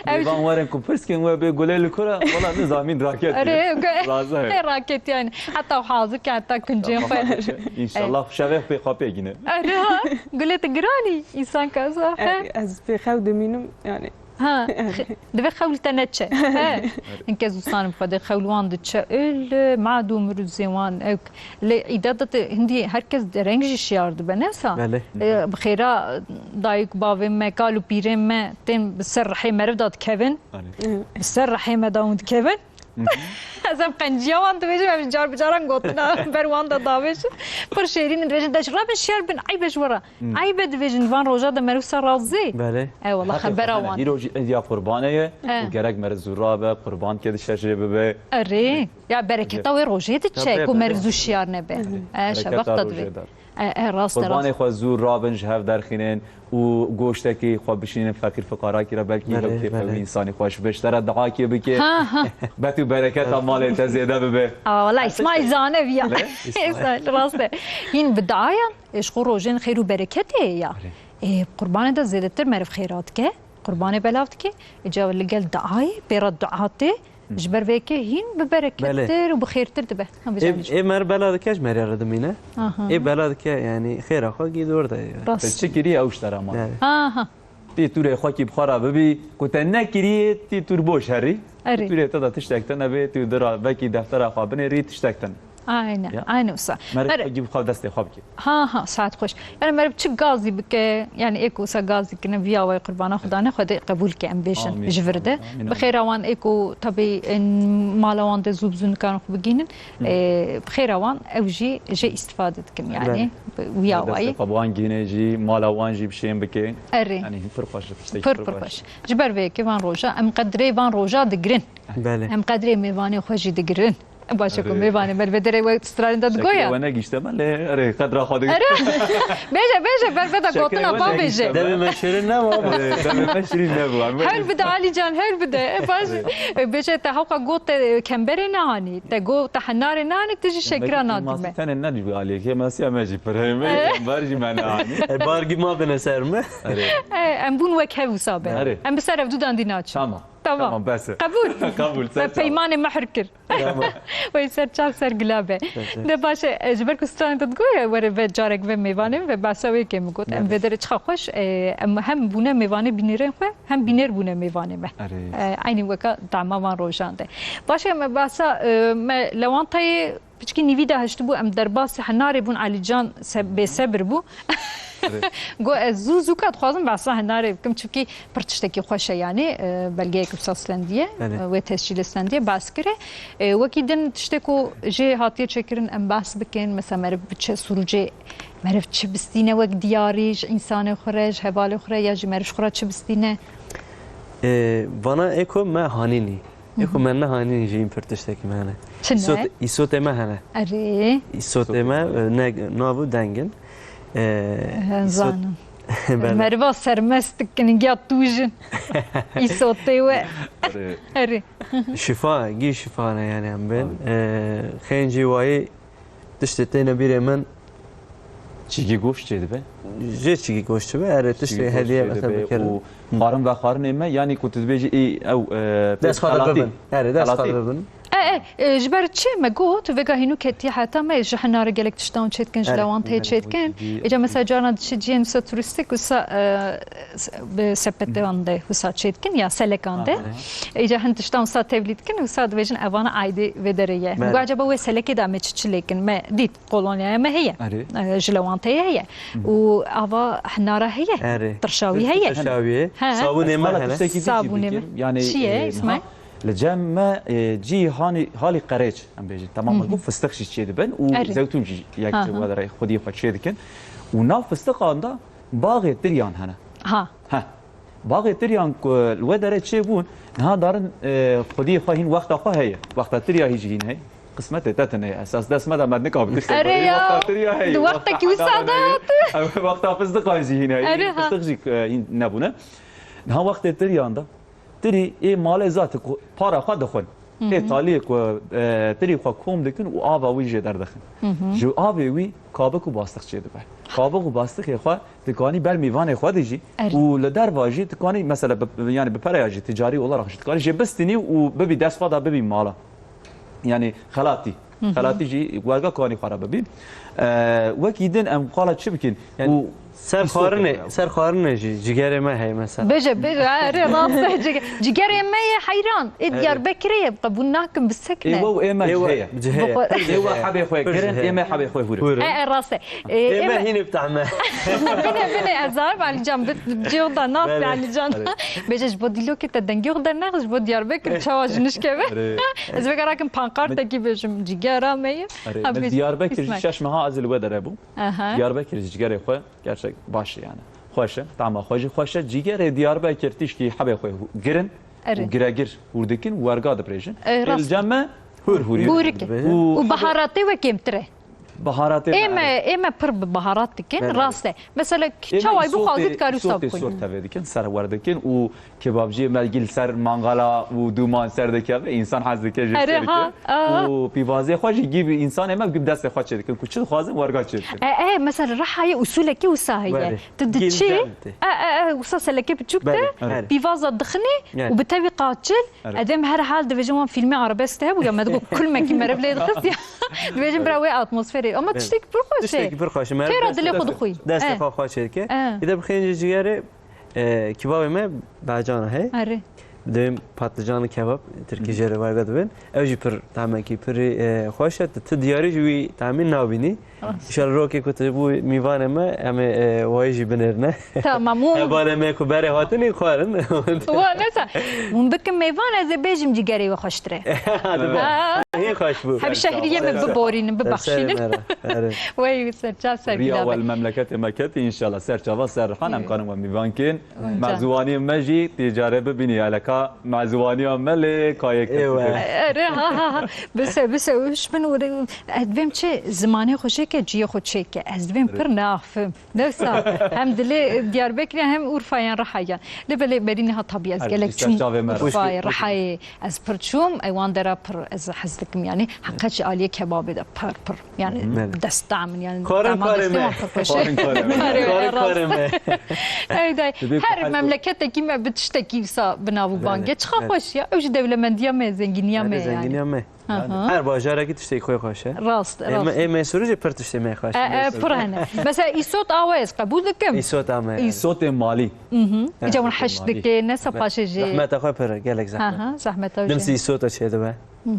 Ev Mêvan werin ku pirs kin we bê gulê li kura, wala nizamîn raket. Erê, gu- Razı. He, raket yani. Heta hazir ke, heta kuncên xwe. İnşallah şevê pê xwe pê gine. Erê ha, gulê tu giranî, insan kaza. He. Ez pê xew dimînim yani. Ha, Erê. Xe- divê xewl te neçe. He. Hinke zû sanim xwe de xewl wan diçe. Öyle madû mirûzê wan ew Lê îda de te hindî herkes dereng jî şiyar dibe, ne sa? Belê. E, bi xêra dayik bavên me, kal û pîrên me tên bi ser rihê meriv de dikevin. Erê. Bi ser rihê me de hûn dikevin. Ez em qenciya wan dibêjim, em ji car bi caran gotina ber wan de davêjin. Pir şêrîn in dibêjin, de ji re bin şiyar bin, eyb e ji we re. Eyb e dibêjin, van roja de meriv ser razî. Belê. E, wala Heqê xebera xwe hene. wan. Îro jî êdiya qurbanê ye E. û gerek meriv zû rabe, qurban ke dişeşê bibe. Erê. Ya bereketa wê rojê diçe ku meriv zû şiyar nebe. E, şevaqta divê. E, e, rast e, rast. Qurbanê xwe zû rabin, ji hev derxînin û goştekî xwe bişînin feqîr fiqarakî re, belkî Belê, ew kêfa belê. wî însanî xweş be, ji te re duakê bike. Ha, ha. Bet û bereketa malê te zêde bibe. A, wala Îsmaîl zane viya. Ne? Îsmaîl, rast e. Hîn bi duayan, e, ji xwe rojên xêr û bereketê ye ya. Belê. E, qurbanê de zêdetir meriv xêra dike. Qurbanê belav dike, îca li gel duayê, pê re dua tê, ji ber vê yekê hîn bi berekettir Belê. û bi xêrtir dibe. Ha, Ê, vêca ê mer bela dike ji merya re dimîne. Aha. Ê bela dike, yani xêra xwe gî dor de ye. Rast. Te çi kirî ew ji te re mane. Yani. Aha. Tî tûrê xwe kî bi xwe re bibî, ku te nekirî, tî tûr boş herî. Erê. Tûrê te de tiştek tune bê, tu di ra vekî deftera xwe binêrî, tiştek tune. Aynen, aynen wisa. Meriv xwe gî bi xwe destê xwe bike. Ha, ha, saet xweş. Yani meriv çi gazî bike, yani ê ku wisa gazî kirine, viya wê qurbana Xudanê Xwedê qebûl ke, em bêjin ji vir de. Bi xêra wan ê ku tabi mala wan de zû bi zû nikarin xwe bigînin, e, bi xêra wan ew jî jê îstifade dikin yani. Bi wiya wayî. Destê xwe bi wan gihîne jî, mala wan jî bi şên bike. Erê. Yani pir xweş, tiştekî pir, pir xweş. Ji ber vê yekê van roja, em qedrê van roja digirin. Belê. Em qedrê mêvanê xwe jî digirin. Baş e ku mêvanê me li vê derê we stranê de digoya. Şekilê we negihişte me, lê erê qedra xwe digirin. Erê. Bêje, bêje, ber veda gotina pa bêje. Demê me şirin nebû ama. Erê, demê me şirîn nebû. Hewl bide Alî can, hewl bide. E, baş. E, bêje te hewqa got te kemberê nehanî, te got te henarê nehanî, tu jî şekira nadî me. Tenê nedî Alî, kêmasiya me jî pir heye, kember jî me nehanî. E, bargî ma bine ser me. Erê. E, em bûn wek hev wisa be. Erê. Em bi ser ev du dandî naçin. Tamam. Tamam. Tamam, bes e. Qebûl. Qebûl, ser çav. Me peymanê mehr kir. Tamam. Wey ser çav ser gila be. Ser çav. De baş e, e, ji ber ku stranê te digoye, were ve carek ve mêvanê ve behsa wê kêm got. Em vê derê çiqa xweş, e, em hem bûne mêvanê bînêrên xwe, hem bînêr bûne mêvanê me. Erê. E, eynî weka dema van rojan de. Baş e, me behsa, e, me lewantayê Piçkî nîvî de hiştibû, em derbasî henarê bûn, Alîcan se-, bêsebir bû. Erê. Got, ez zû zûka dixwazim behsa henarê bikim, çimkî pir tiştekî xweş e, yanî, e, belgeyek wisa silendiye, Erê. e, wê tescîlê silendiye, behs kire. E, wekî din tiştê ku jê hatiye çêkirin, em behs bikin, mesela meriv biçe Sûrûcê, meriv çi bistîne wek diyarî ji însanê xwe re, ji hevalê xwe re, ya jî meriv ji xwe re çi bistîne? E, vana ê ku me hanînî. Ê xwe me nehanîn jî hîn pir tiştekî me hene. Çi ne? Îsot-, îsotê me hene. Erê. Îsotê me, e, ne, nav û deng in. E, He, îsot-, zanim. Belê. Meriva sermest dikin, ya tûj in. Îsotê we. Erê. Erê. Şifa, gî şifa ne yani em bên. Tabii. E, xêncî wayî Tiştê têne bîrê min. Çigî goşt çêdibe? Jê çigî goşt çibe, erê, tiştê hediye mesela bikirin. Û xwarin vexwarinê me, yanî ku tu dibêjî, ê, ew, e, Dest xwe de xelatî. Bibin. Erê, dest xwe de bibin. E, e, e, ji ber çi me got, vêga hînû ketiye heta me ji henarê gelek tiştan çêdikin, ji lewanteyê çêdikin. Îca mesela carna diçî cihên wisa turîstîk, wisa, e, s-, bi sepetan de wisa çêdikin ya selekan de. Aha. Îca hin tiştan wisa tevlî dikin, wisa dibêjin evana aydê vê derê ye. Belê. Got, acaba wê selekê de em ê çi çi lêkin? Me dît kolonyaya me heye. Erê. E, ji lewanteyê heye. Hı. Û ava hinara heye. Erê. Tirşawî heye. Tirşawî. He. Sabûnê me hene. Sabûnê me. Yanî, çi ye, e, Îsmaîl? Li cem me, e, cî hanî, halî qereç em bêjin. Tamam, Hı hı. Ku fistix jî çê dibin û Erê. Zewtûn jî yek Hı hı. Xwedî xwe çê dikin. Û nav fistiqan da Baxê tiryan hene. Ha. Heh. Baxê tiryan ku li we derê çêbûn, niha darin, e, xwediyê xwe hîn wexta xwe heye. Wexta tirya hî jî hîn heye. Qismetê te tune ye. Esas dest me de me nikabin tiştek Erê bixwî. Ya. Wexta tirya heye. Di wextekî wisa de heye. Ew wexta fistiqan jî hîn heye. Erê ha. Fistiq jî, e, hîn nebûne. Niha wextê tiryan de. Tirî ê malê zat ku para xwe dixwin. Hı hı. Ê taliyê ku, e, tirî xwe kom dikin û ava wî jê derdixin. Hı hı. Ji avê wî kabik û bastiq çêdibe. Kabik û bastiqê xwe dikanî ber mîvanê xwe dijî Erê. Û li derva jî dikanî mesela bi, yani bi pereya jî ticarî olarak jî dikanî jê bistînî û bibî dest xwe da bibî mala. Yani xelatî. Hı hı. Xelatî jî werga kanî xwe re bibî. E, wekî din em xala çi bikin? Yani û ser xwarinê, ser xwarinê jî cigerê me heye mesela. Bêje, bêje, erê rast e, ciger-, cigerê me ye heyran. Ê Diyarbekirê ye, qebûl nakim bi sekne. Ê we û ê me ji heye. Ji heye. Ê we hebê xwe girin, ê me hebê xwe hûr. Hûr. E, e, rast e. Ê, ê me hînê bi tehme. Bine, bine, ez zanim Alîcan, bi cihê da nas be Alîcan. Bêje ji bo dîlokê te dengê xwe dernex, ji bo Diyarbekir çawa ji nişke be. Ez vêga rakim pankartekî bêjim, cigera me ye. Erê, min Diyarbekir ji şeş meha ez li we derê bûm. Aha. Diyarbekir ji cigerê xwe gerçek baş e yani. Xweş e, tama xwe jî xweş e. Cigerê Diyarbekir tişkî hebê xwe girin Erê. Û giregir hûr dikin û werga dibrêjin. Erê, rast. Ê li cem me hûr hûrî. Hûrik e. Û û baharatê we kêmtir e. Baharatê Ê me, ê me pir bi baharat dikin, rast e. Mesela çawa bû xalkî dikarî wisa bikin. Sor tevê dikin, ser wer dikin û kebabciyê me gî li ser mangala û dûman ser dikeve, însan hez dike jê Erê, ha, aha. Û pîvazê xwe jî gî bi însanê me gî bi destê xwe çê dikin. Ku çi dixwazin werga çê dikin. E, e, mesela rehayê usulekî wisa heye. Belê. Tu diçî, e, e, e, wisa selekê biçûk de, Belê, erê. Pîvaza dixinî Yani. Û bi tevî qaçil, Erê. Edem her hal dibêjin wan fîlmê arabesk de hebû ya, me digot kulmekî meriv lê dixist ya. Dibêjin bira wê atmosferê. Ama Evet. Tiştekî pir xweş e. Tiştekî pir xweş e. Meriv Têra dilê xwe destê, dixwî. Destê Eh. Xwe xwe çêdike. Eh. Bir de bi xêncê cigerê, e, kibabê me bacana hey. Erê. Dibên patlıcanlı kebap, Tirkî jê re vayda dibên. Ew jî pir tamekî pirî, e, xweş e. Tu, tu diyarî ji wî tamî nabînî. Rast. Înşallah rokê ku tu bû mîvanê me, em ê, e, wayî jî binêrine. Tamam, û hevalê me ku berê hatinî xwarin. Wa nesa. Hûn bikin mêvan, ez ê bêjim cîgerê we xweştir e. Hadi be. Aa. Hîn xweş bû. Hem şehriyê min biborînin, bibexşînin. Serê me re. Erê. Wey, serçav ser Riya gilabê. Wel memleketê me ketî, înşallah serçava ser rihan em karin we mîvan kên. Mezûwaniyê me jî tê care bibînî, yeleka mezûwaniya me lê kayê Êwe. Erê, ha, ha, ha. Bise, bise, û ji min û ez divêm çi zimanê xwe çêke, ciyê xwe çêke. Ez divêm pir neaxivim. Newsa, hem dilê Diyarbekirê hem Urfayan, Rihayan. Lê belê berî niha tabî ez gelek çûm Urfayê, Rihayê. Ez pir çûm, ê wan dera pir ez hez dikim, yanî heqet ji aliyê kebabê de pir, pir. Yani dest tam, yani Karin dama karê destê me. Wan pir xweş e. Karin karê me. Karin karê me. Ey day, her memleketekî me bi tiştekî wisa bi nav û bang e. Çiqa xweş ya. Ew jî dewlemendiya me, zengîniya me yani. Zengîniya me. Aha. Her bajarekî tiştekî xwe xweş e. Rast, rast. Ê me, ê me Sûrî jî pir tiştê me xweş e. E, e, pir hene. Mesela îsot awe ez qebûl dikim. Îsot ame. Îsotê malî. Mhm. Îca hûn heşt dike, ne sa paşê jê. Zehmeta xwe pir e, gelek zehmet. Aha, zehmeta jê. Dimsî îsota çê dibe.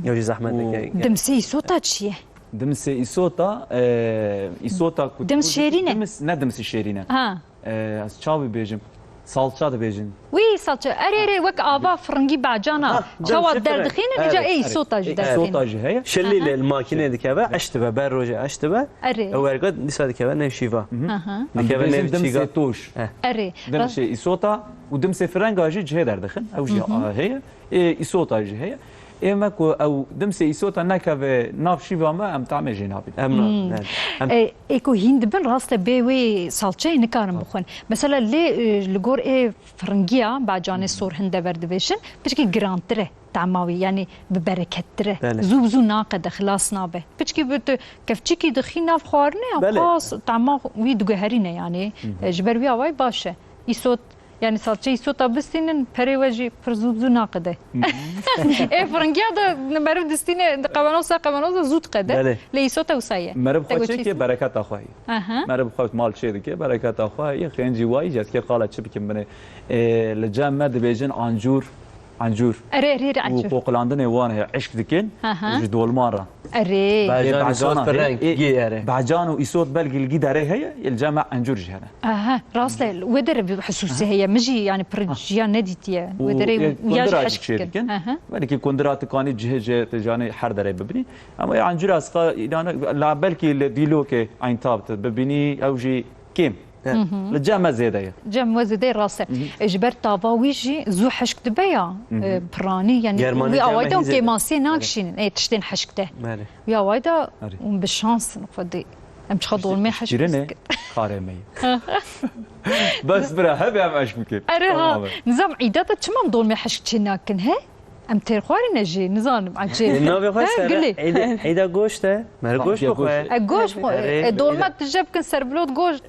Ew jî zehmet dike. Dimsê îsota çi ye? Dimsê îsota, e, îsota ku Dims şêrîn e? Dims, ne dimsî şêrîn e. Ha. E, ez çawi bêjim? Salça dibêjin. Wî salça. Erê, erê, wek ava firingî bacana. Ha, çawa derdixînin, îca ê îsota jî derdixînin. Îsota jî heye. Şilî lê li makînê dikeve, eş dibe, ber rojê eş dibe. Erê. Ew erga dîsa dikeve nêv şîva. Aha. Dikeve nêv çîga. Dimsê toş. Erê. Dimsê îsota û dimsê firenga jî cihê derdixin. Ew jî heye. Ê îsota jî heye. Ê me ku ew dimsê îsota nekeve nav şîva me, em tamê jê nabînin. Em na-, ne. Em E, ê ku hîn dibin, rast e, bê wê salçeyê nikarin bixwin. Mesela lê, e, li gor ê firingiya, bacanê sor hinde ver dibêjin, piçkî girantir e tama wî, yanî bi berekettir e. Belê. Zû bi zû naqede, xilas nabe. Piçkî bi tu kevçikî dixî nav xwarinê, qas tama wî diguherîne yanî. E, ji ber wî awayî baş e. Îsot Yani salçe îsota bistînin, perê we jî pir zû bi zû naqide. Ê firingiya de meriv distîne, qevanoz ser qevanoz de zû diqede. Belê. Lê îsota wisa ye. Meriv xwe çêke bereketa xwe ye. Aha. Meriv xwe mal çê dike, bereketa xwe ye. Xêncî wayî jî ez kê qala çi bikim binê. Ê, li cem me dibêjin ancûr, ancûr. Erê, erê, erê, ancûr. Û qoqilandinê wan heye, eşk dikin, aha, ji dolman re. Erê. Bacan, îsot, pir reng, gî erê. Bacan û îsot belkî li gî derê heye, yê li cem me encûr jî hene. Aha, rast e, wê derê bi xisûsî heye. Min jî, yani, pir ciya nedîtiye. Wê derê û ya jî kundira heşk dikin. Aha. Belkî kundira tu kanî cihê cihê tu janî her derê bibînî. Ama ya encûra ez qa-, înan, la belkî li Dîlokê, Eyntab tu bibînî, ew jî kêm. Li cem me zêde ye. Cem we zêde ye, rast e. E, ji ber tava wî jî zû hişk dibe ya, e, piranî, yani wî awayî de hûn kêmasiyê nakişînin, ê, tiştên hişk de. Belê. Wî awayî de hûn bi şans in xwedî. Em çiqa dolmê hişk dikin. Karê me ye. Bes bira, hebe em eşk bikin. Erê ha, nizam îda de çima em dolmê hişk çê nakin, he? Em têr xwarî ne jî, nizanim, ecêb. Navê xwe ser gilê. Eyda, eyda goşt e. Mer goşt bixwe. E, goşt xwe. E, dolma tije bikin, serbilot goşt.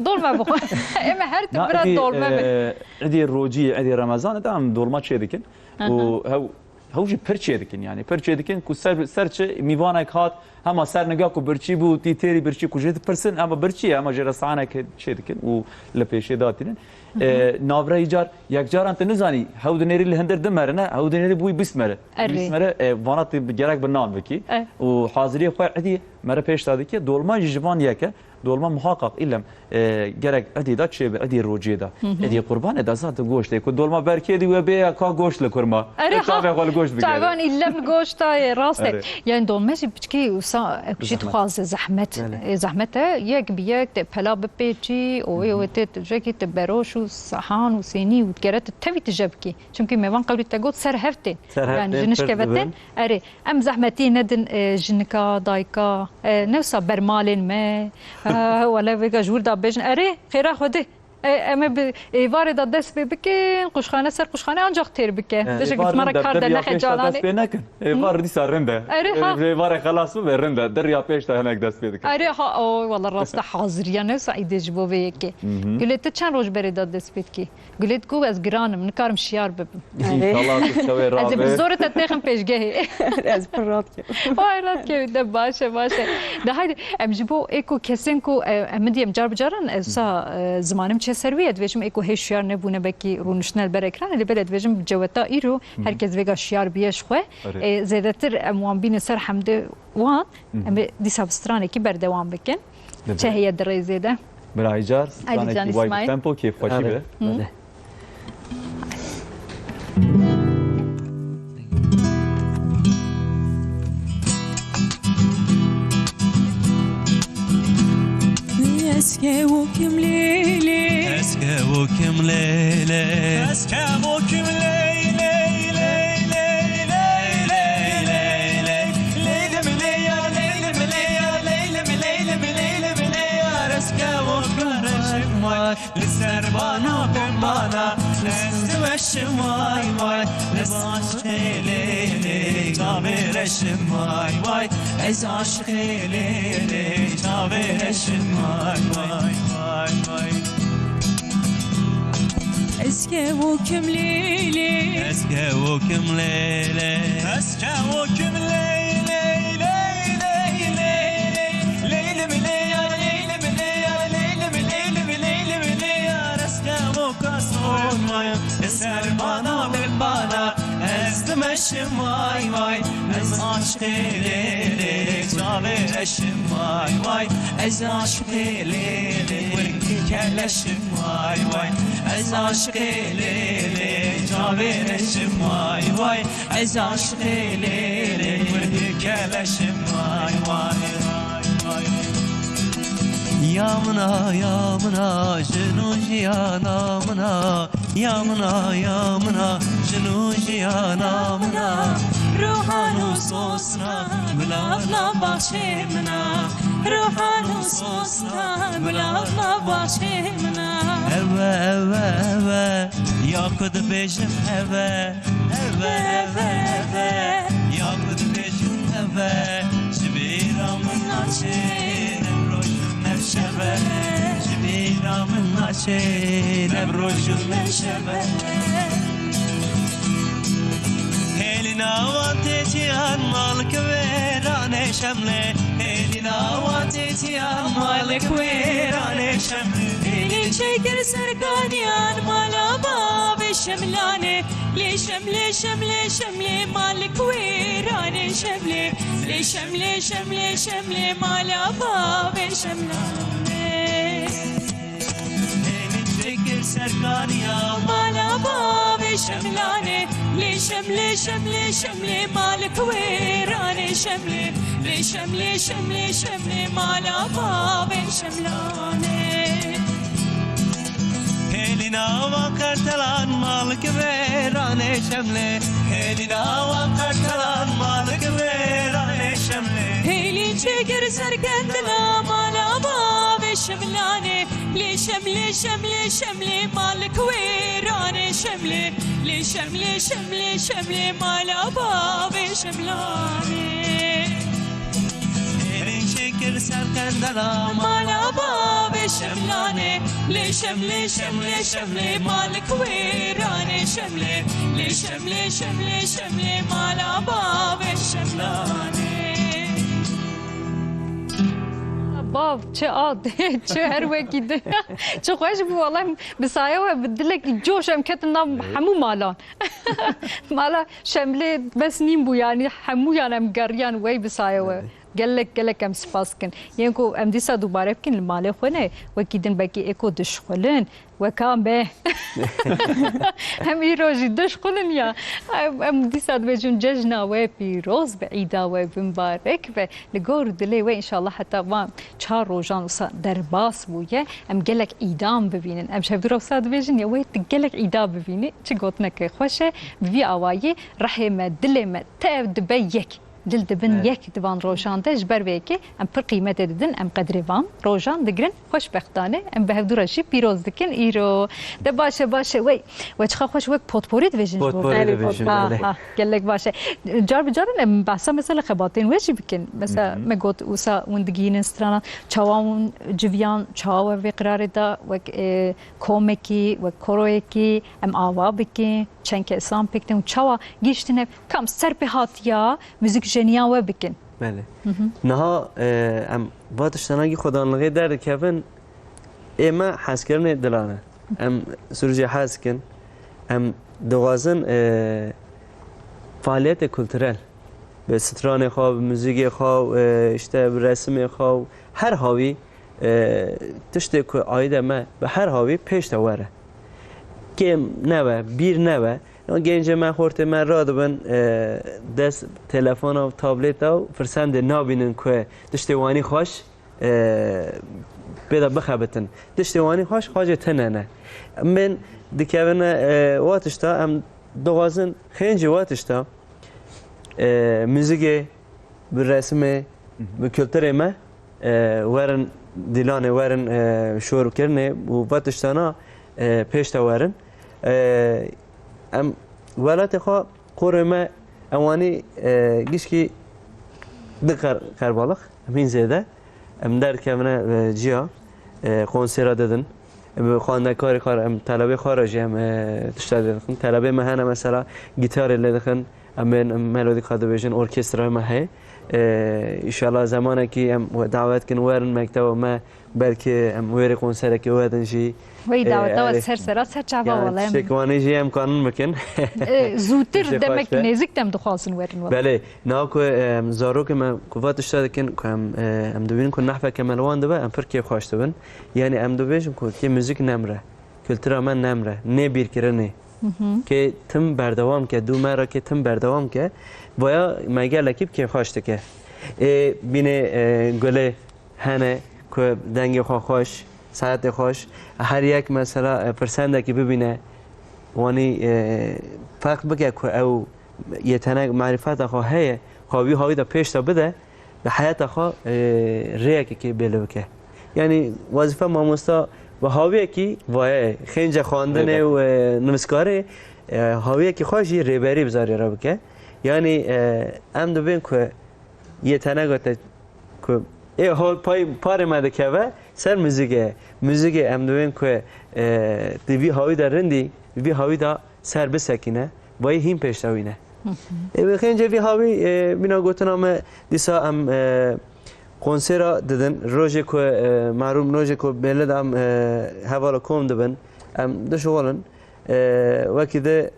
Dolma bixwe. Ê me her tu bira dolma be. Edî rocî, edî Remezan de em dolma çê dikin. Û hew, hew jî pir çê dikin, yani pir çê dikin ku ser, ser çi mîvanek hat, hema ser niga ku birçî bû, tî têrî birçî ku jê dipirsin, hema birçî ye, hema jê re sanek çê dikin û li pêşê datînin. E, navre îcar, yekcaran tu nizanî, hew dinêrî li hindir du mere ne, hew dinêrî bûyî bîst mere. Erê. Bîst mere, e, vana tu gerek bi nan bikî. E. Û haziriyê xwe edî mere pêş da dike, dolma jî ji van yek e. Dolma muhaqaq îlem, e, gerek edî da çêbe, edî rocê da. Edî qurbanê da zaten goşt e. Ku dolma berkê dî we bê ya ka goşt li kurma. Erê, e, ha. Çavê xwe li goşt bigere. Çavan îlem li goşt da ye, rast e. Erê. Yani dolma jî piçkî wisa, e, ku jî dixwaze zehmet. Belê. E, zehmet e, yek bi yek te pela bipêçî, û ê wê tê tu jekî tu beroş û sahan û sênî û gere tu tevî tu je bikî. Çimkî mêvan qewlî te got ser hev tên. Ser hev tên, yani ji nişkeve tên. Erê, em zehmetiyê nedin, e, jinika, dayika, e, ne wisa bermalên me. E, wele vêga ji wir da bêjin. Erê, xêra Xwedê. E, em ê bi êvarê de dest pê bikin, quşxane ser quşxane ancaq têr bike. Bêjin ki êvar tmara rind e, kar de derya nexe pêş de cananê. Dest pê nekin. Êvar dîsa rind e. Erê, ha. Ê, êvarê xelas bibe rind e. Derya pêş de hinek dest pê dikin. Erê, ha, o, wala rast e, haziriya ne wisa îdê ji bo vê yekê. Gulê, tu çend roj berê de dest pê dikî? Gulê digot ez giran im, nikarim şiyar bibim. Înşallah tu çewê rabe. Ez ê bi zorê te têxim pêşgehê. Ez pir rahat kem. Vay rahat kevî, de baş e, baş e. De haydi, em ji bo ê ku kesên ku, e, em diyem car bi caran, e, sa, e, zimanim çê Ser wî ye dibêjim, ê ku hê şiyar nebûne, belkî rûniştine li ber ekranê, lê belê dibêjim, ceweta îro Hı hı. her kes vêga şiyar bûye ji xwe. Erê. Ê, zêdetir em wan bînin ser hemdê wan, Hı hı. em ê dîsa bi stranekî berdewam bikin. Dibe. Çi heye di rêzê de? Bira Îcar, Hadi stranekî can way bi İsmail. Tempo, kêfxweşî Erê. Be. Hı. Erê. Ez kevokim lê lê. Ez kevokim lê lê. Ez kevokim lê lê, lê lê, lê lê, lê lê, lê lê. Leylim lê ya, leylim lê ya, leylim, leylim, leylim lê ya. Ez kevokim lê lê. Li ser bana, bin bana, ez diweşim vay vay. Ez aşiqê lê lê, çavê reşim vay vay. Ez aşiqê lê lê, çavê reşim vay vay, vay vay. Ez kevokim lê lê. Ez kevokim lê lê. Ez kevokim lê lê, lê lê, lê lê. Leylim lê ya, leylim lê ya, leylim, leylim, leylim lê ya. Ez kevoka sormayım. Ser bana, bin bana, ez dimeşim vay vay. Ez aşiqê lê lê, çavê reşim vay vay. Ez aşiqê lê lê, wekî keleşim vay vay. Ez aşiqê lê lê, çavê reşim vay vay. Ez aşiqê lê lê, wekî keleşim vay vay, vay vay. Ya min a, ya min a, jin û jiyana min a. Ya min a, ya min a, jin û jiyana min a. Ruhan û sosna, gulav nav baxçê min a. Ruhan û sosna, gulav nav baxçê min a. Ev e, ev e, ev e, ya ku dibêjim ev e. Ev e, ev e, ev e, ya ku dibêjim ev e. Ji bîra min naçe, ne roj û ne şev e. Ji bîra min naçe, ne roj û ne şev e. Hêlî nava tê çiyan malik wêranê şemlê. Hêlî nava tê çiyan malik wêranê şemlê. Hêlî çêkir serkaniyan mala bavê şemlanê. Lê şemlê, şemlê, şemlê malik wêranê şemlê. Lê şemlê, şemlê, şemlê mala bavê şemlanê. Hêlî çêkir serkaniya mala bavê şemlanê. Lê şemlê, şemlê, şemlê malik wêranê şemlê. Lê şemlê, şemlê, şemlê mala bavê şemlanê. Hêlî nava qertelan malik wêranê şemlê. Hêlî nava qertelan malik wêranê şemlê. Hêlî çêkir serkendina mala bavê şemlanê. Lê şemlê, şemlê, şemlê malik wêranê şemlê. Lê şemlê, şemlê, şemlê mala bavê şemlanê. Hêlî çêkir serkendina mala bavê şemlanê. Lê şemlê, şemlê, şemlê malik wêranê şemlê. Lê şemlê, şemlê, şemlê mala bavê şemlanê. Bav, çi ad, çi her wekî di. Çi xweş bû, wallahî bi saya we, bi dilekî coş em ketin nav hemû malan. Mala Şemlê bes nîn bû, yanî hemûyan em geriyan wey bi saya we. Evet. Gelek, gelek em spas dikin. Yên ku em dîsa dubare bikin li malê xwe ne, wekî din belkî ê ku dişxulin, weka me. Em îro jî dişxulin ya. Em, em dîsa dibêjin cejna we pîroz be, îda we bimbarek be. Li gor dilê we înşallah heta van çar rojan wisa derbas bûye. Em gelek îdam bibînin. Em ji hevdû re wisa dibêjin ya wê tu gelek îda bibînî. Çi gotineke xweş e. Bi vî awayî rihê me, dilê me tev dibe yek. Dil dibin Evet. yek di van rojan de, ji ber vê yekê em pir qîmetê didin, em qedrê van rojan digirin, xweşbextan e, em bi hevdû re jî pîroz dikin îro. De baş e, baş e, wey, we çiqa xweş wek potporî dibêjin ji bo Potporî Belê, dibêjin, potporî. Ha, belê. ha, gelek baş e. Car bi caran em behsa mesela xebatên we jî bikin. Mesela Hı hı. me got wisa hûn digihînin strana, çawa hûn civiyan, çawa we vê qirarê da, wek, e, komekî, wek koroyekî, em ava bikin, çend kesan pêk tên û çawa gihîştine, kam ser pê hatiya muzîk jeniya we bikin. Belê. Hı hı. Niha, e, em va tiştana gî xwedanlixê derdikevin, Ê me hezkirinê dilan e. Em Sûrûcê hez dikin. Em dixwazin, e, faaliyetê kulturel, bi stranê xwe, bi muzîkê xwe, e, işte bi resimê xwe, her hawî, e, tiştê ku aîde me bi her hawî pêş de were. Kêm nebe, bîr nebe. Gencê me, xortê me radibin, e, dest telefona û tableta û firsendê nabînin ku tiştê wanî xweş, e, pê de bixebitin. Tiştê wanî xweş, xwecê tine ne. Em bên dikevine, e, wa tişta, em dixwazin xêncî wa tişta, e, muzîkê, bi resimê, bi kulturê me, e, werin dîlanê, werin, e, şor kirinê û va tiştana, e, pêş de werin. E, em welatê xwe, qorê me, em wanî, e, gişkî di qer-, qerbalix, em hîn zêde. Em derdikevine, e, ciya, e, konsera didin. Bi xwendekarê xwe re, em telebê xwe re jî em, e, tişta lê dixin. Telebê me hene mesela gîtarê lê dixin. Em bên melodîka dibêjin, orkestraya me heye. E, îşallah zemanekî em we dawet kin werin mekteba me, belkî em wêrê konserekê wedin jî. Wey E, daweta we erê. Ser sera ser çava Yanî wele em. Tiştekî wanî jî em kanin bikin. E, zûtir Tiştê demek xweş be. Nêzik dem dixwazin werin wele. Belê, niha ku, em, zarokê me ku va tişta dikin, ku em, e, em dibînin ku nehfeke me li wan dibe, em pir kêfxweş dibin. Yanî em dibêjin ku kê muzîk nemre, kultura me nemre, nê bîrkirinê. Kê tim berdewam ke, dû me re kê tim berdewam ke, vaya me gelekî bi kêfxweş dike. Ê bînê, e, gulê hene ku dengê xwe xweş, saetê xweş, her yek mesela, e, firsendekî bibîne, wanî, e, ferq bike ku ew yetenek, marifeta xwe heye, xwe wî hawî de pêş de bide, di heyata xwe, e, rêyekekê bêle bike. Yanî wezîfe mamosta bi hawiyekî vaye, xênce xwendinê Rêber. Û, e, nivîskarê, e, hawiyekî xwe jî rêberî bi zarê re bike. Yanî, e, em dibên ku yeteneka te ku ê hol pay, parê me dikeve ser muzîkê. Muzîkê em dibên ku, e, di vî hawî de rindî, vî hawî de ser bisekîne, vayî hîn pêşdawî ne. Ê, wê xêncê vî hawî, e, bîna gotina me dîsa em, e, konsera didin. Rojê ku, e, merûm, rojê ku belê de em, e, hevala kom dibin, em dişixulin. E, wekî di,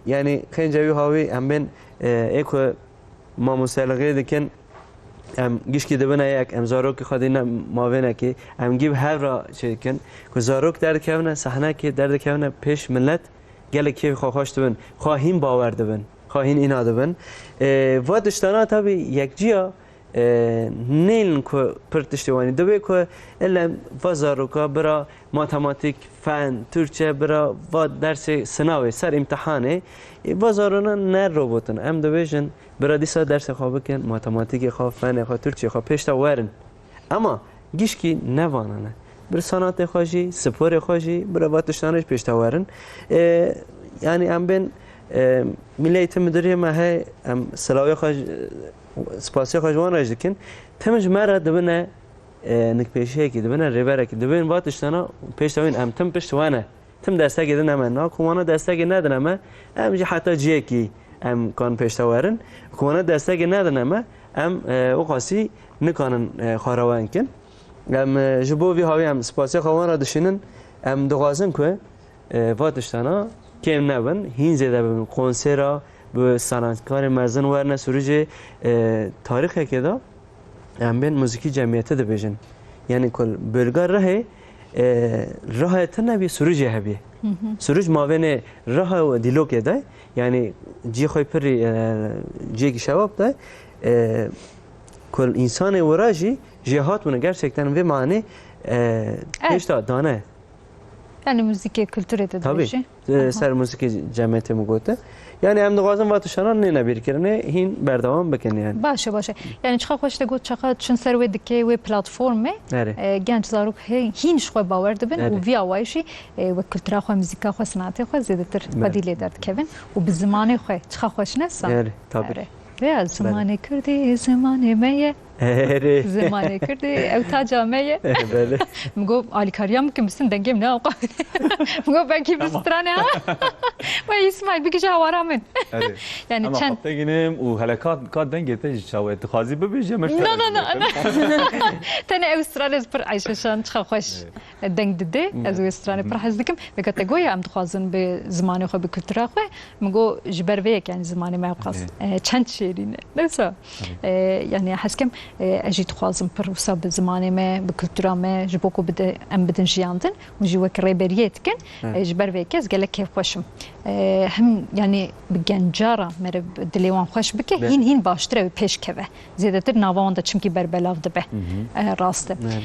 yanî xêncê wî hawî em bên, e, ê ku mamostelixê dikin, em gişkî dibine yek, em zarokê xwe dîne mavênekê, em gî bi hev re çêdikin. Ku zarok derdikevine sehnekê, derdikevine pêş milet, gelek kêfê xwe xweş dibin, xwe hîn bawer dibin, xwe hîn îna dibin. E, va tiştana tabî yekciya, e, nêlin ku pir tiştê wanî. Divê ku ilem va zaroka bira matematîk, fen, Türkçe, bira va dersê sinavê, ser îmtihanê, e, va zarona ne robotin. Em dibêjin, bira dîsa dersê xwe bikin, matematîkê xwe, fenê xwe, Türkçeyê xwe pêş de werin. Ema gişkî ne vana ne. Bir sanatê xwe jî, sporê xwe jî, bira va tiştana jî pêş de werin. E, yanî em bên, e, Milli Eğitim Müdürlüğê me heye, em silawê xwe ji, spasiyê xwe ji wan re jî dikin. Tim ji me re dibine, e, nikpêşiyekî, dibine rêberekî, dibên va tiştana pêş de wîn, em tim pişt we ne. Tim destekê dine me. Na ku wana destekê nedine me, em jî heta ciyekî em kan pêş de werin. Ku wana destekê nedine me, em, e, o qasî nikanin, e, xwe rewen kin. Em, e, ji bo vî hawî em spasiya xwe wan re dişînin. Em dixwazin ku, e, va tiştana kêm nebin, hîn zêde bibin. Konsera bi sanatkarê mezin werine Sûrûcê, e, tarîxekê de em bên muzîkî cemiyetî dibêjin. Yanî ku li bölga Rihê, e, Rihê tune bî, Sûrûcê hebî. Sûrûc mavênê Riha û Dîlokê de, yanî cî xwe pirî, e, ciyekî şewab de, e, ku însanê wira jî jêhat bûne. Gerçekten vê manê, e, Evet. Pêş de dane. Yanî muzîkê kulturê de Tabii. Dibêjî. E, Aha. Ser muzîkê cemiyetê min gote. Yanî em dixwazin va tiştana nêne bîrkirinê, hîn berdewam bikin yanî. Baş e, baş e. Yanî çiqa xweş te got, çaqa çin ser wê dikê, wê platformê, Erê. E, genç zarok hê-, hîn ji xwe bawer dibin Erê. Û vî awayî jî, e, wek kultura xwe, muzîka xwe, sinatê xwe zêdetir Belê. Xwedî lê derdikevin û bi zimanê xwe çiqa xweş ne sa? Erê, tabii. Erê. Vêya Belê. Zimanê kurdî zimanê me ye. Erê. Zimanê Kurdî, ew taca me ye. Belê. Min got, alîkariya min kim bisin, dengê min ne ewqa. Min got, belkî bi stranê ha. Wey, Îsmaîl, bigije hawara min. Erê. Yani Ama çend xwe têginim û hele ka, ka dengê te jî çawa ye? Dixwazî bibêje, me ji te No, re no, no, no. Tenê ew stranê pir eyşeşan, çiqa xweş. Evet. Deng dide, ez wê stranê pir hez dikim. Vêga te goya em dixwazin bi zimanê xwe, bi kultura xwe. Min got, ji ber vê yek, yani zimanê me ewqas, Evet. e, çend şêrîn e. Ne wisa? Evet. E, yani hez kim, e, ez jî dixwazim pir wisa bi zimanê me, bi kultura me, ji bo ku bide, em bidin jiyandin û jî wek rêberiyê dikin, Evet. e, ji ber vê yek ez gelek kêfxweş im. E, hem yani bi genca re mere dilê wan xweş bike, Evet. hîn hîn baştir e pêş keve. Zêdetir nava wan de çimkî berbelav dibe. Hı hı. E, rast e. Evet.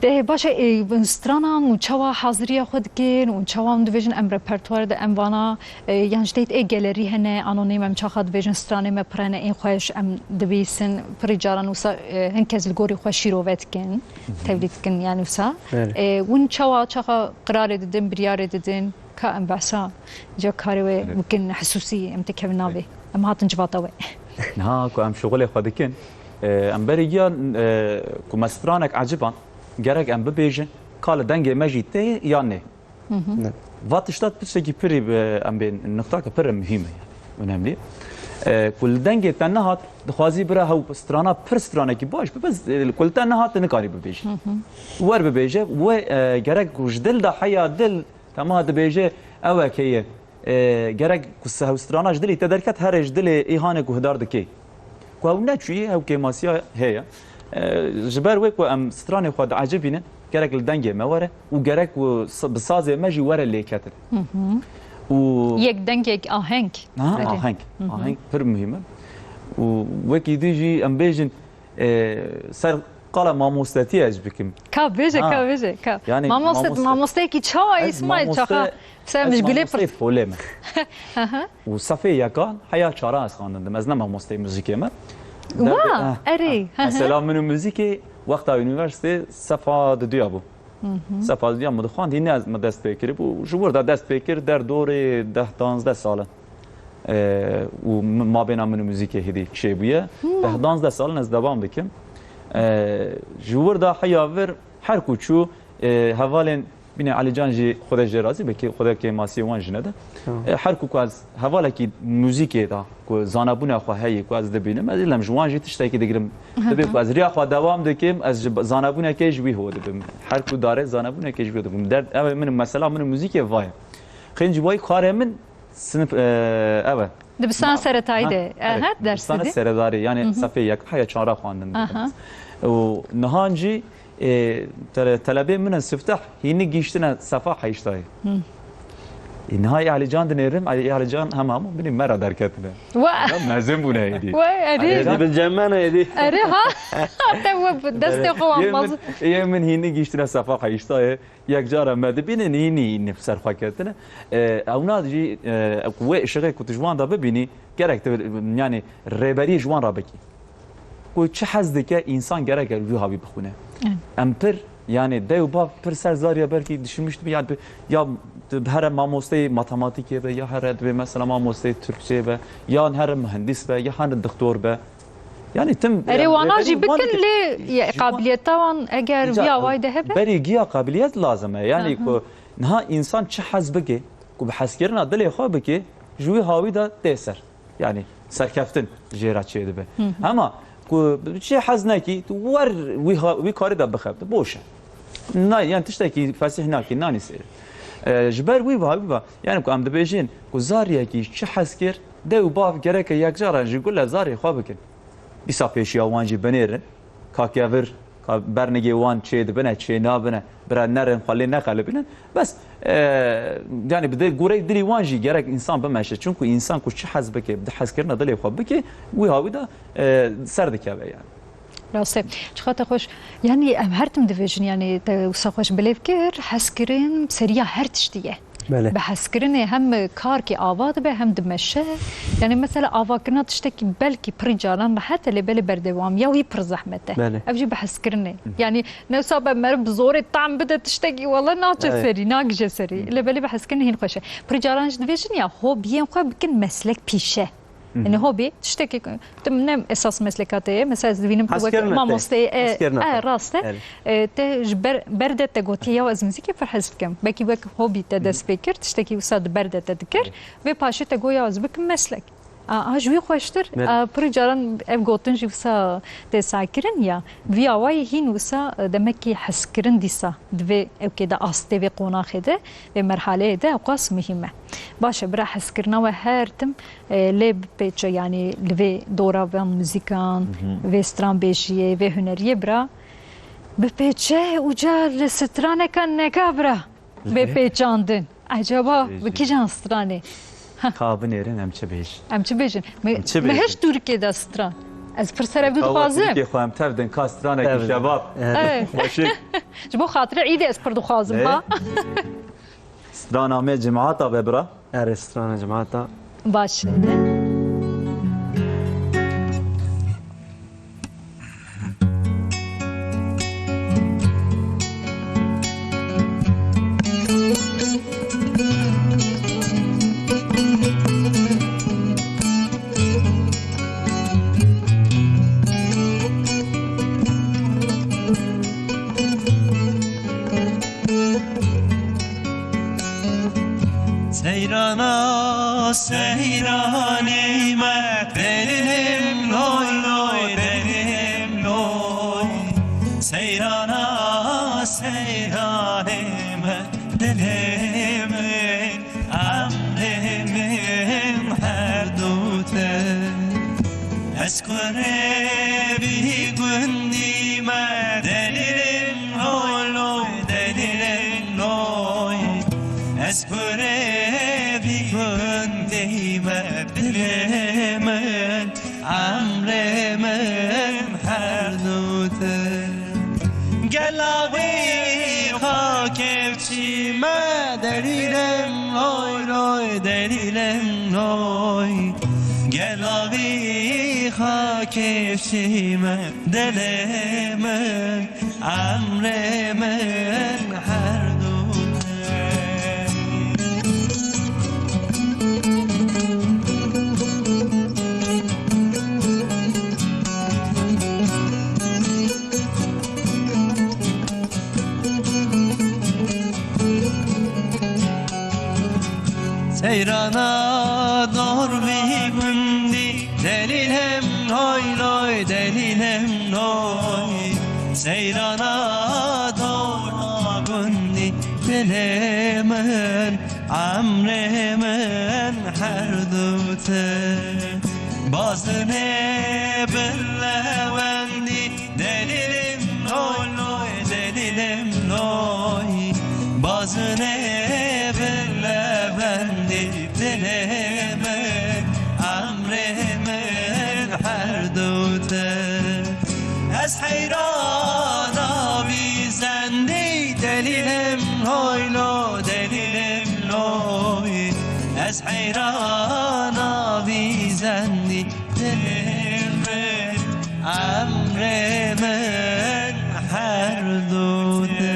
De, baş e, e, stranan û çawa haziriya xwe dikin û çawa em dibêjin em repertuarê de em vana, e, yan ji teyt ê gelerî hene, anonim em çaxa dibêjin stranê me pirene ên xweş em dibîsin, pirî caran wisa, e, hin kes li gorî xwe şîrove dikin, Hı hı. tevlî dikin yani wisa. Evet. E, win çawa çaxa qirarê didin, biryarê didin, ka em behsa ca karê wê Evet. bikin hisûsî em têkevin navê. Evet. Em hatin civata wê. Niha ku em şixulê xwe dikin, e, em berê giya, e, ku me stranek eciban, gerek em bibêjin, ka li dengê me jî tê yan nê. Hı hı. Ne. Va tişta tiştekî pirî bi, em bên, nixtaka pir muhîm e yani. Önemli. E, ku li dengê te nehat, dixwazî bira hew strana pir stranekî baş bibe, e, ku li te nehat, tu nikarî bibêjî. Hı hı. Wer bibêje, we, e, gerek ku ji dil de heya dil, Tema dibêje, ew e ke ye. E, gerek ku se-, hewstrana ji dilê te derket, here ji dilê îhanê guhdar dike. Ku ew neçûyî, ew kêmasiya heye. E, ji ber wê ku em stranê xwe diecibînin, gerek li dengê me were û gerek ku sa-, bi sazê me jî were lêketin. Hı hı. Û Yek deng, yek aheng. Ha, Erê. aheng. Hı hı. Aheng pir muhîm e. Û wekî dî jî em bêjin, e, ser qala mamostetiyê ez bikim. Ka bêje, Ha. ka bêje, ka. Yani Mamoste-, mamoste-, mamosteyekî çawa, Ez Îsmaîl, mamoste-, çaxa? Sen ez ji gulê mamosteyê pir- folê me. Aha. Û sefê yekan heya çaran ez xwendin dim. Ez ne mamosteyê muzîkê me. Wa, Derdê-, eh, erê. eh, Hı hı. Mesela min û muzîkê wexta unîversîtê sefa diduya bû. Hı hı. Sefa diduya min dixwand, hînî ez me dest pê kiribû. Ji wir de dest pê kir, der dorê deh danzdeh sal in. E, û m-, mabêna min û muzîkê hêdî çêbûye. Hmm. Deh danzdeh sal in ez dewam dikim. E, ji wir de heya vir her ku çû, e, hevalên bîne Elîcan jî Xwedê jê razî be, kê-, Xwedê kêmasiyê wan jî nede. Tamam. E, her ku ku ez hevalekî muzîkê de ku zanabûna xwe heye ku ez dibînim, ez îlem ji wan jî tiştekî digirim. Aha. Dibê ku ez riya xwe dewam dikim, ez ji zanabûnekê ji wî ho dibim. Her ku dare zanabûnekê ji wî ho dibim. Derd, ev e min, mesela min û muzîkê vaye. Xêncî wayî karê min sinif, e, ev e. Dibistan Ma-, seretayî ha, de, e, evet, ha, ders dibistana didî? Seredarî, yani Hı hı. sefê yek, heya çara xwendin Aha. dikim. Û nihan jî, e, tele-, telebê min in sifteh, hînî gihîştine sefa heştayê. Hı. E, niha Ê Elîcan dinêrim, Ê Elîcan hema hemû binî me re derketine. Wa- Ya mezin bûne êdî. Wa, erê. Ê, Elîcan dibin cem me ne êdî. Erê ha. Te we destê xwe wan Yê min, maz- yê min hînî gihîştine sefa heştayê. Yek cara me dibînin, hînî, hînî ser xwe ketine. E, ewna jî, e, ku wê şixê ku tu ji wan de bibînî, gerek tu, yani, rêberî ji wan re bikî. Ku çi hez dike, însan gerek e wî hawî bixwîne. Evet. Em pir, yani, dey û bav pir ser zariya belkî düşünmüş dibe, yani, tu, ya tu here mamosteyê matematîkê be, ya here dibê mesela mamosteyê Türkçeyê be, ya here mühendis be, ya here doktor be. Yani tim, Erê, yani, wana rêberî jî wan bikin dike. lê, ye, Ji wan qabiliyeta wan eger Îca, vî awayî de hebe? Berî giya qabiliyet lazim e. Yani Aha. ku niha însan çi hez bike, ku bi hezkirina dilê xwe bike, ji wî hawî de tê ser. Yani serkeftin jê re çêdibe. Hı hı. Hema ku çi hez nekî, tu wer wî ha-, wî karî de bixebite. Boş e. Na, yani tiştekî fesîh nakî, nanî sêr. E, ji ber wî va, wî va. Yani ku em dibêjin ku zariyekî çi hez kir, dey û bav gereke yekcar in ji gule zarê xwe bikin. Dîsa pêşiya wan jî binêrin. Ka kevir, ka bernigê wan çê dibine, çê nabine, bira nerin, xwe lê neqelibînin. Bes, e, yani bi dil, goreyê dilî wan jî gerek însan bimeşe. Çunku însan ku çi hez bike, di hezkirina dilê xwe bike, wî hawî de, e, ser dikeve yani. Rast e. Çiqa te xweş. Yani em her tim dibêjin, yani te wisa xweş bilêv kir, hezkirin seriya her tiştî ye. Belê. Bi hezkirinê hem karkê ava dibe, hem dimeşe. Yani mesela avakirina tiştekî belkî pirî caran rehet e, lê belê berdewamiya wî pir zehmet e. Belê. Ev jî bi hezkirinê. Hı. Yani ne wisa be meriv bi zorê tam bide tiştekî, wele naçe Evet. serî, nagije serî. Hı. Lê belê bi hezkirinê hîn xweş e. Pirî caran jî dibêjin ya, hobiyên xwe bikin meslek pîşe. Hı hı. Yani hobi, tiştekî ku tu ne esas mesleka te ye. Mesela ez dibînim tu wek Hezkirina te. Mamosteyê, e, Hezkirina e, te. Rast e. Evet. E, te ji ber, ber de te gotiye, "Ya ez muzîkê pir hez dikim." Belkî wek hobi te dest pê kir, tiştekî wisa di ber de te dikir. Evet. Vê paşê te got, "Ya ez bikim meslek." A, a, ji wî xweştir, Evet. a, pirî caran ev gotin jî wisa tê sakirin ya. Vî awayî hîn wisa, e, demekî hezkirin dîsa di vê ewkê de, astê vê qonaxê de, vê merhaleyê de ewqas muhîm e. Baş e, bira hezkirina we her tim, e, lê bipêçe, yanî li vê dora van muzîkan, Hı hı. vê stranbêjiyê, vê huneriyê bira bipêçe û ca li straneka nega bira bê pêçandin. Eceba Bêjin. bi kîjan stranê? Ka binêrin em çi bêjin? Em çi bêjin? Me, Em çi me bêjin? hiç Tirkiyê de stran. Ez pir ser ev Ka dixwazim. Tirkiyê xwe em tev din ka stranekî Evet. şebab. Evet. Evet. Xweşik. Ji bo xatirê îdê ez pir dixwazim, Ê? ha? Strana me cimata be bira. Erê, strana cimata. Baş e. Seyrana, seyranê me, delîlim loy loy, delîlim loy. Seyrana, seyranê me, dilê min, emrê min her du te. Ez kurê vî gundî me, delîlim loy loy, delîlim loy. Ez kurê vî gundî me, dilê min, emrê min her du te. Gela wî xakê çî me, delîlim loy loy, delîlim loy. Gela wî xakê çî me, dilê min, emrê min her du te. Seyrana dor vî gundî, delîlim loy loy, delîlim loy. Seyrana dor gundî, dilê min, emrê min her du te. Bazinê bin lewendî, delîlim loy loy, delîlim loy. Bazinê bin lewendî, dilê min, emrê min her du te. Ez heyrana vî zendî, delîlim loy loy, delîlim loy. Ez heyrana vî zendî, dilê min, emrê min her du te.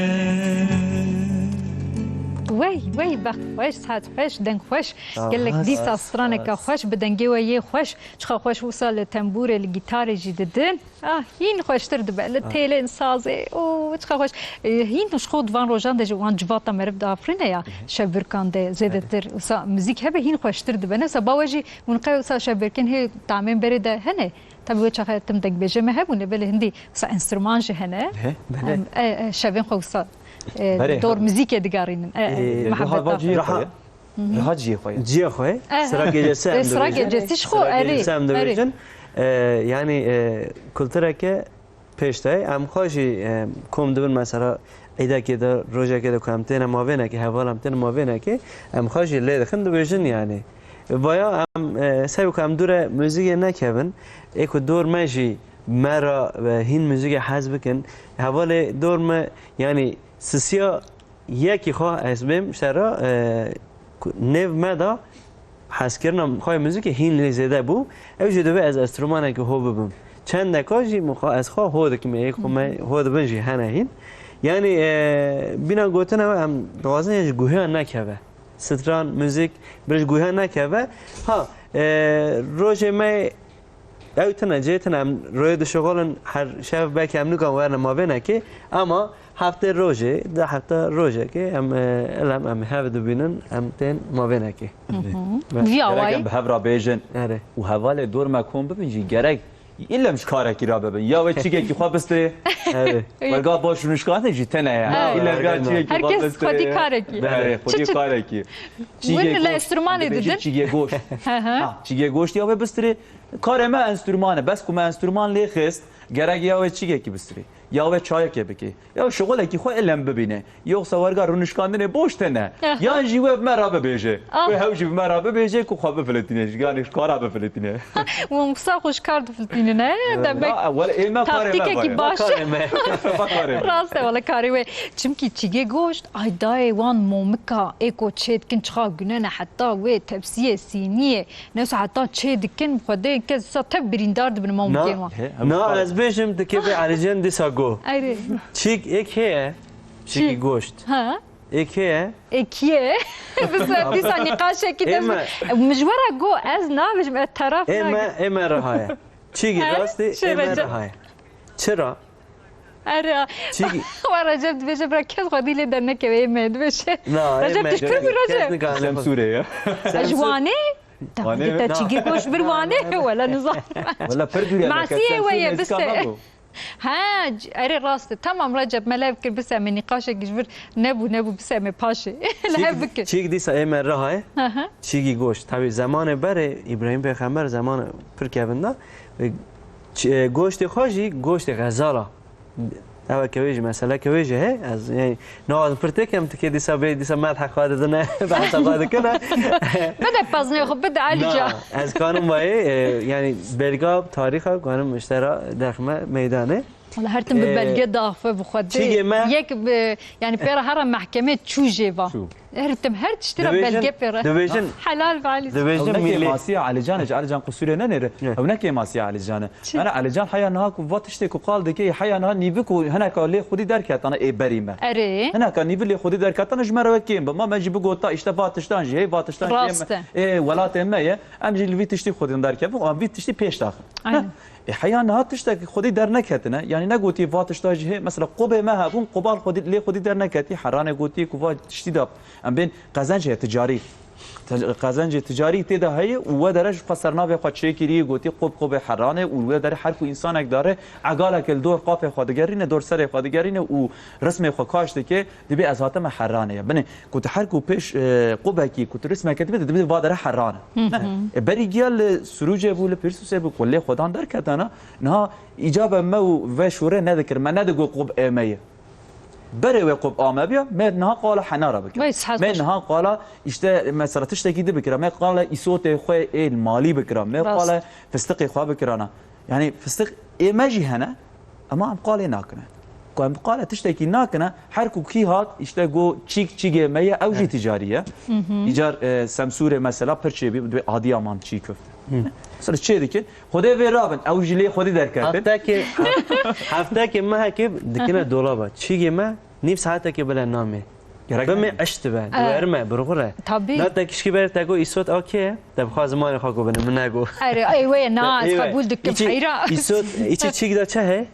Wey, wey, bext xweş, saet xweş, deng xweş. Sağ ol. Gelek dîsa straneke xweş, bi dengê we yê xweş. Çiqa xweş wisa li tembûrê, li gîtarê jî didin. Ah, hîn xweştir dibe. Li Ah. têlên sazê. Oo, çiqa xweş. E, hîn ji xwe di van rojan de jî wan civata meriv diafirîne ya, Hı hı. şevbirkan de zêdetir. Wisa muzîk hebe hîn xweştir dibe. Ne wisa ba we jî hûn qey wisa şevbirkin hê tamên berê de hene. Tabi wê çaxê tim dengbêjê me hebûn, lê belê hindî wisa enstrûman jî hene. He, belê. Em, e, e, şevên xwe wisa, e, Berê, dor hebûn. muzîkê digarînin. E, e, E, mehebeta Reha xwe. Bacî Reha. Reha ciyê xwe ye. Ciyê xwe ye. Eh. Sira gecesi Ê, em sira dibêjin. gecesi ji xwe, Sira erê, gecesi em erê. dibêjin. E, yanî, e, kultureke pêş de ye. Em xwe jî, e, kom dibin mesela îdekê de, rojekê de ku em têne mavênekê, heval em têne mavênekê, em xwe jî lê dixin dibêjin yanî. Vaya em, e, sebê ku em dûre muzîkê nekevin, ê ku dor me jî me ra, e, hîn muzîkê hez bikin, hevalê dor me yanî sisiya Yekî xwe ez bêm şera, e, ku-, nêv me de hezkirina xwe yê muzîkê hîn lê zêde bû. Ew jî divê ez enstrûmanekî ho bibim. Çendeka jî min xwe, ez xwe ho dikim, ê xwe me ho dibin jî hene hîn. Yanî, e, bîna gotina we em dixwazin ji guhiya nekeve. Stran, muzîk, bir ji guhiya nekeve. Ha, E, rojê me ew tine, cê tine, em royê dişixulin, her şev belkî em nikan werne mavênekê, ama heftê rojê, di hefta rojekê em, e, ilem em hev dibînin, em tên mavênekê. Hı hı. Ve Vî gerek awayî. Em bi hev re bêjin Erê. Û hevalê dor me kom bibin jî gerek îlem ji karekî re bibin. Ya wê çîgekî xwe bistirê. Erê. Werga baş û nişkandin jî tene ya. Erê. Îlem ya Erê. Çîgekî xwe Herkes bistirê. Xwedî karekî. Erê, xwedî Çi çi? Karekî. Win li enstrûmanê didin? Çîgê goşt. Hı hı. Ha, çîgê goşt ya wê bistirê. Karê me enstrûman e. Bes ku me enstrûman lê xist, gerek ya wê çîgekî bistirê. Ya wê çayekê bikê. Ya şixulekî xwe ilem bibîne. Yoksa werga rûnişkandinê boş tene. Aha. Yan jî wê bi me re bibêje. Ah. Wê hew jî bi me re bibêje ku xwe bifilitîne. Ji ganê ji kara bifilitîne. Hûn qisa xwe ji kar difiltînin, he? Demek Na, wele ê me karê me taktîkekî vaye. Baş. Karê me. Karê me. Rast e, wele karê wê. Çimkî çîgê goşt, ay dayê wan momika, ê ku çê dikin çiqa gune ne, heta wê tepsiyê, sîniyê, ne wisa heta çê dikin, bi xwedê kes wisa tev birîndar dibin momikên wan. Na, he, na, ez bêjim, dikê vê Elîcan dîsa go. Erê. Çîk êk heye, çîkî Çî? Goşt. Ha? Êk heye. Êk heye. Bisa, bisa nîqaşekî Ê de me. Min ji we re go, ez nabêjim, ez teraf Ê me, nakim. Ê me reha ye. Çîkî He? rastî, Çi ê me Recep? Reha ye. Çira? Erê. Çîkî? Wa Recep dibêje, bira kes xwedî lê dernekeve, ê me dibêje. Na, ê Recep, me tu ji kir bû, kes Recep? Nikane Semsûrê ya. Ez ji Semsûr. Wanê? Tamam, Wanê te mi? Çîkî goşt bir Wanê, wele nizam. Wele pir dûr e, Masiyê wê ye, bise. He, c-, erê rast e. Tamam Recep, me lev kir, bise me nîqaşek ji vir nebû, nebû, bise me paşê. Li hev Çîk, bikir. Çîk dîsa ê me reha ye. Hı hı. Çîkî goşt. Tabî zemanê berê, Îbrahîm Pêxember zemanê pir kevin da. E, ç-, e, goştê xwe jî, goştê xezala. Ew ke wê jî, meseleke wê jî he. Ez, yani, no, ez pir têkem, tikê dîsa bê, dîsa me heq xwe didine, behsa xwe dikine. Bide paznê xwe, bide Elî Na, can. Ez kanim vayê, e, yani, belga, tarîxa, kanim işte ra, derxime meydanê. Wala her tim bi E, belge daxve bi xwe dê. Çîgê me Yek bi, yani, pêra hera mehkemê çû jê va. Çû. Her tim, her tiştî ra Dibêjin, belge pêre. Dibêjin, Helal be Elî. Dibêjin Ew ne milli. Kêmasiya Elîcan e, Elîcan qisûrê nenêre. Ne. Ew ne kêmasiya Elîcan e. Çi? Ana Elîcan heya niha ku va tiştê ku qal dike, heya niha nîvi ku hineka lê xwedî derketana ê berî me. Erê. Hineka nîvi lê xwedî derketana ji me re wek kêm be. Ma me jî bigota işte va tiştan jî, hey va tiştan jî Rast e. Ê welatê me ye. Em jî li vî tiştî xwedî derkevin, em vî tiştî pêş daxin. Aynen. Ê, heya niha tiştekî xwedî derneketine, yanî negotî va tişta jî hê, mesela qubê me hebûn, quba xwedî, lê xwedî derneketî, heranê gotî ku va tiştî de em bên qezenc heye ticarî. Te-, qezencê ticarî tê de heye û we dere ji xwe sernavê xwe çêkirî, gotî qub qubê heranê û we dere her ku însanek dare, egaleke li dor qafê xwe digerîne, dor serê xwe digerîne û rismê xwe kaş dike, dibê ez hatime heranê ye. Binê, ku tu her ku pêş, e, qubekî, ku tu rismeke dibê, dibê va dere heran e. Hı hı. Ne? E, berî giya li Sirûcê bû, li Pîrsûsê bû, ku lê xwedan derketana, niha îcabe me û ve şûre nedikir, me nedigot qub ê me ye. Berê wê qub a me biya, me niha qala henara bikira. Vay, saet Me xweş. Niha qala, işte, mesela tiştekî di bikira, me qala îsotê xwe ê malî bikira, me Rast. Qala fistiqê xwe bikirana. Yani fistiq ê me jî hene, ama em qalê nakine. Ku em qale tiştekî nakine, her ku kî hat, işte go çîk çîgê me ye, ew jî Evet. Ticarî ye. Hı hı. Îcar, e, Semsûrê mesela pir çêbî, divê Adiyaman çî köfte. Hı. Mesela çê dikin, Xwedê vê rabin, ew jî lê Xwedî derketin. Heftekê, hef-, heftekê mehekê dikine dolaba. Çîgê me nîv saetekê bile namê. Gerek Bimê nebe. Eşt dibe, Ee, diwerime, birxure. Tabii. Na te kişkî ber te go îsot a kê? Te bixwa zimanê xwe go bine, min nego. Erê, ey wê na, ez Ey wê. Qebûl dikim, Îçî heyra. Îsot, îçî çîk de çi heye?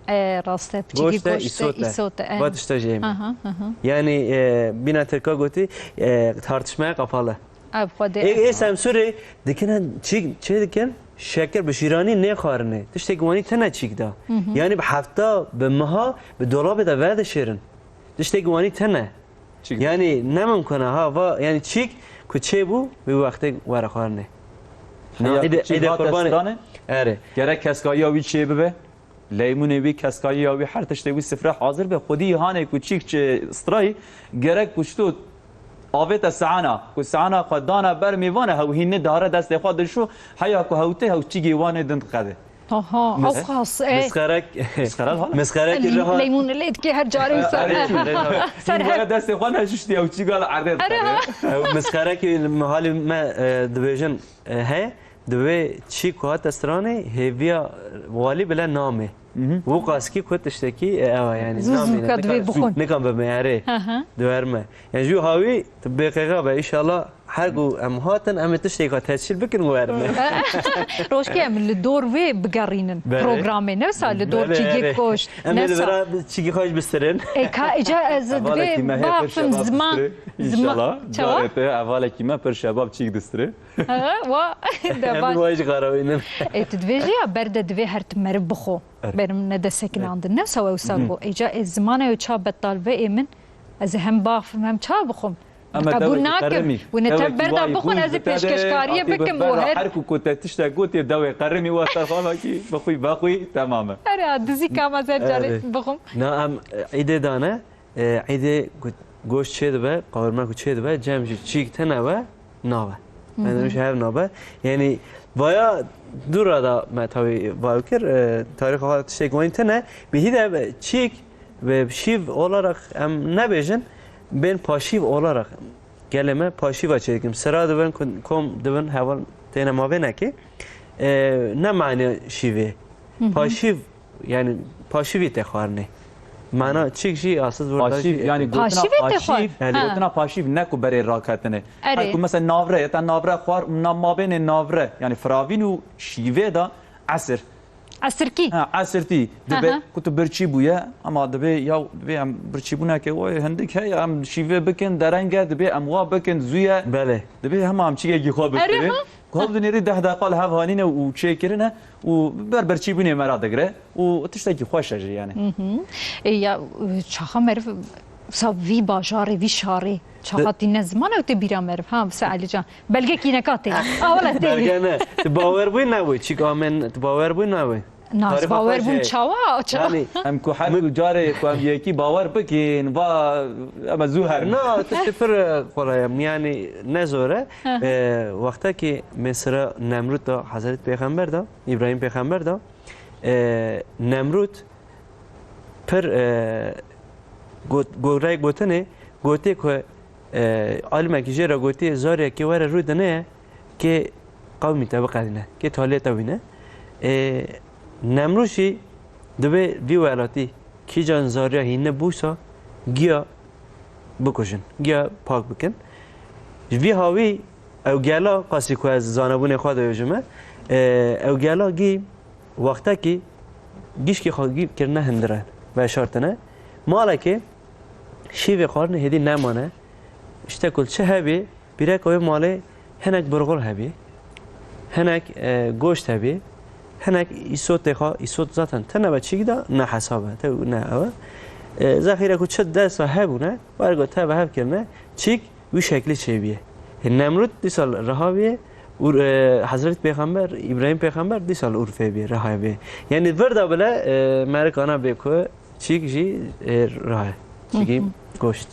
Ee, rast e, çîkî Goşt e, goşt e, îsot e. Îsot e, ee. Va tişta jê me. Aha, aha. Yani, e, bîna Tirka gotî, e, tartışmaya kapalı. Ev xwedê Ê, ê Semsûrê dikine çîk, çê dikin, şekir bi şîranî nêxwarinê. Tiştek wanî tine çîk da. Hı hı. Yani bi hefta, bi meha, bi dolabê de vedişêrin. Tiştek wanî tine. Çîk. Yani ne mimkun e, ha, va, yani çîk ku çê bû, bi wextê were xwarinê. Heya Ede, çî ede hate qurbanê. Stranê? Erê. Gerek keskayiya wî çê bibe. Leymunê wî, keskayiya wî, her tiştê wî sifre hazir be. Xwedî hanê ku çîk çi strayî, gerek ku çito avête sehana, ku sehana xwe dana ber mêvane, hew hîn nidare destê xwe dişo, heya ku hewtê hew çîgê wanê din diqede. Aha, Mis-, ew qas, e. Misxerek, Misxerek hala? Misxerek Ley-, reha. Leymun lê dikê her carê wisa. Erê, erê, erê. Ser her. Were destê xwe neşiştî, ew çîga li erdê Erê diqede. Ha. Ew misxerek li mehalê me, e, dibêjin, e, heye. Divê çî ku hate stranê hêviya walî bile namê. Mhm. Û qaskî ku tiştekî, e, ew e, yani, Zû zû namê ne, ka nika-, divê bixwin. Nika bimeyarê. Hı hı. Diwer me. Yani, jû hawî, tu bêqêxa be, inşallah Her ku em hatin, em ê tiştêka tescîl bikin û werine. Rojkê em li dor wê bigerînin. Belê. Programê, ne wisa li dor Belê, çîgê erê. Koş, Em ê ne li sa- vira çîgî xwe jî bistirin. E, ka, îca ez Hevalekî me dibê hê pir bafim şebab ziman. Bistirin. Zima-, İnşallah. Çawa? Carê te hevalekî me pir şebab çîk distirin. Ha, wa, Em devam. Wayî jî xarawînin. E, tu dibêjî ya ber de divê her tim meriv bixwe. Erê. Benim ne desekinandin. Ne wisa we wisa Hı. Got. Îca, e, zimanê ew ça betal ve ê min. Ez ê hem bafim hem ça bixwim. Em Qebûl dewekî nakim. Qerimî. Hûn ê tev Dewekî berda wayî bixwin, xwîn ez ê bi te de, pêşkeşkariyê hatî bi bikim berda û her her ku ku te tiştek gotê dewê qerimî westa xwe vekî, bixwî, vexwî, temam e. Erê, ha, dizî kam ez her carê Erê. Bixwim. Na em, e, îdê dane, e, îdê ku goşt çê dibe, qawirme ku çê dibe, cem jî çîk tine be, nabe. Hı hı. Em jî hev nabe. Yanî vaya dûra da me tawî vayo kir, e, tarîxa xwe tiştek wayî tine, bihî de be çîk Ve şîv olarak em nebêjin, bên paşîv olarak gelê me paşîva çêdikim. Sira dibin, ku-, kom dibin, heval têne mavênekê. E, ne mane şîvê. Hı hı. Paşîv, yani paşîvî tê xwarinê. Mana çîk jî asıl burada Paşîv, jî yani gotina Paşîvê tê xwar. Paşîv, Belê. Ha. Gotina paşîv ne ku berê raketine. Erê. Her ku mesela navre, ya ta navre xwar, na mabênê navre, yani firavîn û şîvê de esir. Esirkî. Ha, esirtî. Dibe Aha. Ku tu birçî bûye, ama dibe ya, dibe em birçîbûneke wayê hindik heye, em şîve bikin, dereng e, dibe em wa bikin, zû ye. Belê. Dibe hema em çîkekî xwe Erê bikirin. Ha. Ku hev dinêrî deh deqa li hev hanîne û çêkirine û ber birçîbûnê me ra digre û tiştekî xweş e jî yani. Hı hı. E, ya, çaxa meriv sa vî bajarê, vî şarê, çaxa Di- tîne ziman ew tê bîra meriv. Ha, wisa Elîcan. Belgekî neka tê. Ah, wala tê. Belge ne. Tu bawer bûyî nebûyî. Çîk amen, tu bawer bûyî nebûyî. Nas Tarîxa bawer xwe bûn jê. Çawa? Çawa? Yani, Em ku her du carê ku em yekî bawer bikin, va em zû her. Na, tu, tu pir, e, kolay em. Yani ne zor e. Hı hı. E, wextekî mesela Nemrûd da, Hezret Pêxember da, İbrahim Pêxember da, e, Nemrûd pir, e, got-, goreyek gotinê, gotê ku, e, alimekî jê re gotê, zariyekê were rûdine, kê qewmî te biqedîne, kê taliyê te bîne. E, Nemrûd jî dibê vî welatî kîjan zariya hîne bûsa giya bikujin, giya pak bikin. Ji vî hawî ew gela, qasî ku ez zanebûnê xwe dibêjime, e, ew gela gî Wextekî gişkî xwe gî kirine hindire, veşartine. Malekê şîvê xwarinê hêdî nemane. Îşte ku çi hebî, pîreka wê malê hinek burxul hebî, hinek, e, goşt hebî, hinek îsotê xwe, îsot zaten tine be çîk de ne hesab e, te ne ew e. E, zexîre ku çi dest ve hebûne, wergo teve hev kirine, çîk wî şeklî çêbîye. Hê Nemrûd dîsa li Riha bîye û, e, Hezret Pêxember, Îbrahîm Pêxember dîsa li Urfê bîye, Riha bîye. Yanî vir de bile, e, merika ne bê ku çîk jî, e, Riha ye. Çîkî Hı hı. Goşt.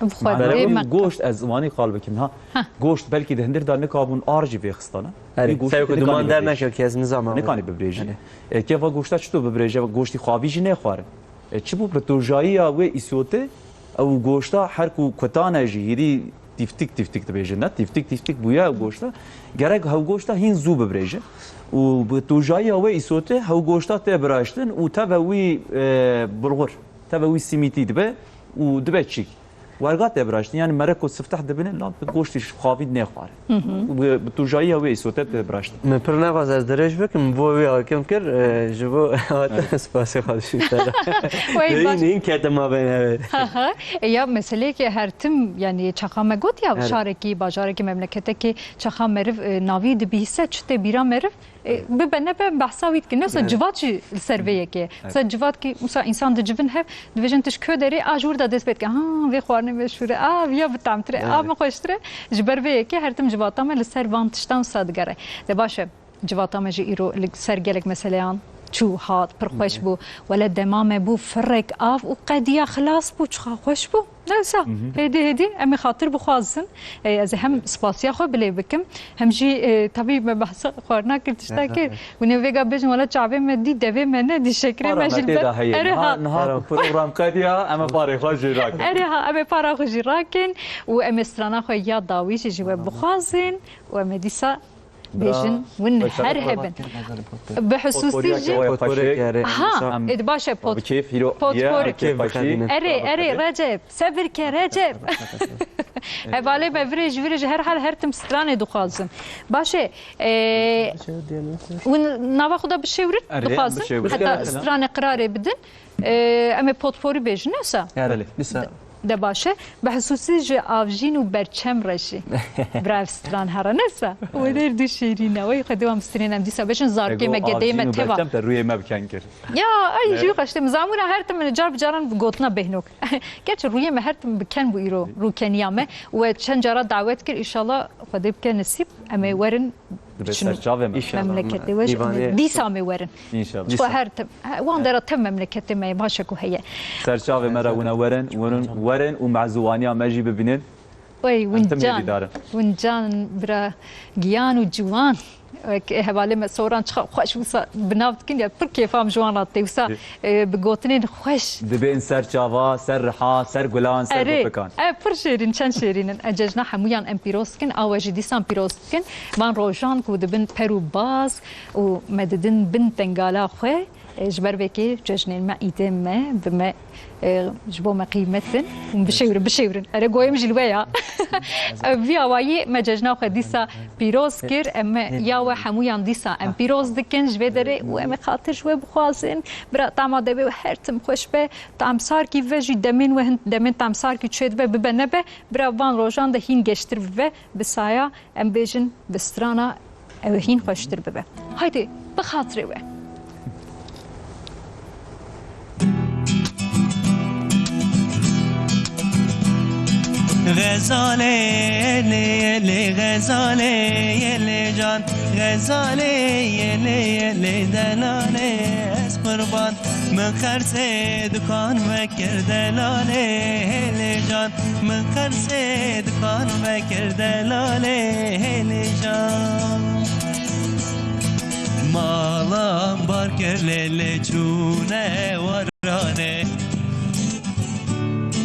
Bi xwe Mane dê bû me- goşt ez wanî qal bikim ha. Heh. Goşt belkî di hindir de nikabûn ar jî vêxistane. Erê, Wî goşt sew ku nikane duman bibêje. Derneke kes nizam e. Nikane bibirêje. Erê. E, keva goşta çito bibirêje? Goştî xwavî jî nêxwarin. E, çi bû? Bi tojayiya wê îsotê ew goşta her ku kutane jî hîrî tîftik tîftik dibêjin, ne? Tîftik tîftik bûye ew goşta. Gerek hew goşta hîn zû bibirêje. Û bi tojayiya wê îsotê hew goşta tê biraştin û teve wî, e, bulgur, teve wî simîtî dibe û dibe çîk. Werga tê biraştin, yani merek û sifteh dibine, lan bi goştî xavî nêxware. Hı hı. Bi, bi tojayiya wê îsote tê biraştin. Min pir nexwest ez dirêj bikim, bo wî hakim kir, e, ji bo hate Evet. spasê xwe dişî te de. Wey Hîn, baş. Hîn kete ma beyne, evet. Ha ha. E, ya meseleyê ki her tim, yani çaqa me got ya, Evet. Şarekî, bajarekî, memleketekî çaqa meriv, e, navî dibihîse, çi tê bîra meriv, E, bibe nebe behsa wî dikin. Ne wisa Evet. Civat jî li ser vê yekê. Evet. Mesela civat ki, mesela însan dicivin hev, dibêjin tu ji ku derê, a ji wir de dest pê dike. Ha, vê xwarinê meşhûr e. A, viya bi tamtir e. A, Evet. Min xweştir e. Ji ber vê yekê her tim civata me li ser van tiştan wisa digere. De baş e, civata me jî îro li ser gelek meseleyan çû hat, pir xweş Evet. Bû. Wele dema me bû firek av û qediya xilas bû, çiqa xweş bû. Ne wisa, Hı hı. Hêdî hêdî em ê xatir bixwazin. E, ez ê hem spasiya xwe bilê bikim, hem jî, e, tabî me behsa xwarina kir, tişta Hı hı. Kir. Hûn ê vêga bêjin, wela çavê me dî, devê me nedî, şekrê Para me me jî li tê ber. De heye. Erê Niha, ha. Niha ku program qediya, em ê parê xwe jî rakin. Erê ha, em ê para xwe jî rakin û em ê strana xwe ya dawî jî ji we bixwazin û em ê dîsa Bêjin, win her hebin. Bi hususî jî. Potporiyeke waya xweşik. Ha, êd baş e pot. Bi kêf hîro. Potpor. Kêf xedîne. Erê, erê, Recep. Sebir ke, Recep. Hevalê me virê ji virê ji her hal her tim stranê dixwazin. Baş e, e, hûn nava xwe de bişêwirin, Erê, dixwazin. Bişêwirin. Heta stranê qirarê bidin. E, em ê potporî bêjin, ne wisa? Belê. Dîsa. De baş e. Bi hesûsî ji Avjîn û Berçem re jî. Bira ev stran here, ne wisa? Wê der du şêrîn e. Wey Xwedê wan bi strên em dîsa bêjin, zarkê me, gedeyê me teva. Berçem te rûyê me bi ken kir. Ya, ay, jî xweştê min. Zamûra her tim min car bi caran bi gotina bêhnok. Gerçi rûyê me her tim bi ken bû îro, rûkeniya me. We çend cara dawet kir, înşallah Xwedê bike nesîb, em ê werin. Dibe ser çavê me. Memleketê we jî, dîsa em ê werin. Înşallah. Çiqo her tim, he, wan dera tev memleketê me ye, baş e ku heye. Ser çavê me re wina werin, werin, werin û mezûwaniya me jî bibînin. Wey, wincan, wincan bira giyan û ciwan. Wek hevalê me Soran çiqa xweş wisa bi nav dikin ya, pir kêfam ji wan re tê. Wisa, e, bi gotinên xweş. Dibên ser çava, ser riha, ser gulan, ser gupikan. Erê, e, pir şêrîn, çend şêrîn in. E, cejna hemûyan em pîroz dikin, a we jî dîsan pîroz dikin. Van rojan ku dibin per û baz û me didin bin tengala xwe. E, ji ber vê kê cejnên me, îdên me, bi me, e, ji bo me qîmet in. Hûn bişêwirin, bişêwirin. Ere goyê min jî li we ya. E, vî awayî me cejna xwe dîsa pîroz kir. Em me ya we hemûyan dîsa em pîroz dikin ji vê derê û em ê xatir ji we bixwazin. Bira tama devê we her tim xweş be. Tamsarkî ve jî demên we hin, demên tamsarkî çê dibe, bibe nebe. Bira van rojan de hîn geştir bibe. Bi saya Em bêjin bi strana ew ê hîn xweştir bibe. Haydê, bi xatirê we. Xezalê yelê yelê, Xezalê yelê can, Xezalê yelê yelê, delalê ez qurban. Min qersê dikan vekir delalê hêlê can, min qersê dikan vekir delalê hêlê can. Malam bar kir lê lê çûne war